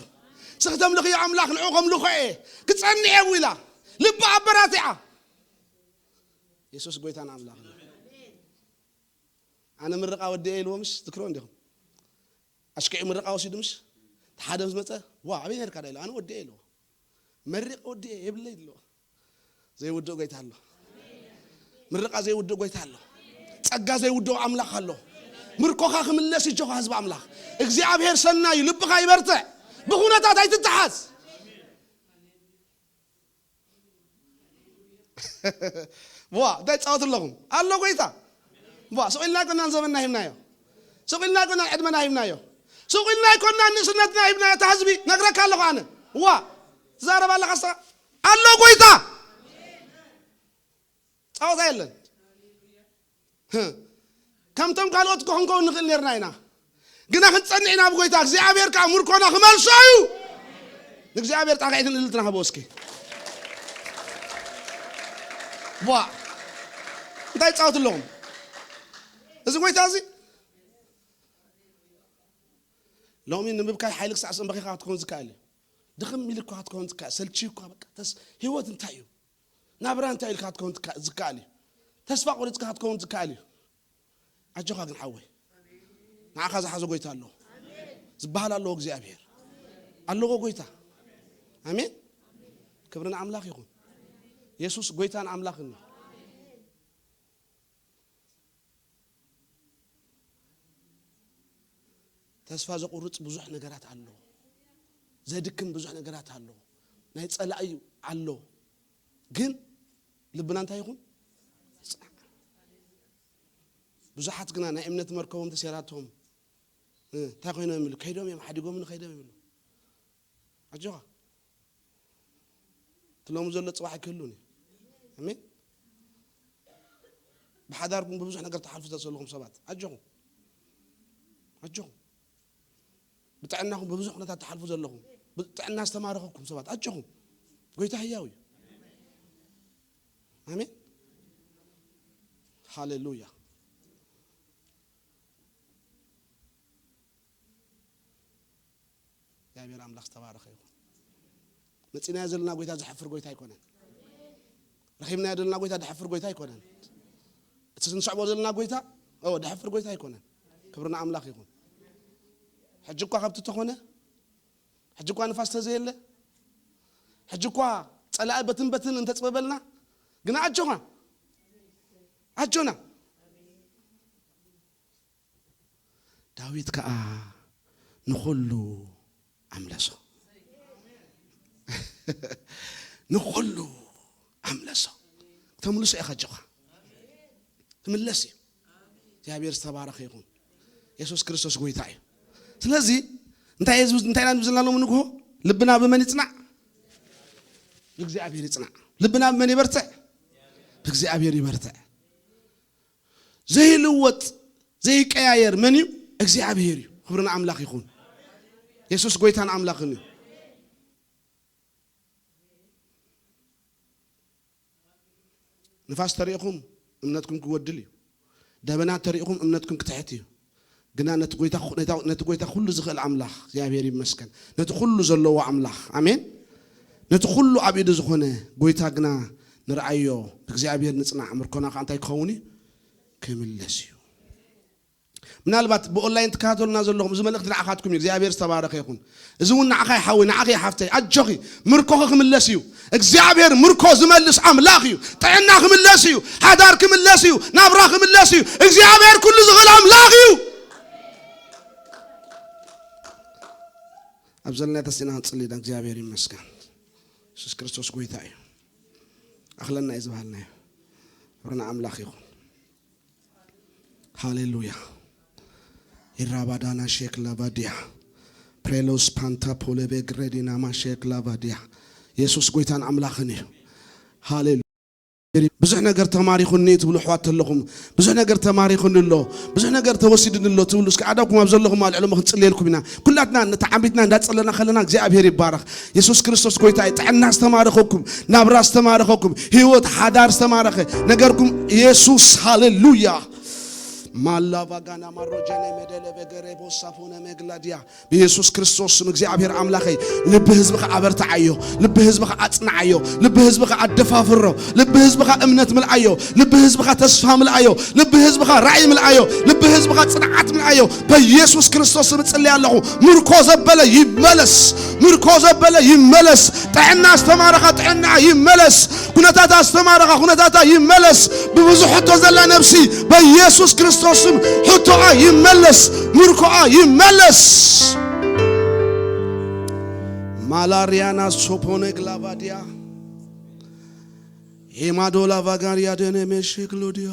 ስኺ ተምልኽዮ ኣምላኽ ንዑ ከምልኾ እየ። ክጸንዕ እየ ኢላ። ልባ ኣበራቲዓ። የሱስ ጎይታን ኣምላኽን እዩ። ኣነ ምርቓ ወዲኤ ኢልዎ ምሽ ትክሮ እንዲኹም። ኣሽኪዑ ምርቓ ወሲዱ ምሽ? እቲ ሓደ ምስ መጸ፣ "ዋ፣ ኣበይ ነርካ?" ዳ ኢሉ፣ "ኣነ ወዲኤ" ኢልዎ። መሪቐ ወዲኤ የብለይ ኢልዎ። ዘይውድእ ጎይታ ኣሎ። ምርቓ ዘይውድእ ጎይታ ኣሎ። ጸጋ ዘይውድኦ ኣምላኽ ኣሎ። ምርኮኻ ክምለስ ይጆኻ ህዝቢ ኣምላኽ። እግዚኣብሔር ሰናይ እዩ። ልብኻ ይበርትዕ። ብኹነታት ኣይትተሓዝ። ዋ፣ እንታይ ትጻወቱ ኣለኹም? ኣሎ ጎይታ። ዋ፣ ስቕ ኢልና ኣይኮናን ዘመንና ሂብናዮ። ስቕ ኢልና ኣይኮናን ዕድመና ሂብናዮ። ስቕ ኢልና ኣይኮናን ንእስነትና ሂብናዮ። እታ ህዝቢ ነግረካ ኣለኹ ኣነ። ዋ፣ ትዛረብ ኣለኻ እስኻ? ኣሎ ጎይታ። ጻወታ የለን። ህ። ከምቶም ካልኦት እኮ ክንከውን ንኽእል ነርና ኢና። ግና ክንጸንዕ ኢና ብጎይታ። እግዚኣብሔር ከኣ ምርኮና ክመልሶ እዩ። ንእግዚኣብሔር ጣቕዒትን እልልትና ሃቦ እስኪ። ቧ። እንታይ ትጻወቱ ኣለኹም? እዚ ጎይታ እዚ ሎሚ ንምብካይ ሓይሊ ክሳዕ ሰንበኺኻ ክትከውን ዝከኣል እዩ። ድኽም ኢልኳ ክትከውን ዝከኣል፣ ሰልችዩኳ በቃ፣ ተስ-፣ ህይወት እንታይ እዩ? ናብራ እንታይ ኢልካ ክትከውን ትካ-፣ ዝከኣል እዩ? ተስፋ ቆሪጽካ ክትከውን ዝከኣል እዩ። ኣጆኻ ግን ሓወይ፣ ንዓኻ ዝሓዞ ጎይታ ኣለዎ። ዝበሃል ኣለዎ እግዚኣብሔር። ኣለዎ ጎይታ። ኣሜን። ክብሪ ንኣምላኽ ይኹን። የሱስ ጎይታን ኣምላኽን እዩ። ተስፋ ዘቑርጽ ብዙሕ ነገራት ኣሎ። ዘድክም ብዙሕ ነገራት ኣሎ። ናይ ጸላኢ ኣሎ። ግን ልብና እንታይ ይኹን? ይጽናዕ። ብዙሓት ግና ናይ እምነት መርከቦም ተሴራቶም፣ እ፣ እንታይ ኮይኖም ይብሉ? ከይዶም እዮም፣ ሓዲጎምኒ ከይዶም ይብሉ። ኣጆኻ። እቲ ሎሚ ዘሎ ጽባሕ ኣይክህሉን እዩ። ኣሜን። ብሓዳርኩም ብብዙሕ ነገር ትሓልፉ ዘለኹም ሰባት፣ ኣጆኹም። ኣጆኹም። ብጥዕናኹም ብብዙሕ ኩነታት ትሓልፉ ዘለኹም፣ ብጥዕና ዝተማረኸኩም ሰባት፣ ኣጆኹም። ጎይታ ህያው እዩ። ኣሜን። ሃሌሉያ። እግዚኣብሔር ኣምላኽ ዝተባረኸ ይኹን። መጺናዮ ዘለና ጎይታ ዘሕፍር ጎይታ ኣይኮነን። ረኺብናዮ ዘለና ጎይታ ዘሕፍር ጎይታ ኣይኮነን። እቲ ንስዕቦ ዘለና ጎይታ፣ ኦ፣ ዘሕፍር ጎይታ ኣይኮነን። ክብሪ ንኣምላኽ ይኹን። ሕጂ እኳ ከብቲ ተኾነ፣ ሕጂ እኳ ንፋስ ተዘየለ፣ ሕጂ እኳ ጸላኢ በትን በትን እንተጽበበልና፣ ግና ኣጆኻ፣ ኣጆና። ዳዊት ከኣ ንኹሉ ኣምለሶ። ንኹሉ ኣምለሶ። ክተምልሶ ኢኻ ኣጆኻ። ክምለስ እዩ። እግዚኣብሔር ዝተባረኸ ይኹን። የሱስ ክርስቶስ ጎይታ እዩ። ስለዚ እንታይ እዩ ዝብል-፣ እንታይ ኢና ንብል ዘለና ሎሚ ንግሆ? ልብና ብመን ይጽናዕ? ብእግዚኣብሔር ይጽናዕ። ልብና ብመን ይበርትዕ? ብእግዚኣብሔር ይበርትዕ። ዘይልወጥ ዘይቀያየር መን እዩ? እግዚኣብሔር እዩ። ክብሪ ንኣምላኽ ይኹን። የሱስ ጎይታን ኣምላኽን እዩ። ንፋስ ተሪእኹም እምነትኩም ክጎድል እዩ። ደበና ተሪእኹም እምነትኩም ክትሕት እዩ። ግና ነቲ ጎይታ፣ ነታ-፣ ነቲ ጎይታ ኩሉ ዝኽእል ኣምላኽ እግዚኣብሔር ይመስገን። ነቲ ኩሉ ዘለዎ ኣምላኽ፣ ኣሜን። ነቲ ኩሉ ኣብ ኢዱ ዝኾነ ጎይታ ግና ንርኣዮ፣ ብእግዚኣብሔር ንጽናዕ፣ ምርኮና ከኣ እንታይ ክኸውን እዩ? ክምለስ እዩ። ምናልባት ብኦንላይን ትከታተሉና ዘለኹም፣ እዚ መልእኽቲ ንዓኻትኩም እዩ። እግዚኣብሔር ዝተባረኸ ይኹን። እዚ እውን ንዓኻ እዩ ሓወይ፣ ንዓኺ እዩ ሓፍተይ። ኣጆኺ፣ ምርኮኺ ክምለስ እዩ። እግዚኣብሔር ምርኮ ዝመልስ ኣምላኽ እዩ። ጥዕና ክምለስ እዩ። ሓዳር ክምለስ እዩ። ናብራ ክምለስ እዩ። እግዚኣብሔር ኩሉ ዝኽእል ኣምላኽ እዩ። ኣብ ዘለና ተሲእና ክንጽሊ ኢና። እግዚኣብሔር ይመስገን። የሱስ ክርስቶስ ጎይታ እዩ። ኣኽለና እዩ ዝበሃልናዮ። ክብሪ ንኣምላኽ ይኹን። ሃሌሉያ። ኢራባዳና ሼክ ላቫዲያ ፕሬሎስ ፓንታ ፖለቤ ግሬዲናማ ሼክ ላቫዲያ። የሱስ ጎይታን ኣምላኽን እዩ። ሃሌሉያ። ብዙሕ ነገር ተማሪኹኒ ትብሉ ኣሕዋት ተለኹም፣ ብዙሕ ነገር ተማሪኹኒ ኣሎ፣ ብዙሕ ነገር ተወሲድኒ ኣሎ ትብሉ፣ እስኪ ኣዳብኩም ኣብ ዘለኹም ኣልዕሎ፣ ክንጽልየልኩም ኢና። ኩላትና ነቲ ዓሚትና እንዳጸለና ከለና እግዚኣብሔር ይባረኽ። የሱስ ክርስቶስ ጎይታ እዩ። ጥዕና ዝተማረኸኩም፣ ናብራ ዝተማረኸኩም፣ ህይወት ሓዳር ዝተማረኸ ነገርኩም የሱስ፣ ሃሌሉያ። ማላቫጋና ማሮጀነ መደለ በገሬ ቦሳፎነ መግላዲያ። ብየሱስ ክርስቶስ ስም እግዚኣብሔር ኣምላኸይ፣ ልቢ ህዝብኻ ኣበርትዓዮ፣ ልቢ ህዝብኻ ኣጽንዓዮ፣ ልቢ ህዝብኻ ኣደፋፍሮ፣ ልቢ ህዝብኻ እምነት ምልኣዮ፣ ልቢ ህዝብኻ ተስፋ ምልኣዮ፣ ልቢ ህዝብኻ ራእይ ምልኣዮ፣ ልቢ ህዝብኻ ጽንዓት ምልኣዮ። በየሱስ ክርስቶስ ስም እጽልይ ኣለኹ። ምርኮ ዘበለ ይመለስ፣ ምርኮ ዘበለ ይመለስ። ጥዕና ዝተማረኻ ጥዕና ይመለስ። ኩነታታ ዝተማረኻ ኩነታታ ይመለስ። ብብዙሕ ሕቶ ዘላ ነብሲ በየሱስ ክርስቶስ ስም ሕቶኣ ይመለስ፣ ምርኮኣ ይመለስ። ማላሪያና ሶፖነ ግላባዲያ ኤማዶላ ቫጋሪያ ደነ ሜሼ ግሎዲያ።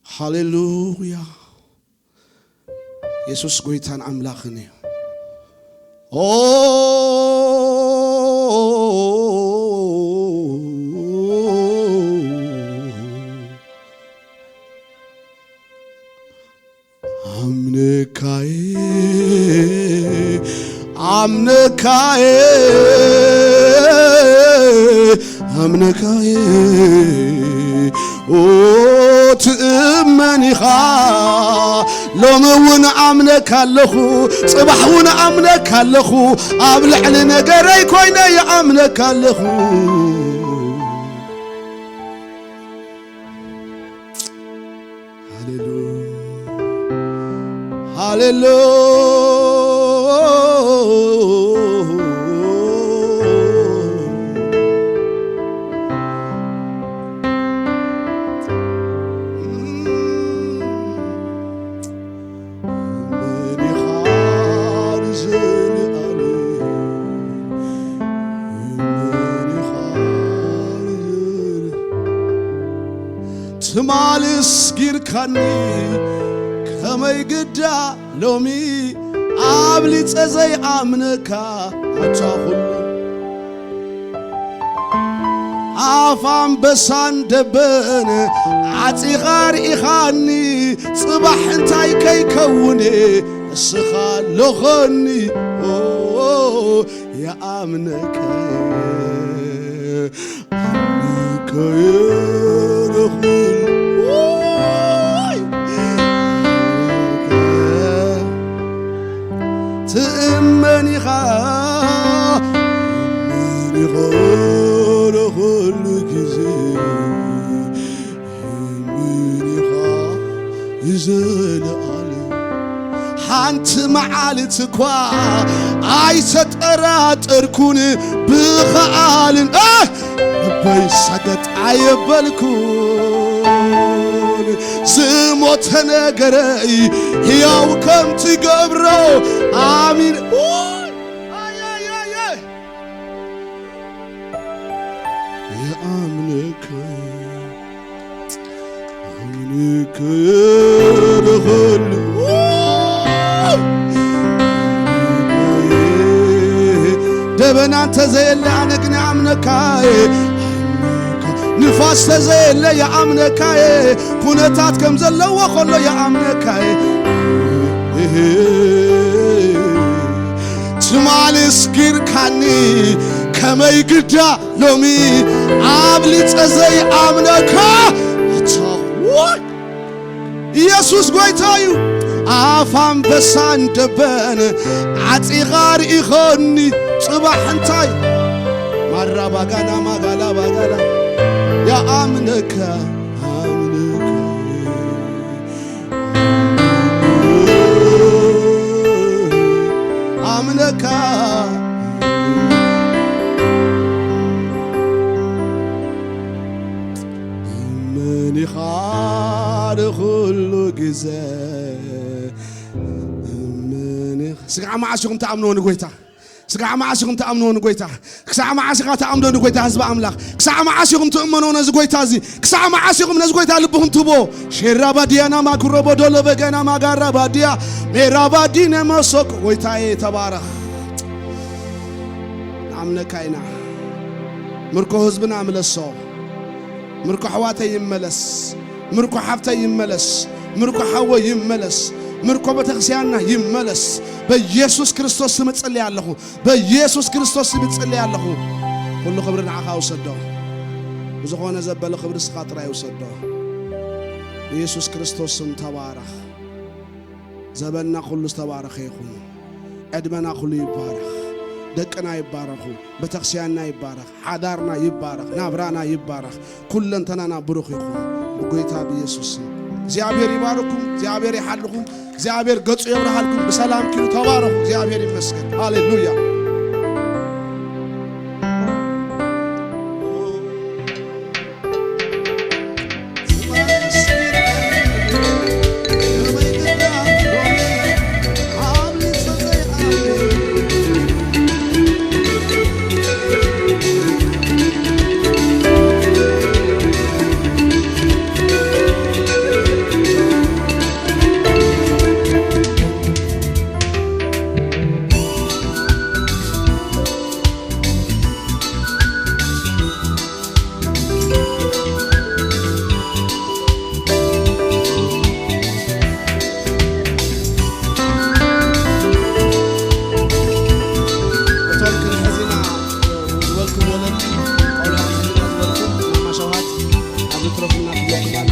ሃሌሉያ። የሱስ ጎይታን ኣምላኽን እዩ። ኦ፣ ኣምነካየ፣ ኣምነካየ፣ ኣምነካየ፣ ኦ፣ ትእመን ኢኻ። ሎሚ እውን ኣምነካ ኣለኹ፣ ጽባሕ እውን ኣምነካ ኣለኹ፣ ኣብ ልዕሊ ነገረይ ኮይነ ይኣምነካ ኣለኹ። ሃሌሉ-፣ ሃሌሉ-፣ መን ኢኻ ንዘለኣለም? መን ኢኻ ንዘለ-፣ ትማሊ ኣስጊርካኒ ከመይ ግዳ ሎሚ ኣብሊጸ ዘይኣምነካ ኣታ ኩሉ ኣፍ ኣንበሳን ደበን ዓጺኻ ርኢኻኒ፣ ጽባሕ እንታይ ከይከውን'የ እስኻ ኣለኸኒ። ኦ፣ ይኣምነካ'የ፣ ኣምነካ'የ ንኹሉ። ውይ! ትእመን ኢኻ፣ ትእመን ኢኻ ንኹሉ ግዜ፣ ትእመን ኢኻ ንዘለኣለም። ኣንቲ መዓልቲ እኳ ኣይተጠራጠርኩን ብኸኣልን፣ እ፣ ልበይ ሰገጥ ኣየበልኩን። ዝሞተ ነገረይ ሕያው ከም ትገብሮ ኣሚን። ኡይ! ኣይ፣ ኣይ፣ ኣይ፣ ኣይ! የኣምነካ፣ ኣምነካ የደኸሉ። ደበና እንተዘየለ ኣነ ግን የኣምነካ። ንፋስ ተዘየለ የኣምነካ። ኩነታት ከም ዘለዎ ከሎ የኣምነካ። ትማሊ ስጊርካኒ ከመይ ግዳ ሎሚ ኣብሊጸ ዘይኣምነካ። ኣታ፣ ዋይ! ኢየሱስ ጎይታ እዩ። ኣፍ ኣንበሳ እንደበን ዓጺኻ ርኢኸኒ። ጽባሕ እንታይ ማራ ባጋና ማጋላ ባጋላ። የኣምነካ፣ ኣምነካ፣ ኣምነካ። እመን ኢኻ ንኹሉ ግዜ፣ እመን ኢኻ። ስጋዕ መዓስ ኢኹም ትኣምንዎ ንጎይታ? ስጋዕ መዓስ ኢኹም ትኣምንዎ ንጎይታ? ክሳዕ መዓስ ኢኻ ትኣምኖ ንጎይታ ህዝቢ ኣምላኽ? ክሳዕ መዓስ ኢኹም ትእመንዎ ነዚ ጎይታ እዚ? ክሳዕ መዓስ ኢኹም ነዚ ጎይታ ልብኹም ትህብዎ? ሼራ ባዲያና ማኩሮ ቦዶሎ በገና ማጋራ ባዲያ ሜራ ባዲነ መሶክ። ጎይታዬ ተባረኽ። ንኣምነካ ኢና። ምርኮ ህዝብና ምለሶ። ምርኮ ኣሕዋተይ ይመለስ። ምርኮ ሓፍተይ ይመለስ። ምርኮ ሓወይ ይመለስ። ምርኮ ቤተክርስቲያንና ይመለስ። በኢየሱስ ክርስቶስ ስም እጽልይ ኣለኹ። በኢየሱስ ክርስቶስ ስም እጽልይ ኣለኹ። ኩሉ ክብሪ ንዓኻ ውሰዶ። ብዝኾነ ዘበለ ክብሪ ንስኻ ጥራይ ውሰዶ። ብኢየሱስ ክርስቶስ ስም ተባረኽ። ዘበንና ኩሉ ዝተባረኸ ይኹን። ዕድመና ኩሉ ይባረኽ። ደቅና ይባረኹ። ቤተክርስቲያንና ይባረኽ። ሓዳርና ይባረኽ። ናብራና ይባረኽ። ኩለንተናና ብሩኽ ይኹን ብጎይታ ብኢየሱስ ስም። እግዚኣብሔር ይባርኩም። እግዚኣብሔር ይሓልኹም። እግዚኣብሔር ገጹ የብርሃልኩም። ብሰላም ኪዱ። ተባረኹ። እግዚኣብሔር ይመስገን። ሃሌሉያ። እቶም ክንሕዝና ዝበልኩም ወለዲ፣ ቆልዑ ክንሕዝና ዝበልኩም ማማ ሸውሃት ኣብዚ ትረፉና ትብለኩም ኣላ።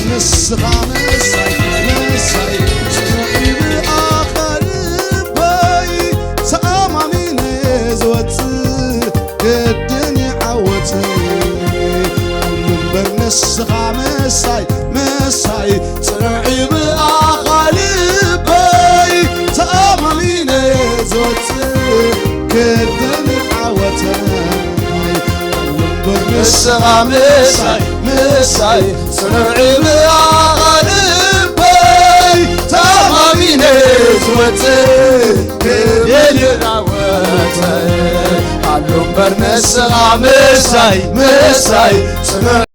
ንስኻ መሳይ፣ መሳይ፣ ጽንዒ ብኣኻ ልበይ፣ ተኣማሚነ ዝወጽእ ግድን ይዓወት። እምበር ንስኻ መሳይ፣ መሳይ፣ ጽንዒ ብኣኻ ልበይ፣ ተኣማሚነ ዝወጽእ ግድን ይዓወት። እምበር ንስኻ ምሳይ ምሳይ ጽኑዕ ብኣኻ ልበይ ተማሚነ ዝወፅእ ክብል ይራወፀ ኣሉ እምበር ንስኻ ምሳይ ምሳይ ጽኑዕ